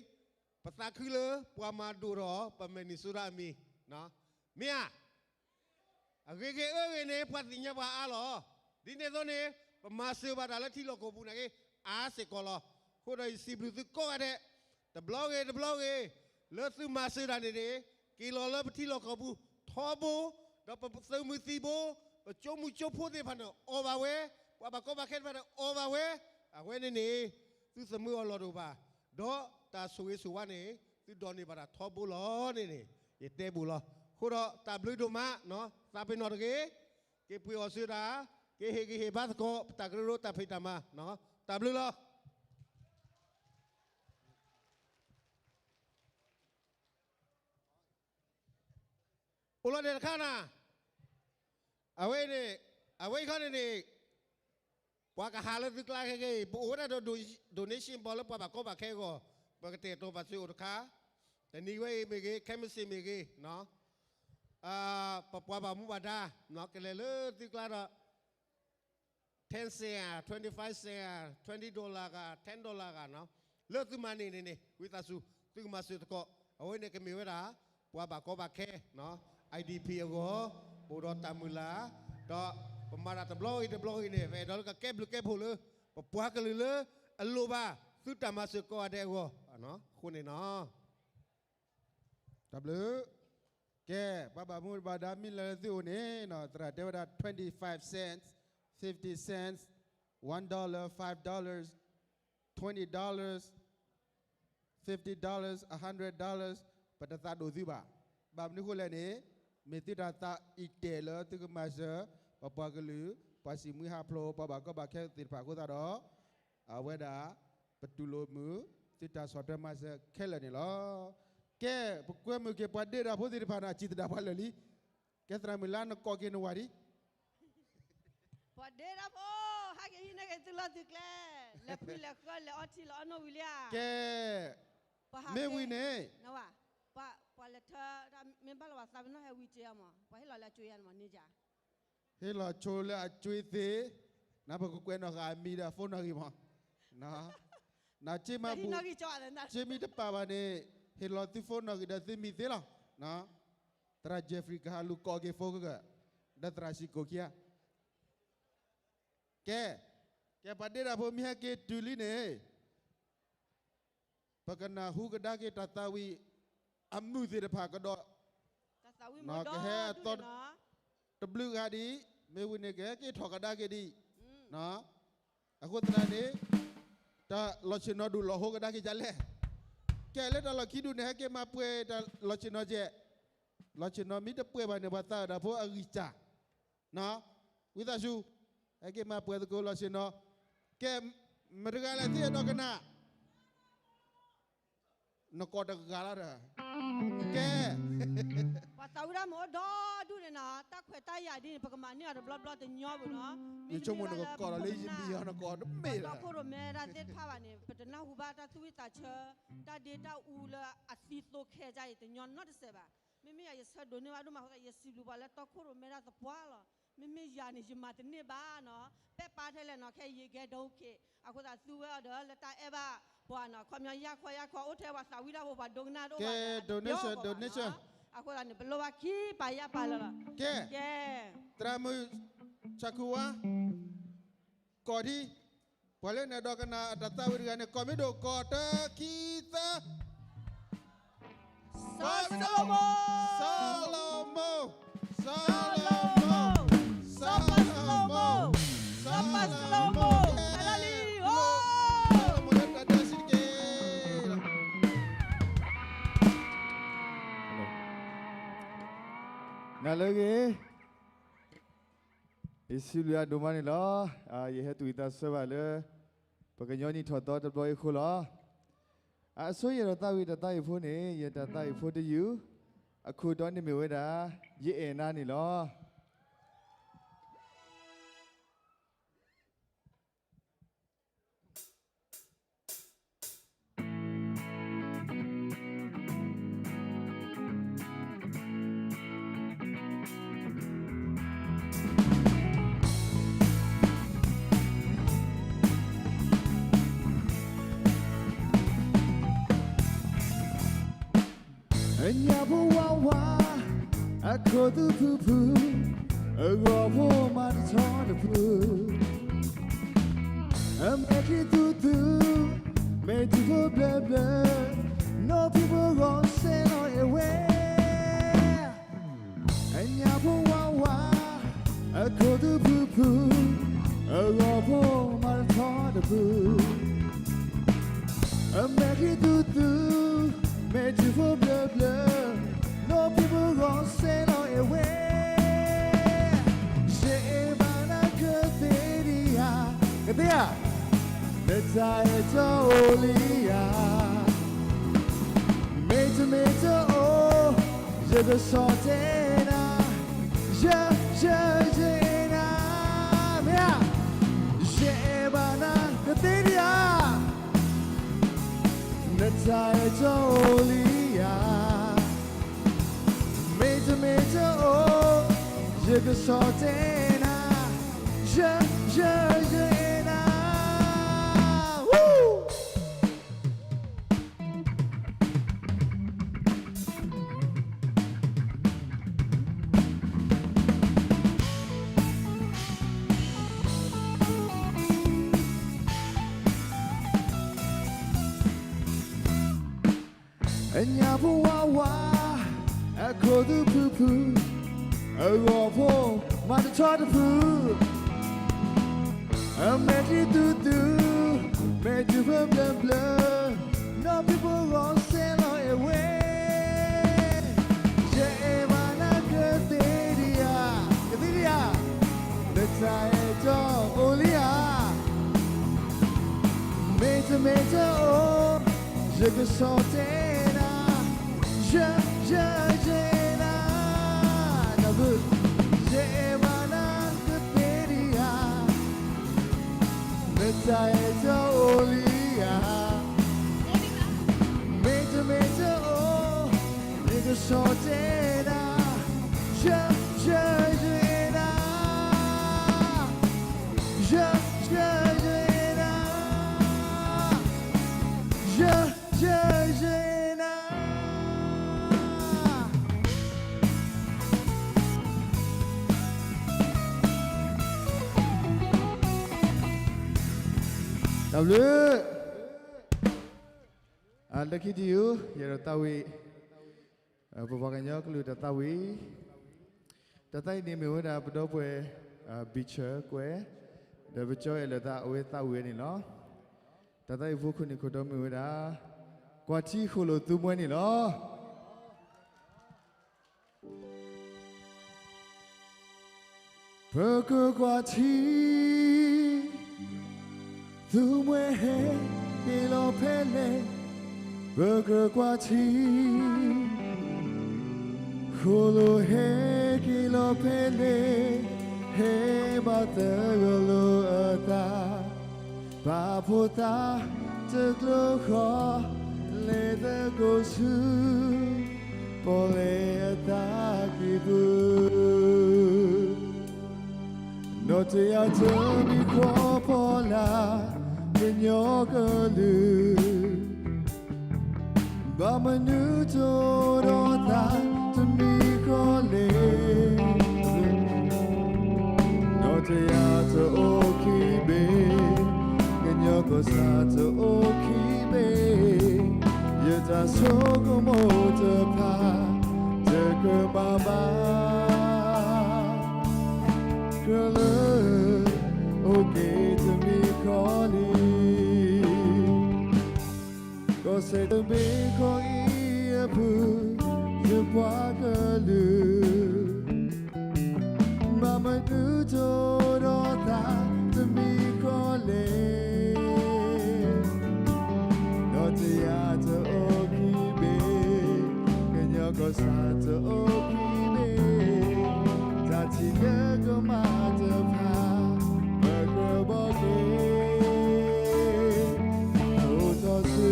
ပသးခုလၢပှၤမၤဒိၣ်ထီၣ်ပ Minnesota အမံၤ, မ့ၢ်ဧါ. အဂ့ၤဂ့ၤအၢဂ့ၤန့ၣ် ပှၤသ့ၣ်ညါပှၤအါလီၤ. ဒ်န့ၣ်အသိးန့ၣ် ပမၤစၢၤဘၣ်တၢ်လၢထံလီၢ်ကီၢ်ပူၤနာ်က့ အါစ့ၢ်ကီးလီၤ. အဃိဒီးယစံးဘျုးသုကိးဂၤဒဲး, တဘျီဂ့ၤတဘျီဂ့ၤ လၢသုမၤစၢၤတၢ်န့ၣ်န့ၣ် က့ၤလီၤလၢပထံလီၢ်ကီၢ်ပူၤ ထီဘိ, ဒီးပသုးမုၢ်သံၣ်ဘိ, ပကၠိမုၢ်ကၠိဖိသ့ၣ်တဖၣ်န့ၣ် အီၣ်ဘၣ်ဝဲ, ပှၤဘၣ်ကီဘၣ်ခဲတဖၣ်န့ၣ် အီၣ်ဘၣ်ဝဲ, အဝဲန့ၣ်န့ၣ် သုသမၢအီၤလီၢ်တအိၣ်ဘၣ်, ဒီးတၢ်ဆိၣ်ဂ့ၤဆိၣ်ဝါန့ၣ် သုဒိးန့ၢ်ဘၣ်တၢ်ထီဘိလီၤန့ၣ်န့ၣ် ယတဲဘူးလီၤ. အဃိဒီးတၢ်ဘျုးဒိၣ်မး, သးပ့ၤနီၣ်တဂ့ၤ, က့ၤပှ့ၤအီၣ်စၢၤတၢ်, က့ၤဟ့ၣ်ဂံၢ်ဟ့ၣ်ဘါသကိး ပတၢ်ကရၢကရိတၢ်ဖံးတၢ်မၤ, တၢ်ဘျုးလီၤ. အိၣ်လီၤဒဲးတခါနၤ, အဝဲန့ၣ်, အဝဲအံၤခီန့ၣ်န့ၣ်, ပှၤကဟးလၢသုကျါခဲက့ၤ, ပအိၣ်ဝဲဒၣ်ဒီး donation ဘီလၢပှၤဘၣ်ကီဘၣ်ခဲအဂီၢ်, ပကတဲာ်ကတီၤပာ်စၢၤအိၣ်တခါ, တနံၤဝဲအံၤမ့ၢ်ဂ့ၤ, ခဲမုၢ်ဆ့ၣ်မ့ၢ်ဂ့ၤ, ပပှၤဘၣ်မူဘၣ်ဒါ, ကလဲၤလၢသုကျါဒီး ten cent ဧါ, twenty five cent ဧါ, twenty dollar ဂၤ, ten dollar ဂၤနီၤ, လၢသုမၤန့ၢ်န့ၣ်န့ၣ် ဝံသးစူၤ သုကမၤစၢၤသကိး, အဝဲန့ၣ်ကမ့ၢ်ဝဲဒၣ် ပှၤဘၣ်ကီဘၣ်ခဲ, IDP အဂီၢ်, ပအိၣ်ဒီးတၢ်မုၢ်လၢ်, ဒီးပမၤတၢ်တဘျီဂ့ၤတဘျီဂ့ၤန့ၣ် ပအဲၣ်ဒိးလၢကကဲဘျုးကဲဖှိၣ်လၢ ပပှၤကလုာ်လၢအလိၣ်ဘၣ် သုတၢ်မၤစၢၤကိးဂၤဒဲးအဂီၢ်, အဃိန့ၣ်နီၤ တၢ်ဘျုး, ကဲ, ပှၤဘၣ်မူဘၣ်ဒါမ့ၢ်လၢသုအိၣ်န့ၣ်, သရၣ်တဲဝဲဒၣ် twenty-five cents, fifty cents, one dollar, five dollars, twenty dollars, fifty dollars, a hundred dollars, ပတသးဒိၣ်သုဘၣ်. ဘၣ်မနုၤဃိလဲၣ်န့ၣ်, မ့ၢ်သုတၢ်သးအံၤတဲာ်လၢသုကမၤစၢၤ ပပှၤကလုာ်, ပှၤစံးမွံဟးဖျိး, ပှၤဘၣ်ကီဘၣ်ခဲသ့ၣ်တဖၣ်အဃိသတးဒီး အဝဲဒၣ် ပတူၢ်လိာ်မုာ် သုတၢ်ဆီၣ်ထွဲမၤစၢၤခဲလၢာ်န့ၣ်လီၤ. ကဲ, ပကွဲမုာ်က့ၤပှၤဒ့တၢ်ဖိသ့ၣ်တဖၣ်န့ၣ် အစံၣ်သဒၣ်ပှၤလၢာ်လံ. ကဲသရၣ်မုၢ်လါနကိးက့ၤနဝၤဒံး ပှၤဒ့တၢ်ဖိ, ဟဲက့ၤဟံးန့ၢ်က့ၤသုလီၢ်သုကျဲ, လဲၤဖှံလဲၤဃၢလဲၤအီထံလဲၤအီနိၣ်ဝံၤလံဧါ. ကဲ, မ့ၢ်ဝံၤန့ၣ်, ပှၤလဲၤထၢ, မ့ၢ်ဘၣ်လီၤဘၣ်သးပ့ၤနီၣ်ဟဲဝံၤက့ၤအမး, ပှၤဟ့ၣ်လီၤလၢအကၠွ့ယါန့ၣ်မးန့ၣ်ယါ ဟ့ၣ်လီၤဆိလၢအကၠွ့သ့, နပကကွဲးနီၣ်ဃာ်အမံၤဒီး phone နီၣ်ဂံၢ်မး, နက့မးဘူၣ်, က့မံတပာ်ဘၣ်န့ၣ်, ဟ့ၣ်လီၤသု phone နီၣ်ဂံၢ်ဒီးသုမံၤသ့လီၤ. သရၣ် Jeffrey ကဟးလူၤကိးက့ၤ phone ကဂၤ, ဒီးသရၣ်စံၣ်ကိၣ်ခံဂၤ, ကဲ, ကဲပှၤဒ့တၢ်ဖိမ့ၢ်ဟဲက့ၤတုၤလံန့ၣ် ပကနၢ်ဟူကဒါက့ၤတၢ်သးဝံၣ်အမုာ်သ့ၣ်တဖၣ်ကဒီး, ကဟဲအသီတဘျုးဂၤဒံး, မ့ၢ်ဝံၤန့ၣ် ကဟဲက့ၤထီၣ်ကဒါက့ၤဒံး, အဃိသတးန့ၣ် တၢ်လီၤဆ့ၣ်နီၤဒူၣ်လီၤဟိကဒါက့ၤဒ်လဲၣ်. ကဲလၢတၢ်လီၢ်ခံဒူၣ်န့ၣ် ဟဲက့ၤမၤပှဲၤတၢ်လီၤဆ့ၣ်နီၤကဲး, လီၤဆ့ၣ်နီၤမ့ၢ်တပှဲၤဘၣ်န့ၣ် ပှၤသးအုးတၢ်ဖိအဂံၢ်စၢ် ဝံသးစူၤ, ဟဲက့ၤမၤပှဲၤသကိးလီၤဆ့ၣ်နီၤ, ကဲ, မတၤတဂၤလဲၣ်သ့ၣ်အဲၣ်ဒိးကနၣ်, နကိးတဂၤလီၤဒီး, ကဲ, ပှၤသးဝံၣ်တၢ်မ့ၢ်အိၣ်ဒီဒူၣ်န့ၣ်နီၤ, တၢ်ခွဲးတၢ်ယာ်ဒ်န့ၣ် ပကမၤန့ၢ်အီၤတဘျီဘျီတညီဘၣ်နီၤ, မ့ၢ်ဆိကမိၣ်နကကိးဒီးလၢယမံၤအီၤ နကိးတမ့ၢ်လၢၤ, ပှၤတီခိၣ်ရိၣ်မဲတၢ်သ့ၣ်တဖၣ်ဘၣ်န့ၣ် ပတနၢ်ဟူဘၣ်တၢ်သူၣ်ဝံၣ်သးဆၢ, တၢ်ဒ့တၢ်အူလၢအသံသိခဲကါအံၤ တညီနီတစဲးဘၣ်. မ့မ့ၢ်ယၤယဆၢဒိးန့ၢ်ဘၣ်ဒိၣ်မးအဃိသတး ယစံးဘျုးပှၤလၢတီခိၣ်ရိၣ်မဲတၢ်သပှၢ်လီၤ. မ့မ့ၢ်ယၤန့ၣ် ယမၤတန့ၢ်ဘၣ်နီၤ, ပဲၢ်ပာ်ထဲလဲၣ်နီၤ ခဲအံၤယကဲဒိက့ၤ, အဃိသတးသူဝဲအီၤဒီးလၢတၢ်အဲၣ်ဘၣ်ပှၤနီၤ, ခီပညီယၢ်ခီယၢ်ခီအိၣ်ထဲပှၤသးဝံၣ်တၢ်ဖိ ပှၤဒိကနၣ်တအိၣ်ဘၣ်, donation donation, အဃိသတးန့ၣ် ပလိၣ်ဘၣ်ခံပာ်ယၢ်ပာ်လၢာ်လီၤ. ကဲ, သရၣ်မုၣ်ဆၣ်ခူဝါ, ကိးဒံး, ပှၤလၢနအဲၣ်ဒိးကနၣ်အတၢ်သးဝံၣ်တဂၤန့ၣ် ကိးမ့ၢ်ဒိၣ်ကိးတၢ ခံ သၢ စီၤၡလိၤမိၣ်, စီၤၡလိၤမိၣ်, စီၤၡလိၤမိၣ်, စီၤၡလိၤမိၣ်, စီၤၡလိၤမိၣ်, စီၤၡလိၤမိၣ်, စီၤၡလိၤမိၣ်လၢတၢ်ဒဲးစံးတက့ၢ်. နၤလၢအဂ့ၤ ယစံးဘျုးအဒိၣ်မးန့ၣ်လီၤ. ယဟဲသူၣ်ဝံၣ်သးဆၢဘၣ်လၢ ပကညီနံၣ်ထီၣ်သီတဘျီအံၤအဃိလီၤ. အဆိယတၢ်သးဝံၣ်တၢ်သးဝံၣ်ဖိန့ၣ် ယတၢ်သးဝံၣ်ဖိတယုၢ်, အခိၣ်တီန့ၣ်မ့ၢ်ဝဲဒၣ် ယအဲၣ်နၤန့ၣ်လီၤ. အညၣ်ဖိဝါဝါ, အခိၣ်သူဖုဖု, အဂီၤဖိမၤတဆီတဖု, အမဲာ်ချံသူသူ, မဲာ်ထံဖိဘျၢဘျၢ, နီၢ်ဖံးဖိဂီၤစဲလီၤအဝဲ အညၣ်ဖိဝါဝါ, အခိၣ်သူဖုဖု, အဂီၤဖိမၤတထီတဖု, အမဲာ်ချံသူသူ, မဲာ်ထံဖိဘျၢဘျၢ, နီၢ်ဖံးဖိဂီၤစဲလီၤအဝဲ, ယအဲၣ်ဘၣ်နၤကသ့ဒံးဧါ, ကသ့ဧါ, နတၢ်အဲၣ်တီအိၣ်လံဧါ မ့တမ့ၢ်တအိၣ်, ယကဆီၣ်တဲနၤ, ယ, ယ, ယအဲၣ်နၤ, မ့ၢ်ဧါ, ယအဲၣ်ဘၣ်နၤကသ့ဒံးဧါ, နတၢ်အဲၣ်တီအိၣ်လံဧါ, မ့တမ့ၢ်တအိၣ်, ယကဆီၣ်တဲနၤ, ယ, ယ, ယအဲၣ်နၤ အညၣ်ဖိဝါဝါ, အခိၣ်သူဖုဖု, အဂီၤဖိမၤတထီတဖု, အမဲာ်ချံသူသူ, မဲာ်ထံဖိဘျၢဘျၢ, နီၢ်ဖံးဖိဂီၤစဲလီၤအဝဲ, ယအဲၣ်ဘၣ်နၤကသ့ဒံးဧါ, ကသ့ဒံးဧါ, နတၢ်အဲၣ်တီအိၣ်လံဧါ, မ့တမ့ၢ်တအိၣ်, ယကဆီၣ်တဲနၤ, ယ, ယ, ယအဲၣ်နၤ, ယအဲၣ်ဘၣ်နၤကသ့ဒံးဧါ, နတၢ်အဲၣ်တီအိၣ်လံဧါ, မ့တမ့ၢ်တအိၣ်, ယကဆီၣ်တဲနၤ, ယ, ယ, ယအဲၣ်နၤ, ယ, ယ, ယအဲၣ်နၤ, ယ, ယ, ယအဲၣ်နၤ တၢ်ဘျုး, လၢခံတယုၢ် ယအဲၣ်ဒိးသးဝံၣ် ပပှၤကညီကလုာ်တၢ်သးဝံၣ်, တၢ်သးဝံၣ်န့ၣ်မ့ၢ်ဝဲဒၣ်ပဒီပုၢ်ဝဲၢ် ဘံၣ်ဆၢကွဲး, ဒီးပကၠီအဲၣ်လီၤသးအဝဲသးဝံၣ်ဝဲန့ၣ်လီၤ. တၢ်သးဝံၣ်ဖိခိၣ်န့ၣ်ခိၣ်တီမ့ၢ်ဝဲဒၣ် ကွၢ်ထံဃိၣ်လိာ်သူမှဲန့ၣ်လီၤ. ပကြၢးကွၢ်ထံ သူမှဲဟဲက့ၤလီၤဖဲလဲၣ်, ပကြၢးကွၢ်ထံ ဃိၣ်လိာ်ဟဲက့ၤလီၤဖဲလဲၣ်, ဟဲဘၣ်သဂၢၢ်လိာ်အသး ပာ်ဖှိၣ်သးတကျိၤဃီ, လဲၤသကိးဆူ ပီၣ်လဲၣ်အသးကံၢ်ပူၤ, နီၢ်တယၢ်တမံၤဃီဖီလာ် ကညီကလုာ် ဘၣ်မနုၤတအိၣ်ဒီးသးတမံၤဃီလဲၣ်, နီၢ်တယၢ်တအိၣ်ခံဘ့ၣ်, ကညီကီၢ်စဲၣ်တအိၣ်ခံဘ့ၣ်, ယတၢ်ဆိကမိၣ်တဖၣ် တကြၢးမၤဘၣ် ကြၢးလၢ အိၣ်က့ၤတမံၤဃီလံ. ကီၢ်စဲၣ်တဘ့ၣ်ခီအံၤအပူၤ ယပှၤကလုာ် ဘၣ်မနုၤတအိၣ်ဒီးသးတမံၤဃီလဲၣ်, နီၢ်တယၢ်တအိၣ်ခံဘ့ၣ်, ကညီကီၢ်စဲၣ်တအိၣ်ခံဘ့ၣ်, တၢ်ထံၣ်လၢကမၣ်တဖၣ် ပကြၢးဘီက့ၤ အိၣ်ထီၣ်ဆူ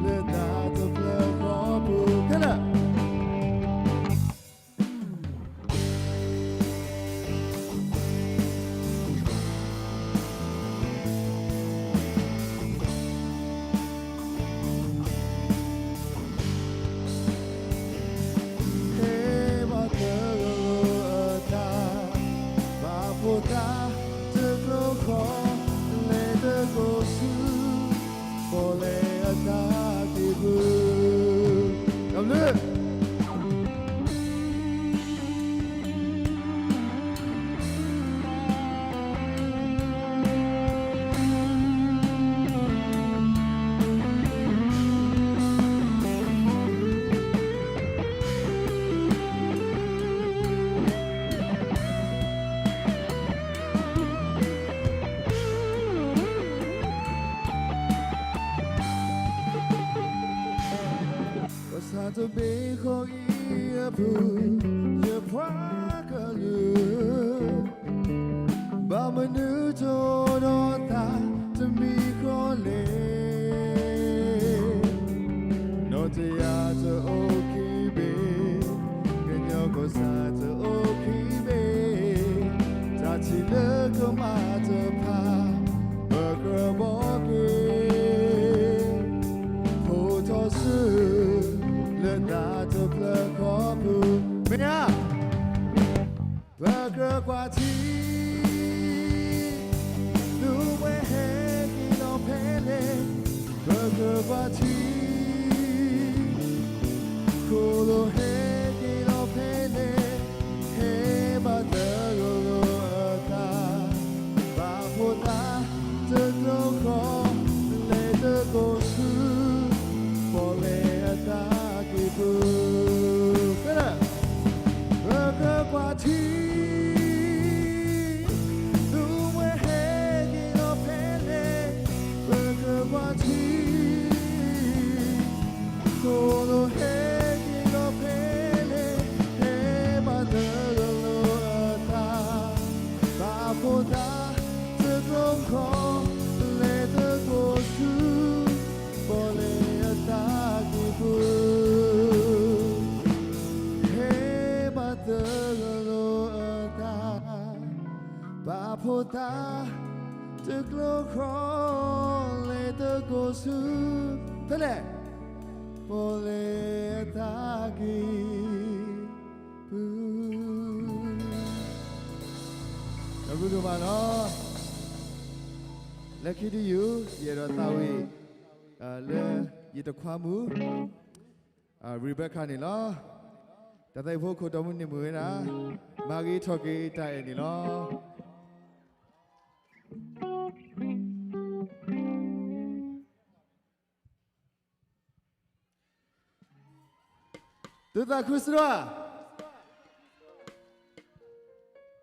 လၢတၢ်တဖျၢၣ်ဃီပူၤခဲလၢာ် ဟဲဘၣ်သဂၢၢ်လိာ်အသး, ပာ်ဖှိၣ်သးတကျိၤဃီ, အပူၤ ယပှၤကလုာ်, ဘၣ်မနုၤတအိၣ်ဒီးသးတမံၤဃီလဲၣ်. နီၢ်တယၢ်တအိၣ်ခံဘ့ၣ်, ကညီကီၢ်စဲၣ်တအိၣ်ခံဘ့ၣ်, တၢ်ထံၣ်လၢကမၣ်တဖၣ် ပကြၢးဘီက့ၤ ဖိထီၣ်စုလၢတၢ်တဖျၢၣ်ဃီပူၤ, မ့ၢ်ဧါ. ပကြၢးကွၢ်ထံ သုးဝဲဟဲက့ၤလီၤဖဲလဲၣ်, ပကြၢးကွၢ်ထံ ခိၣ်လိၤဟဲက့ၤလီၤဖဲလဲၣ်, ဟဲဘၣ်တၢ်ဂ့ၤလိာ်အသး, ပာ်ဖှိၣ်သးတကျိၤဃီ, လဲၤသကိးဆူ ပီၣ်လဲၣ်အသးကံၢ်ပူၤ, ဖဲလဲၣ် ပကြၢးကွၢ်ထံ သုးဝဲဟဲက့ၤလီၤဖဲလဲၣ်, ပကြၢးကွၢ်ထံ ခိၣ်လိၤဟဲက့ၤလီၤဖဲလဲၣ်, ဟဲဘၣ်တၢ်ဂ့ၤလိာ်အသး, ပာ်ဖှိၣ်သးတကျိၤဃီ, လဲၤသကိးဆူ ပီၣ်လဲၣ်အသးကံၢ်ပူၤ, ဟဲဘၣ်တၢ်ဂ့ၤလိာ်အသး, ပာ်ဖှိၣ်သးတကျိၤဃီ, လဲၤသကိးဆူ ဖဲလဲၣ် ပီၣ်လဲၣ်အသးကံၢ်ပူၤ, ဒီးဂုၢ်ဒိၣ်မးလီၤ. လၢခံတယုၢ် ယအဲၣ်ဒိးသးဝံၣ် လၢယတခွါမုၣ် Rebecca န့ၣ်လီၤ. တၢ်သးဝံၣ်ဖိခိၣ်တီမုၣ်န့ၣ်မ့ၢ်ဝဲဒၣ် မၤဂ့ၤထီၣ်က့ၤတၢ်အဲၣ်န့ၣ်လီၤ. သုသးခုစ့ၢ်ကီး,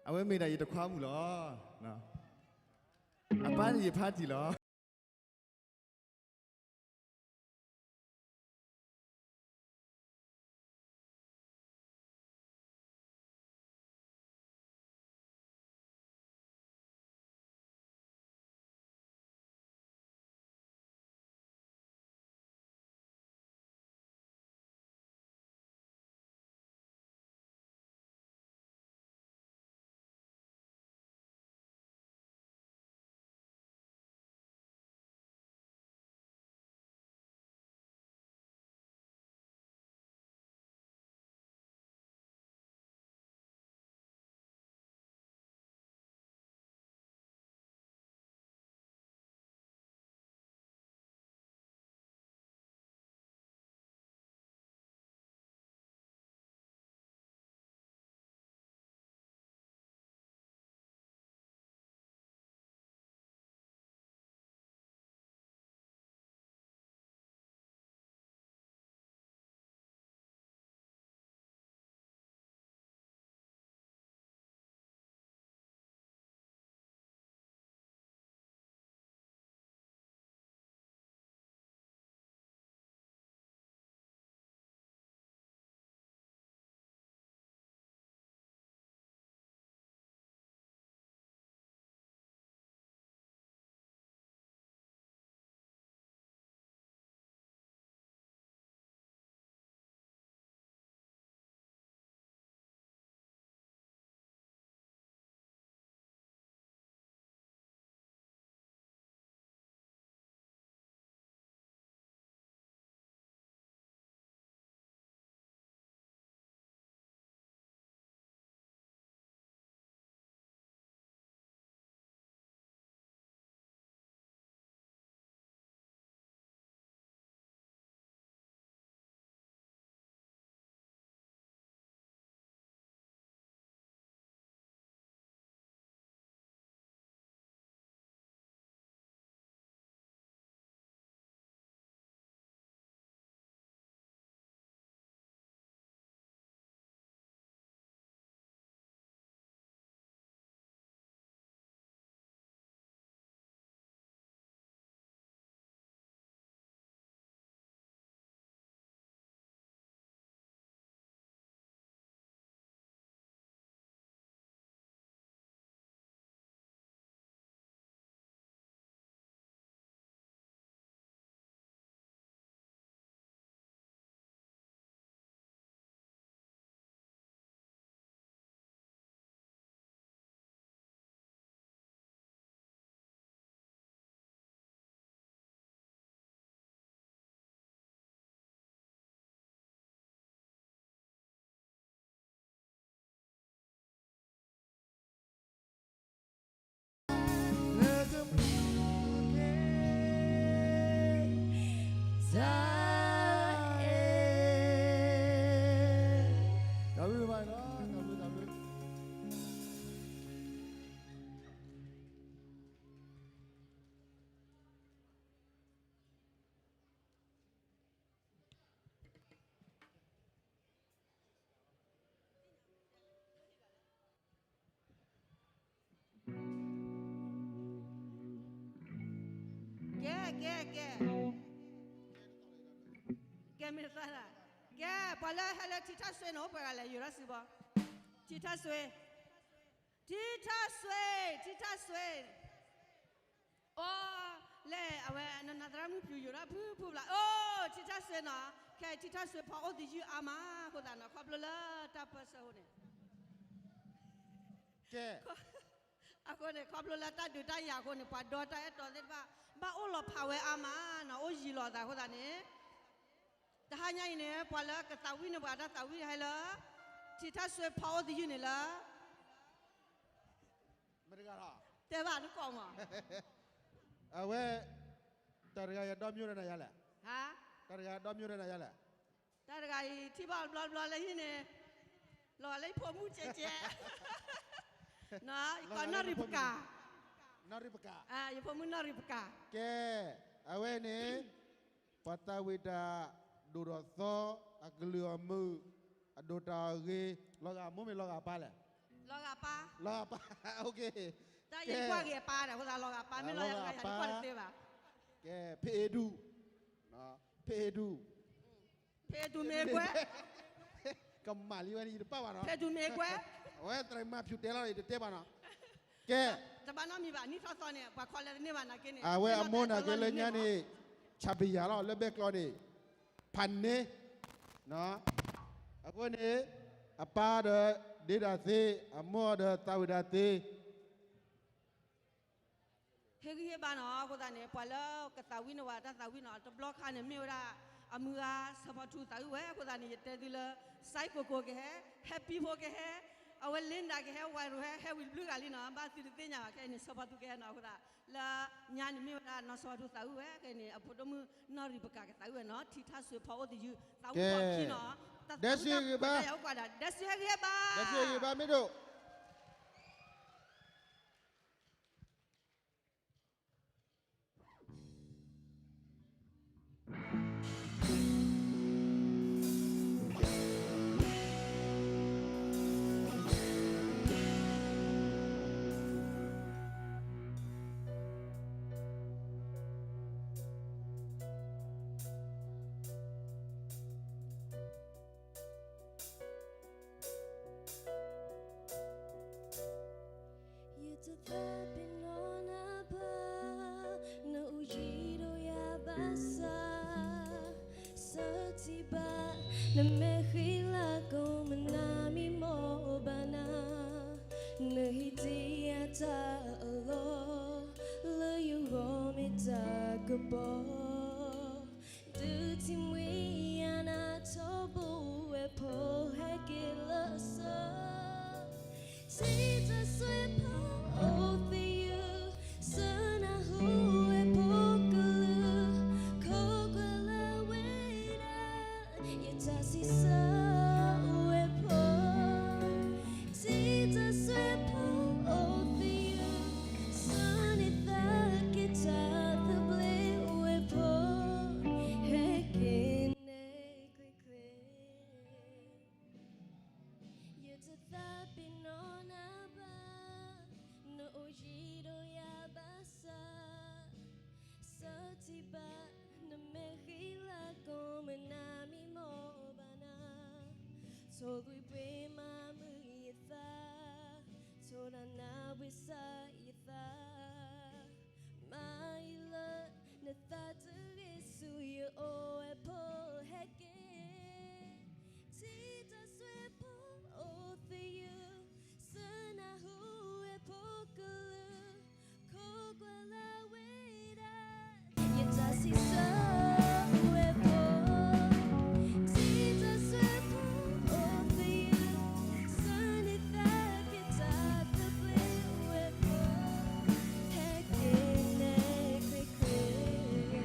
အဝဲမ့ၢ်ဒၣ်ယတခွါမုၣ်လီၤ. အပၢ်န့ၣ်ယဖါတံၢ်လီၤ. ကဲ, ကဲမ့ၢ်သၢဒၣ်, ကဲ ပှၤလၢဟဲလၢထံထၣ်စွ့န့ၣ် အိၣ်ပှဲၤဂၤလဲၣ် ယိၤထီၣ်စုဘီ, ထံထၣ်စွ့, ထံထၣ်စွ့, ထံထၣ်စွ့, အိ လဲၣ် အဝဲနနၤသရၣ်မုၣ်ဖၠူယိၤထီၣ်ဖုဖုဘျီ အိ ထံထၣ်စွ့နီၤ, ခဲထံထၣ်စွ့ဖီအိၣ်သယုၢ်အါမးအဃိသတးနီၤ ခီဖျိလၢတၢ်ပၢဆှၢအဃိန့ၣ် ကဲ အဃိန့ၣ် ခီဖျိလၢတၢ်ဒုးတၢ်ယၤအဃိန့ၣ် ပှၤဒီတၢ်အဲၣ်တီသ့ၣ်တဖၣ် ဘၣ်အိၣ်လီၤဖးဝဲအါမးနီၤ အိၣ်ယံၤလီၤအသးအဃိသတးန့ၣ် တဟါညါအံၤန့ၣ် ပှၤလၢကသးဝံၣ်န့ၢ်ပှၤတၢ်သးဝံၣ်ဟဲလၢ ထံထၣ်စွ့ဖီအိၣ်သယုၢ်န့ၣ်လၢ မတဂၤလီၤ တဲဘၣ်နကိးမး အဝဲ တၢ်တဂၤအံၤအဒီမ့ၢ်အိၣ်ဒီးနၤယါလဲၣ်, တၢ်တဂၤအံၤဒီမ့ၢ်အိၣ်ဒီးနၤယါလဲၣ်, တၢ်တဂၤအံၤ ထံၣ်ဘၣ်ဘျီဘျီလၢဟံၣ်န့ၣ် လီၤလၢယဖိမုၣ်ကဲကဲ ယကိးနီၢ်ရံပကၤ, နီၢ်ရံပကၤ, ယဖိမုၣ်နီၢ်ရံပကၤ, ကဲ အဝဲန့ၣ် ပှၤသးဝံၣ်တၢ် ဒိၣ်ဒီးသီ အကလုၢ်အမုာ် အဒိၣ်တၢ်အဂ့ၤ လီၤဂာ်မိၢ်မ့ၢ်လီၤဂာ်ပၢ်လဲၣ်, လီၤဂာ်ပၢ်, လီၤဂာ်ပၢ်, တၢ်ယကွၢ်ဂ့ၤအပၢ်ဒီး အဃိသတးလီၤဂာ်ပၢ် မ့ၢ်လီၤဂာ်ယၤ ယကွၢ်တသ့ဘၣ်, ကဲ ဖဲအ့ဒူၣ်, ဖဲအ့ဒူၣ်, ဖဲအ့ဒူၣ်မ့ၢ်ကွဲ ကမၣ်လံဝဲန့ၣ် ယတပာ်ဘၣ်နီၤ, ဖဲအ့ဒူၣ်မ့ၢ်ကွဲ အဝဲသရၣ်မါဖၠူတဲလီၤ ယတတဲဘၣ်နီၤ, ကဲ တဘၣ်နီတမံၤဘၣ် နံၣ်ထီၣ်သီန့ၣ် ပှၤခီလဲသန့ၢ်ဘၣ်နာ်က့န့ၣ် အဝဲအမိၢ်နာ်က့လၢညါန့ၣ် ဆၣ်ပယၤလီၤ လၢဘဲကျီန့ၣ် ဖးန့ၢ်, အဃိန့ၣ် အပၢ်ဒီးဒ့တၢ်သ့ အမိၢ်ဒီးသးဝံၣ်တၢ်သ့ ဟ့ၣ်ဂံၢ်ဟ့ၣ်ဘါနီၤ အဃိသတးန့ၣ် ပှၤလၢကသးဝံၣ်န့ၢ်ဝဲတၢ်သးဝံၣ်နီၤ တဘျီခါန့ၣ် မ့ၢ်ဝဲဒၣ် အမုၢ်ဂၤ စီၤဖီထူသးဝံၣ်ဝဲ အဃိသတးန့ၣ် ယတဲသုလၢ စဲးကိၢ်ကိၢ်ကဟဲ ဟဲပံဖိကဟဲ အဝဲလ့ဒါကဟဲ ဝဲရိၤဟဲ ဟဲဝံၤတဘျုးဂၤလံနီၤ ဘၣ်သုတသ့ၣ်ညါဘၣ် ခဲအံၤန့ၣ် စီၤဖီထူကဟဲနီၤ အဃိသတး လၢညါန့ၣ်မ့ၢ်ဝဲဒၣ်နီၢ်စီၤဖီထူသးဝံၣ်ဝဲ ခဲအံၤန့ၣ် အဖိဒိၣ်မုၣ်နီၢ်ရံပကၤကသးဝံၣ်ဝဲနီၤ ထံထၣ်စွ့ဖီအိၣ်သယုၢ် သးဝံၣ်ဖီခံနီၤ တၢ်သးဝံၣ်တၢ်ပှဲၤတၢ်ယၤအိၣ်ကွၢ်ဒၣ် ဒဲစံးဟ့ၣ်ဂံၢ်ဟ့ၣ်ဘါ ဒဲစံးဟ့ၣ်ဂံၢ်ဟ့ၣ်ဘါမ့ၢ်ဒိၣ် ယတသးပ့ၤနီၣ်နၤဘၣ်, နအိၣ်ယံၤဒီးယၤဘၣ်ဆၣ်, ဆၢထံဘၣ်, နမ့ၢ်ဃ့လၤကိးမနၤမံမီၢ်ဘၣ်နၤ, နဟ့ၣ်တ့ၢ်ယၤတၢ်အလီၢ်, လၢယဂီၢ်မ့ၢ်တၢ်ကပီၤ ဒုးထံၣ်မှံယၤနၤထီဘိဝဲၢ်ဖိဟဲက့ၤလၢစၢ, ထံထၣ်စွ့ဖီအိၣ်သယုၢ်, စၢနၢ်ဟူဝဲၢ်ဖိကလုၢ်, ခိးကွၢ်လၢဝဲဒၣ်, ယတၢ်စံးဆၢဝဲၢ်ဖိ ထံထၣ်စွ့ဖီအိၣ်သယုၢ်, စၢနသးက့ၤတၢ်သဘျ့ဝဲၢ်ဖိ, ဟဲက့ၤနဲၣ်ကျ့ကျ့, ယတသးပ့ၤနီၣ်နၤဘၣ်, နအိၣ်ယံၤဒီးယၤဘၣ်ဆၣ် ဆၢထံဘၣ်, နမ့ၢ်ဃ့လၤကိးမနၤမံမီၢ်ဘၣ်နၤ, ဆိၣ်ဂ့ၤပှ့ၤမၤမုာ်ယသး, ဆိၣ်တၢ်နၢ်ပှ့ၤစၢ်ယသး, မၤယလၢ နသးတဂ့ၤဆူယအိၣ်ဝဲၢ်ဖိဟဲက့ၤ, ထံထၣ်စွ့ဖီအိၣ်သယုၢ်, စၢနၢ်ဟူဝဲၢ်ဖိကလုၢ်, ခိးကွၢ်လၢဝဲဒၣ်, ယတၢ်စံးဆၢဝဲၢ်ဖိ, ထံထၣ်စွ့ဖီအိၣ်သယုၢ်, စၢနသးက့ၤတၢ်သဘျ့ဝဲၢ်ဖိ, ဟဲက့ၤနဲၣ်ကျ့ကျ့ ယ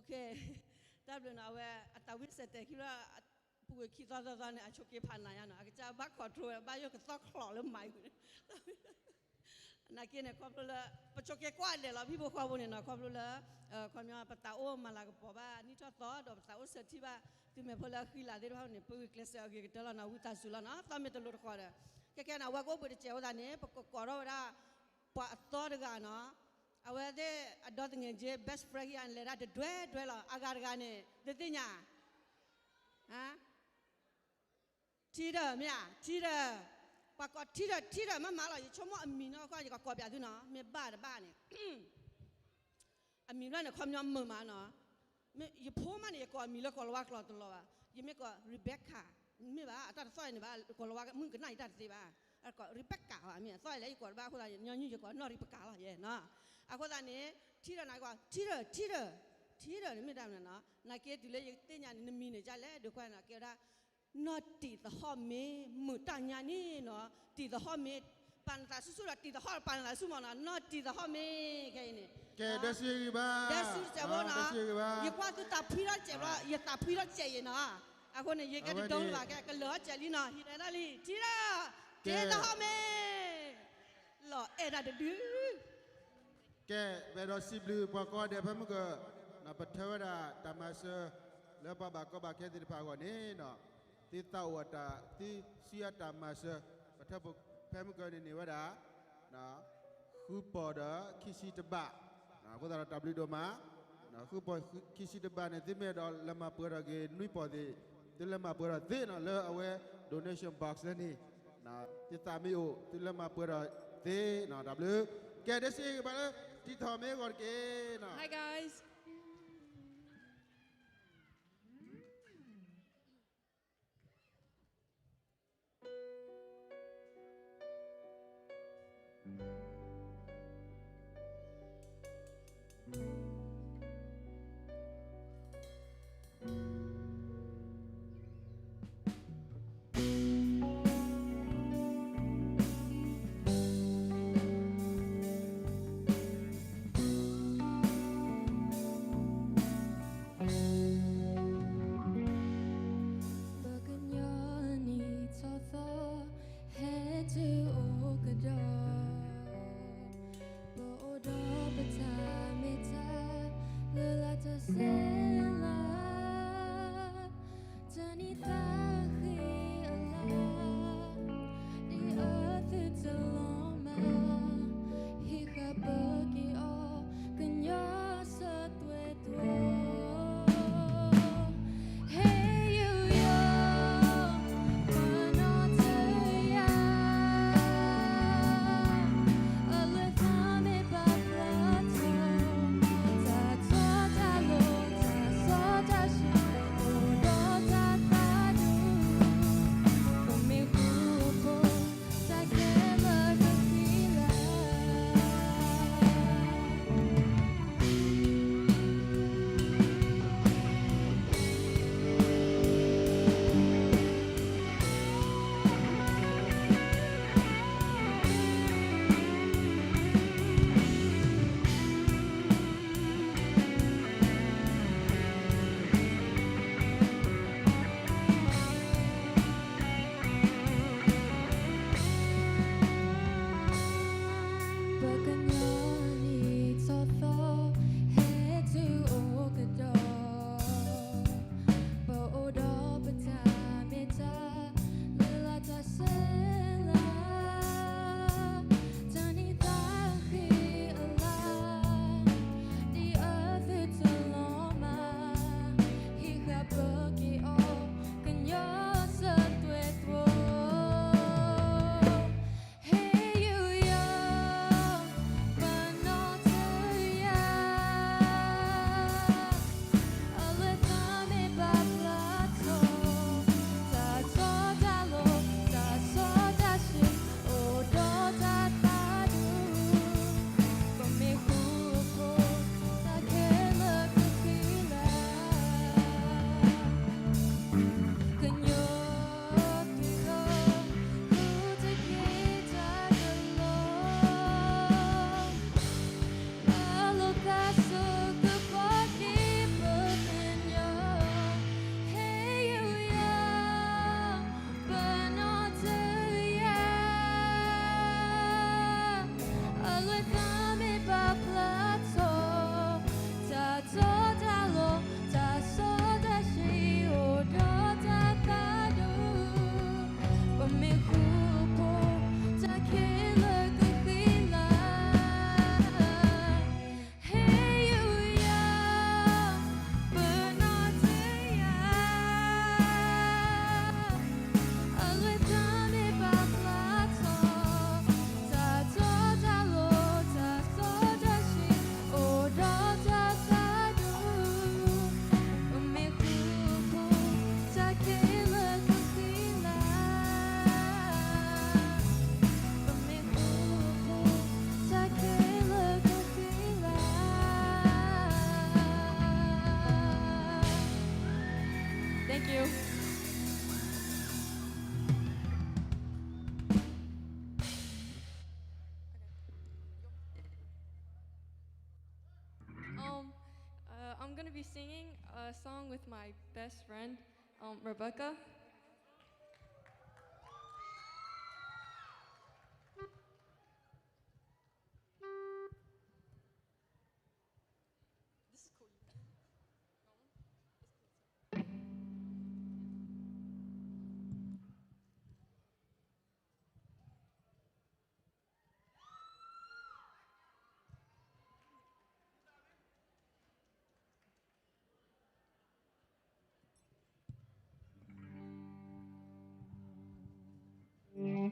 တၢ်ဘျုးနီၤ အဝဲအတၢ်ဝံစဲးတဲာ်ခံဘျီ ပူၤကွံာ်ခံသီသီသီန့ၣ် အဆိးက့ၤဖးနးညါနီၤ အကစၢ်ဘၣ် control ဝဲ ဘၣ်ယိၣ်ကသီၣ်ချီးလၢမၤအံၤန့ၣ် နာ်က့န့ၣ် ခီဖျိလၢ ပဆိးက့ၤကွၢ်ဒဲးလီၤ ဟံၣ်ဖိဃီဖိန့ၣ်နီၤ ခီဖျိလၢ ခီပညီ ပသးအိၣ်မၤလၤကပီၤဘၣ် နံၣ်ထီၣ်သီဒီး ပသးအိၣ်ဆၢထံၣ်ဘၣ် သုမဲာ်ဖိလၢအဃံလၤသ့ၣ်တဖၣ်န့ၣ် ပဂုာ်ကျဲးစၢးအဂ့ၤကတၢၢ်လီၤနီၤ ဝံသးစူၤလီၤနီၤ သီမ့ၢ်တလိၤတဃီၤဒီး ခဲခဲန့ၣ် အဝဲကအိၣ်ဘှံးတစဲးအဃိသတးန့ၣ် ပကကိးထီၣ်ဝဲဒၣ် ပှၤအသီတဂၤနီၤ အဝဲသ့ၣ်အဒီသငဲးက့ best friend ဟံၣ်အါန့ၣ် လဲၤဒၣ်တဒွဲဒွဲလီၤ အဂၤတဂၤန့ၣ် သုသ့ၣ်ညါ ထံတၢၢ်မ့ၢ်ဧါ ထံတၢၢ် ပှၤကိးထံတၢၢ် ထံတၢၢ်မးမးလီၤ ယဆိကမိၣ်အမံၤနီၢ်ကီၢ် ယကကိးပၠးသုနီၤ မ့ၢ်ဘၣ်တဘၣ်န့ၣ် အမံၤဘျီန့ၣ် ခီပညီမုာ်မးနီၤ ယဖိမးန့ၣ် ယကိးအမံၤလၢကီၢ်လၤဝါကျိာ်တလီၤဘၣ် ယမ့ၢ်ကိး Rebecca မ့ၢ်ဘၣ် အတၢ်တသီၣ်အံၤန့ၣ်ဘၣ် ကီၢ်လၤဝါမုၣ်ကနၣ်ယတၢ်တသ့ဘၣ် အကိး Rebecca အမ့ၢ်အသီၣ်အံၤလၢယကိးတဘၣ်အဃိသတး ညီနုၢ်ယကိးနီၢ် Rebecca လီၤယဲနီၤ အဃိသတးန့ၣ် ထံတၢၢ်န့ၣ်ကိး ထံတၢၢ် ထံတၢၢ် ထံတၢၢ်န့ၣ်မ့ၢ်တၢ်မနုၤနီၤ နာ်က့တုၤလၢယသ့ၣ်ညါန့ၣ် နမံၤန့ၣ်ဒ်လဲၣ် ဒုးကွၢ်နီၤ ကဲဝဲဒၣ် နီၢ်တံာ်သဟီၣ်မ့ၢ် မုာ်တၢ်ညါန့ၣ်နီၤ တံာ်သဟီၣ်မ့ၢ် ပာ်နသးဆူၣ်ဆူၣ်ဒီး တံာ်သဟီၣ်ပာ်နသးဆူၣ်မးနီၤ နီၢ်တံာ်သဟီၣ်မ့ၢ် ခဲအံၤန့ၣ် ကဲ ဒဲစံဂ့ၤဘၣ် ဒဲစံတစဲးဖိနီၤ ယကွၢ်သုသးဖှံထီၣ်တစဲးဘျီ ယသးဖှံထီၣ်တစဲးအံၤနီၤ အဃိန့ၣ် ယကဲတဒိလၢၤဘၣ် ကဲကလၢာ်ထီၣ်တစဲးလံနီၤ ဟံးန့ၢ်ဒၣ်လံ ထံတၢၢ် တံာ်သဟီၣ်မ့ၢ် လီၤအဲၣ်ဒၣ်တဒု ကဲ ပအဲၣ်ဒိးစံးဘျုးပှၤကိးဂၤဒဲးဖဲမုၢ်ကၢၢ် ပထၢဝဲဒၣ်တၢ်မၤစၢၤ လၢပှၤဘၣ်ကီဘၣ်ခဲသ့ၣ်တဖၣ်အဂီၢ်န့ၣ်နီၤ သုသးအိၣ်အတၢ် သုစံးအတၢ်မၤစၢၤ ပထၢဖဲမုၢ်ကၢၢ်န့ၣ်န့ၢ်ဝဲဒၣ် ဃုပီၢ်ဒီးခံဆံတဘး အဃိသတးဒီးတၢ်ဘျုးဒိၣ်မး ဃုပီၢ်ခံဆံတဘးန့ၣ် သုမ့ၢ်အဲၣ်ဒိးလဲၤမၤပှဲၤထီၣ်က့ၤနွံပီၢ်သ့ၣ် သုလဲၤမၤပှဲၤထီၣ်သ့နီၤ လၢအဝဲ donation box လၢန့ၣ် သုသးမ့ၢ်အိၣ် သုလဲၤမၤပှဲၤထီၣ်သ့နီၤ တၢ်ဘျုး ကဲ ဒဲစံဂ့ၤဘၣ်လၢ တံာ်သဟီၣ်မ့ၢ်အဂီၢ်တက့ၢ်နီၤ Hi guys. be singing a song with my best friend, um, Rebecca. This is cool. Thank you. Okay.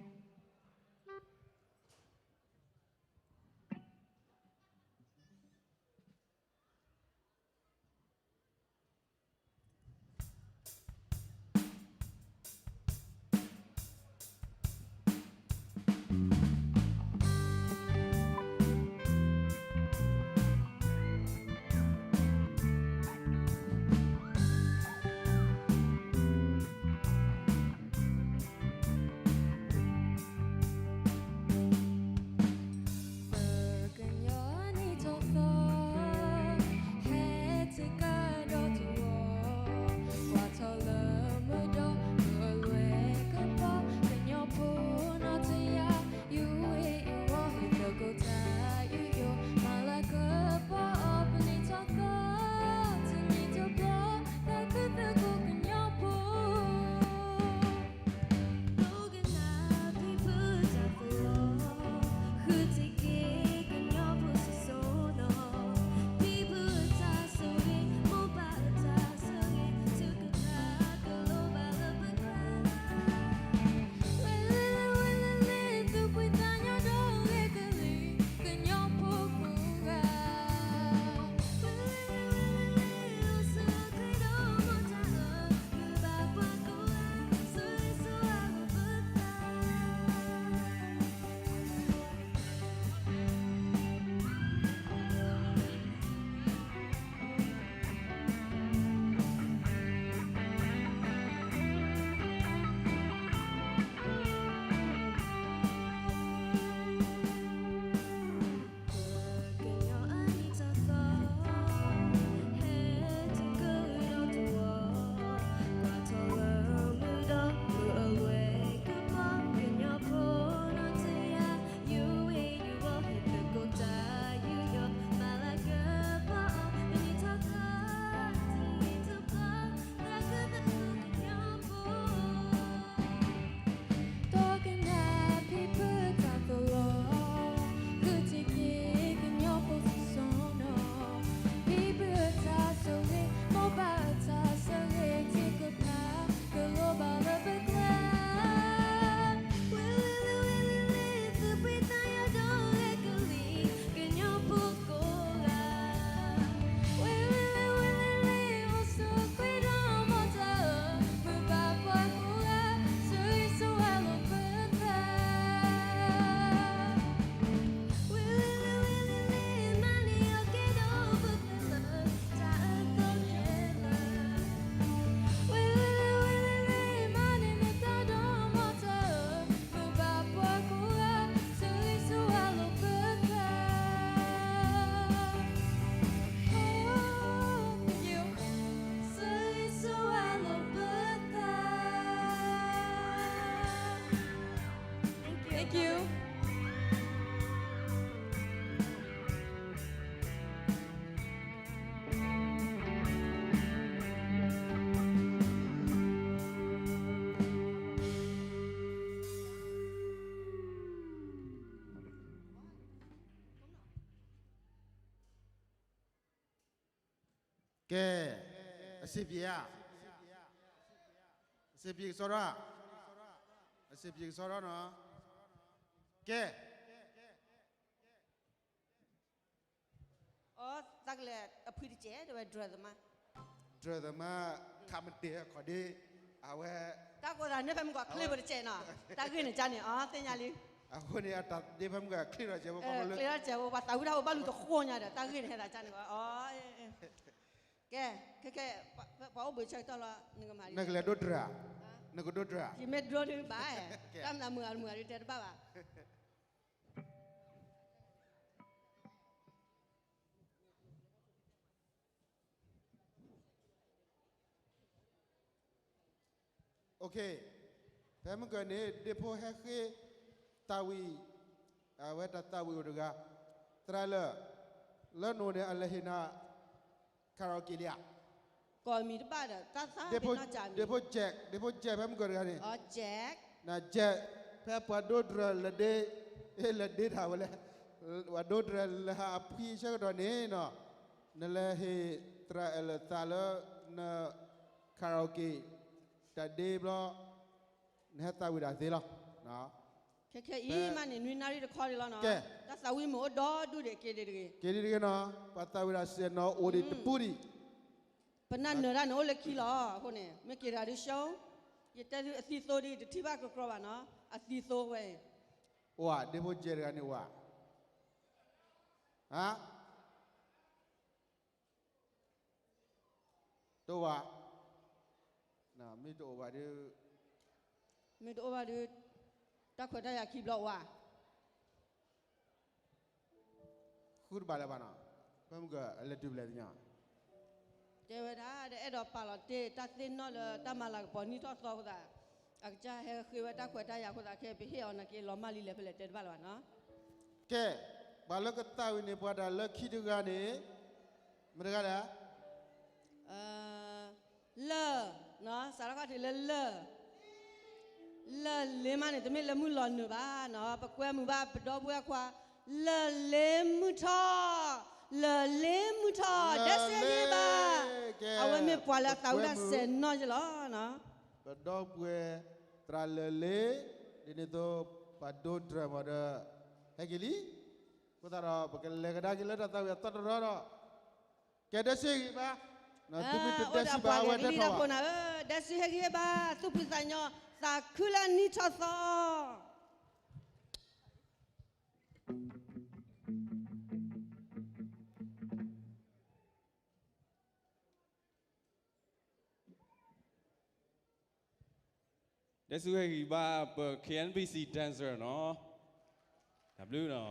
ကဲ, အဆင်ပြေဧါ, အဆင်ပြေကစီဒီ, အဆင်ပြေကစီဒီနီၤ, ကဲ. အီ, တၢ်ကလဲၤအဖုတကဲး တဲဝဲ ဒြၢၢ်သမါ, ဒြၢၢ်သမါ, ခးမတ့ၢ်ခီၣ်ဒ့, အဝဲ, တၢ်ကိးသးန့ၢ်ဖဲမုၢ်ကီၢ်ချ့ပတကဲးနီၤ, တၢ်ဂ့ၢ်န့ၣ်ကန့ၣ် အီ သ့ၣ်ညါလံ, အဃိန့ၣ် အတၢ်ဒ့ဖဲမုၢ်ကီၢ်ချ့ထီၣ်ကဲးဖိ ပှၤသးဝံၣ်တၢ်အိၣ်ဘၣ်လူၤတဃိညါဒီး တၢ်ဂ့ၢ်န့ၣ်ဟဲသးကန့ၣ်, အီ, ကဲ, ခဲခဲ, ပှၤအိၣ်ဘှံးဆၢကတီၢ်လီၤ, နကမၤ, နကလဲၤဒိတြၢၢ်ဧါ, နကဒိတြၢၢ်ဧါ, ယမ့ၢ်ဒိဒုးဘၣ်, တၢ်မနုၤမုာ်အမုာ်အဒုးတဲတဘၣ်ဘၣ်. ဖဲမုၢ်ကၢၤန့ၣ် ဒ့ဖိဟဲဃ့ သးဝံၣ်, အဝဲတၢ်သးဝံၣ်အိၣ်တဂၤ, သရၣ်လၢာ်, လၢနအိၣ်န့ၣ် အလဲၤဟ့ၣ်နၤ karaoke လံဧါ, ကီၢ်မံၤတဘၣ်ဒီး တၢ်သးပ့ၤနီၣ်ကၢ်မံၤ, ဒ့ဖိကဲး, ဒ့ဖိကဲး ဖဲမုၢ်ကၢၤတဂၤန့ၣ်, နကဲး, ဖဲပှၤဒိတြၢၤလၢဒ့, လၢဒ့တၢ်ဝဲလဲၣ်, ပှၤဒိတြၢၤလၢအဖှံဆၢကတီၢ်န့ၣ်နီၤ, နလဲၤဟ့ၣ်သရၣ်လၢာ်သးလၢ န karaoke တၢ်ဒ့ဘျီ, နဟဲသးဝံၣ်ဒၣ်သ့လီၤ. ခဲခဲအံၤမးန့ၣ် နွံနၣ်ရံၣ်တခီဒံးလီၤနီၤ, တၢ်သးဝံၣ်မ့ၢ်အိၣ်ဒီဒူၣ်ဒံး က့ၤဒံးတဂ့ၤ, က့ၤဒံးတဂ့ၤနီၤ, ပှၤသးဝံၣ်ဒၣ်စဲးနီၤအိၣ်ဒံးတပူၤဒံး, ပနၢ်နၢၤတၢ်န့ၣ်အိၣ်လၢခံလီၤ. အဃိန့ၣ် မ့ၢ်က့ၤတဂၤဒုးရှုံး, ယတဲသုအသံသိဒံး တထံၣ်ဘၣ်ကကြီဘၣ်နီၤ, အသံသိဝဲအံၤ, အိၣ်ဧါ, ဒ့ဖိကဲးတဂၤန့ၣ်အိၣ်ဧါ, ဟါ တအိၣ်ဘၣ်, မ့ၢ်တအိၣ်ဘၣ်ဒုး, မ့ၢ်တအိၣ်ဘၣ်ဒုး, တၢ်ခွဲးတၢ်ယာ်ခံဘျီအိၣ်ဧါ, ဃုတဘၣ်လၢၤဘၣ်နီၤ, ဖဲမုၢ်ကၢၤအလဲၤတုၤဖဲလဲၣ်သ့ၣ်ညါ, တဲဝဲဒၣ် တအဲၣ်ဒိးပာ်လီၤတ့ၢ်တၢ်သ့ၣ်နီၣ်လၢတၢ်မၤလၤကပီၤနံၣ်ထီၣ်သီအဃိသတး, အကစၢ်ဟဲဃ့ဝဲတၢ်ခွဲးတၢ်ယာ်အဃိသတး ခဲပဟ့ၣ်အီၤနာ်က့ လီၤမၢ်လံလဲၣ်ဖဲလဲၣ်တဲတဘၣ်လၢၤဘၣ်နီၤ. ကဲ, ပှၤလၢကသးဝံၣ်န့ၢ်ပှၤတၢ်လၢခံတဂၤန့ၣ်, မတၤတဂၤလဲၣ် လၢာ်, စးထီၣ်ခီၣ်ထံးလၢလၢာ်, လၢာ်လ့မးန့ၣ် တမ့ၢ်လၢမုၢ်လီၤနုာ်ဘၣ်နီၤ, ပကွဲမုာ်ဘၣ်ပဒီပုၢ်ဝဲၢ်ခွါ, လၢာ်လ့မုၢ်ထီၣ်, လၢာ်လ့မုၢ်ထီၣ်, ဒဲစ့ဟ့ၣ်ဘၣ်, အဝဲမ့ၢ်ပှၤလၢအသးဝံၣ်တၢ်စဲးနီၣ်ယလီၤ. ပဒီပုၢ်ဝဲၢ် သရၣ်လၢာ်လ့, ဒ်န့ၣ်အသိး ပှၤဒိတြၢၤမ့ၢ်ဒီး ဟဲက့ၤလံ, အဃိသတးဒီး ပကလဲၤကဒါက့ၤလၢတၢ်သးဝံၣ်အသီတရီဒီး, ကဲဒဲစ့ဟ့ၣ်ဂံၢ်ဘါ, သုမ့ၢ်တဒဲစ့ဘၣ်အဝဲတဲထီၣ်ဘၣ်, ဒဲစ့ဟ့ၣ်ဂံၢ်ဘါ, သူၣ်ဖှံသးညီ, သးခုလၢနံၣ်ထီၣ်သီ ဒဲစ့ဟ့ၣ်ဂံၢ်ဘါ ပ K N B C dancer နီၤ, တၢ်ဘျုးနီၤ.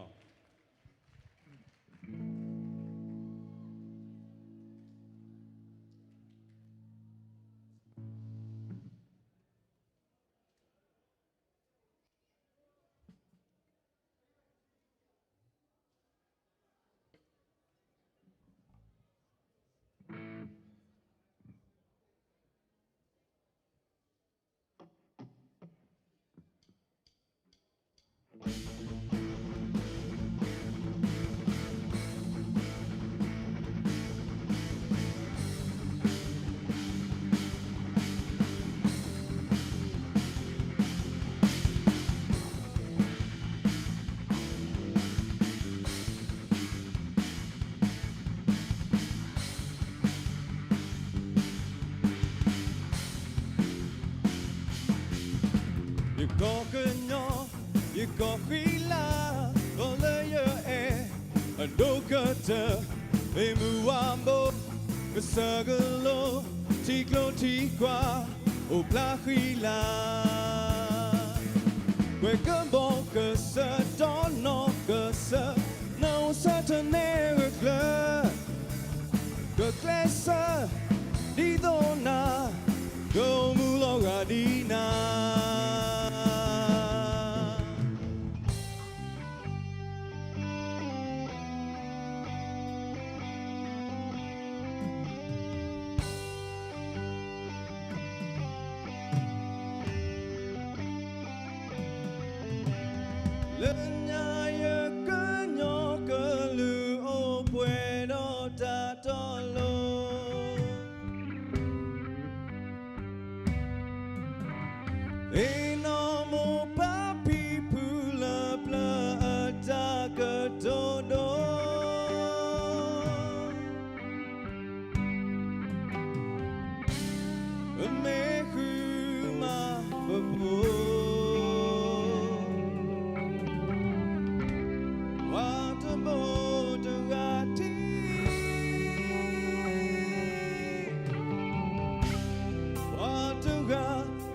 ယကီၢ်ကညီ, ယကီၢ်ဃံလၤ, ဒီးလၢယအဲၣ်, အဒိၣ်ကတၢၢ်, မ့ၢ်မုၢ်ဝါဘိ, ကစၢၢ်ကလိ, ထံကျိထံကွၢ်, အိၣ်ဖျါဃံလၤ ကွဲးကဘီကစၢၢ်, ဒီးနီၢ်ကစၢၢ်, နီၢ်စၢ်ထၢၣ်နဲၣ်ဂၢၢ်ကျၢၤ, ကကျဲးစၢး, ဒ်သိးနၤ, ကအိၣ်မူလီၤဂာ်ဒ်နၤ. လၢညါယကညီကလုၢ်အိၣ်ပှဲၤဒီးတၢ်တီလိၤ အ့ၣ်နီၢ်မိၢ်ပၢ်ဖံဖုလၢပျၢၤ အတၢ်ကတိၤဒိ မ့ၢ်ဃုမၤပဖိ ပှၤတဘိတဂၤထံ ပှၤတဂၤ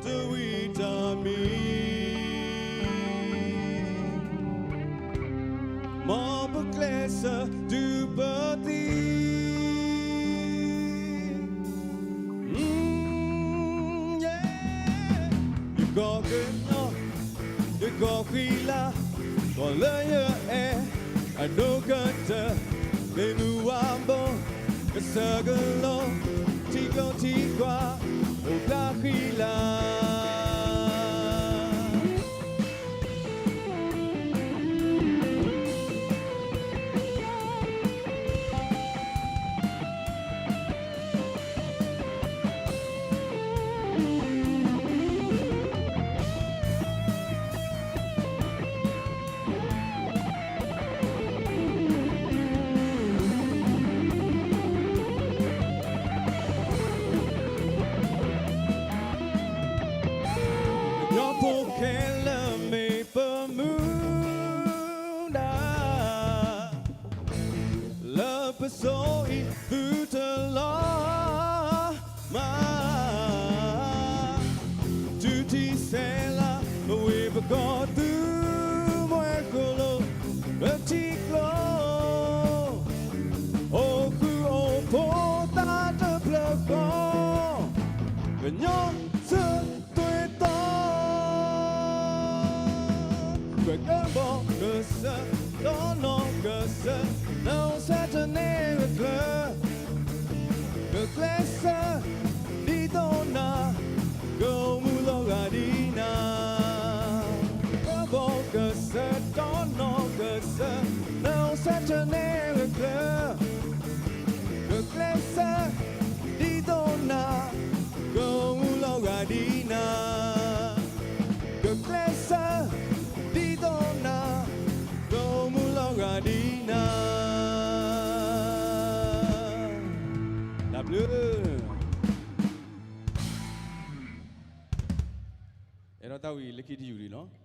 တဝံၣ်တၢ်မံၤ မ်ပကျဲးစၢးဒုးပသံ ယဲ ကီၢ်ဃံလၤ, ကီၢ်လၢယအဲၣ်, အဒိၣ်ကတၢၢ်, မ့ၢ်မုၢ်ဝါဘိ, ကစၢၢ်ကလိ, ထံကျိထံကွၢ်, အိၣ်ဖျါဃံလၤ. ကညီဖိခဲလၢာ်မ့ၢ်ပမူဒါ လၢပစိၤအံၤသုတလီၤမၢ်, တုၤထံၣ်ဆဲးလၤ ပဝ့ၢ်ပကီၢ်သုးမွဲကျိၤ ပထံကျိ အိၣ်ဃူအိၣ်ဖိးသးတဖျၢၣ်ဃီ, ကညီဆၢသွ့ၣ်သီ ကွဲးကဘီကစၢၢ် တီနီၢ်ကစၢၢ် နီၢ်ဆဲးတနဲၣ်ကချၢ ကကျဲးစၢး ဒ်သိးနၤ ကအိၣ်မူလီၤဂာ်ဒ်နၤ, ကဘီကစၢၢ် တီနီၢ်ကစၢၢ် နီၢ်ဆဲးတနဲၣ်ကချၢ ကကျဲးစၢး ဒ်သိးနၤ ကအိၣ်မူလီၤဂာ်ဒ်နၤ, ကကျဲးစၢး ဒ်သိးနၤ ကအိၣ်မူလီၤဂာ်ဒ်နၤ. တၢ်ဘျုး, အဲၣ်ဒိးသးဝံၣ်လၢခံတယုၢ်ဒံးလီၤ.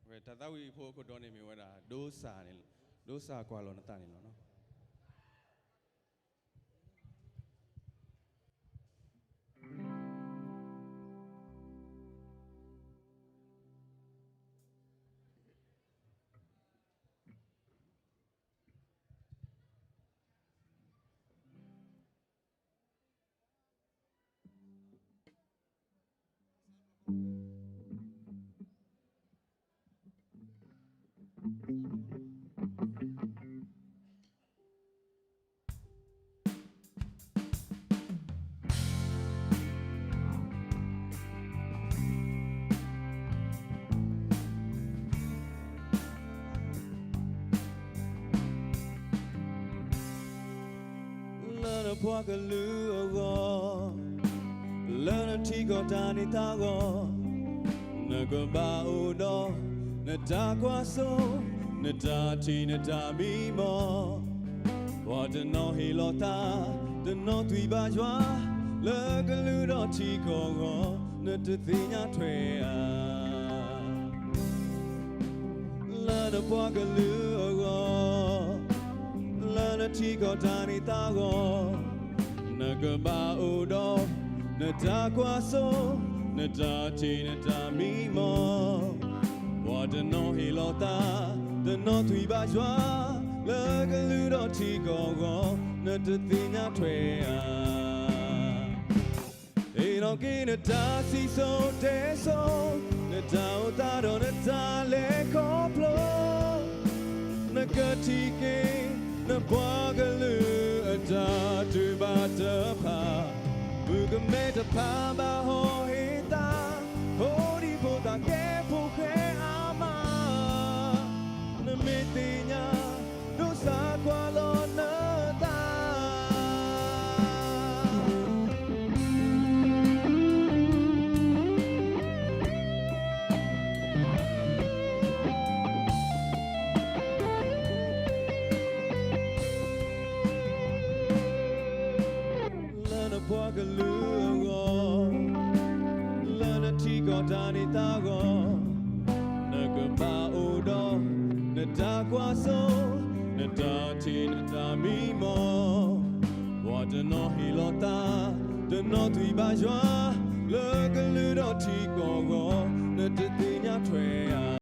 ဝဲတၢ်သးဝံၣ်ဖိအခိၣ်တီန့ၣ်မ့ၢ်ဝဲဒၣ် ဒိစၢ်န့ၣ်, ဒိစၢ်ကွၢ်လီၤနသးန့ၣ်လီၤ. လၢနပှၤကလုာ်အဂီၢ်, လၢနထံကီၢ်တၢ်န့ၢ်သါအဂီၢ်, နကဘၣ်အိၣ်ဒီး နတၢ်ကွၢ်စိ, နတၢ်ထံၣ် နတၢ်မံမီၢ်, ပှၤတနီၤဟ့ၣ်လီၤသး, တနီၤသွံၣ်ဘၣ်ယွၤ, လၢကလုာ်ဒီးထံကီၢ်အဂီၢ်, နတသ့ၣ်ညါထွဲဧါ. လၢနပှၤကလုာ်အဂီၢ်, လၢနထံကီၢ်တၢ်န့ၢ်သါအဂီၢ်, နကဘၣ်အိၣ်ဒီး နတၢ်ကွၢ်စိ, နတၢ်ထံၣ် နတၢ်မံမီၢ်, ပှၤတနီၤဟ့ၣ်လီၤသး, တနီၤသွံၣ်ဘၣ်ယွၤ, လၢကလုာ်ဒီးထံကီၢ်အဂီၢ်, နတသ့ၣ်ညါထွဲဧါ. ဟ့ၣ်လီၤက့ၤနတၢ်စံၣ်စိၤတဲစိၤ, နတၢ်အိၣ်သးဒီးနတၢ်လဲၤခီဖျိ, နကထံၣ်က့ၤ နပှၤကလုာ်အတၢ်ဒုးဘၣ်တဖၣ်, မုၣ်ကမဲတဖၣ်ဘၣ်ဟီၣ်ဟ့ၣ်သး, ဖိဒံဖိသၣ်ကဲဖိဃဲအါမး, နမ့ၢ်သ့ၣ်ညါ ဒိစၢ်ကွၢ်လီၤနသး လၢနပှၤကလုာ်အဂီၢ်, လၢနထံကီၢ်တၢ်န့ၢ်သါအဂီၢ်, နကဘၣ်အိၣ်ဒီး နတၢ်ကွၢ်စိ, နတၢ်ထံၣ် နတၢ်မံမီၢ်, ပှၤတနီၤဟ့ၣ်လီၤသး, တ နီၣ်သွံၣ်ဘါယွၤ လၢကလုၢ်ဒီးထံကီၢ်အဂီၢ် နတသ့ၣ်ညါထွဲဧါ.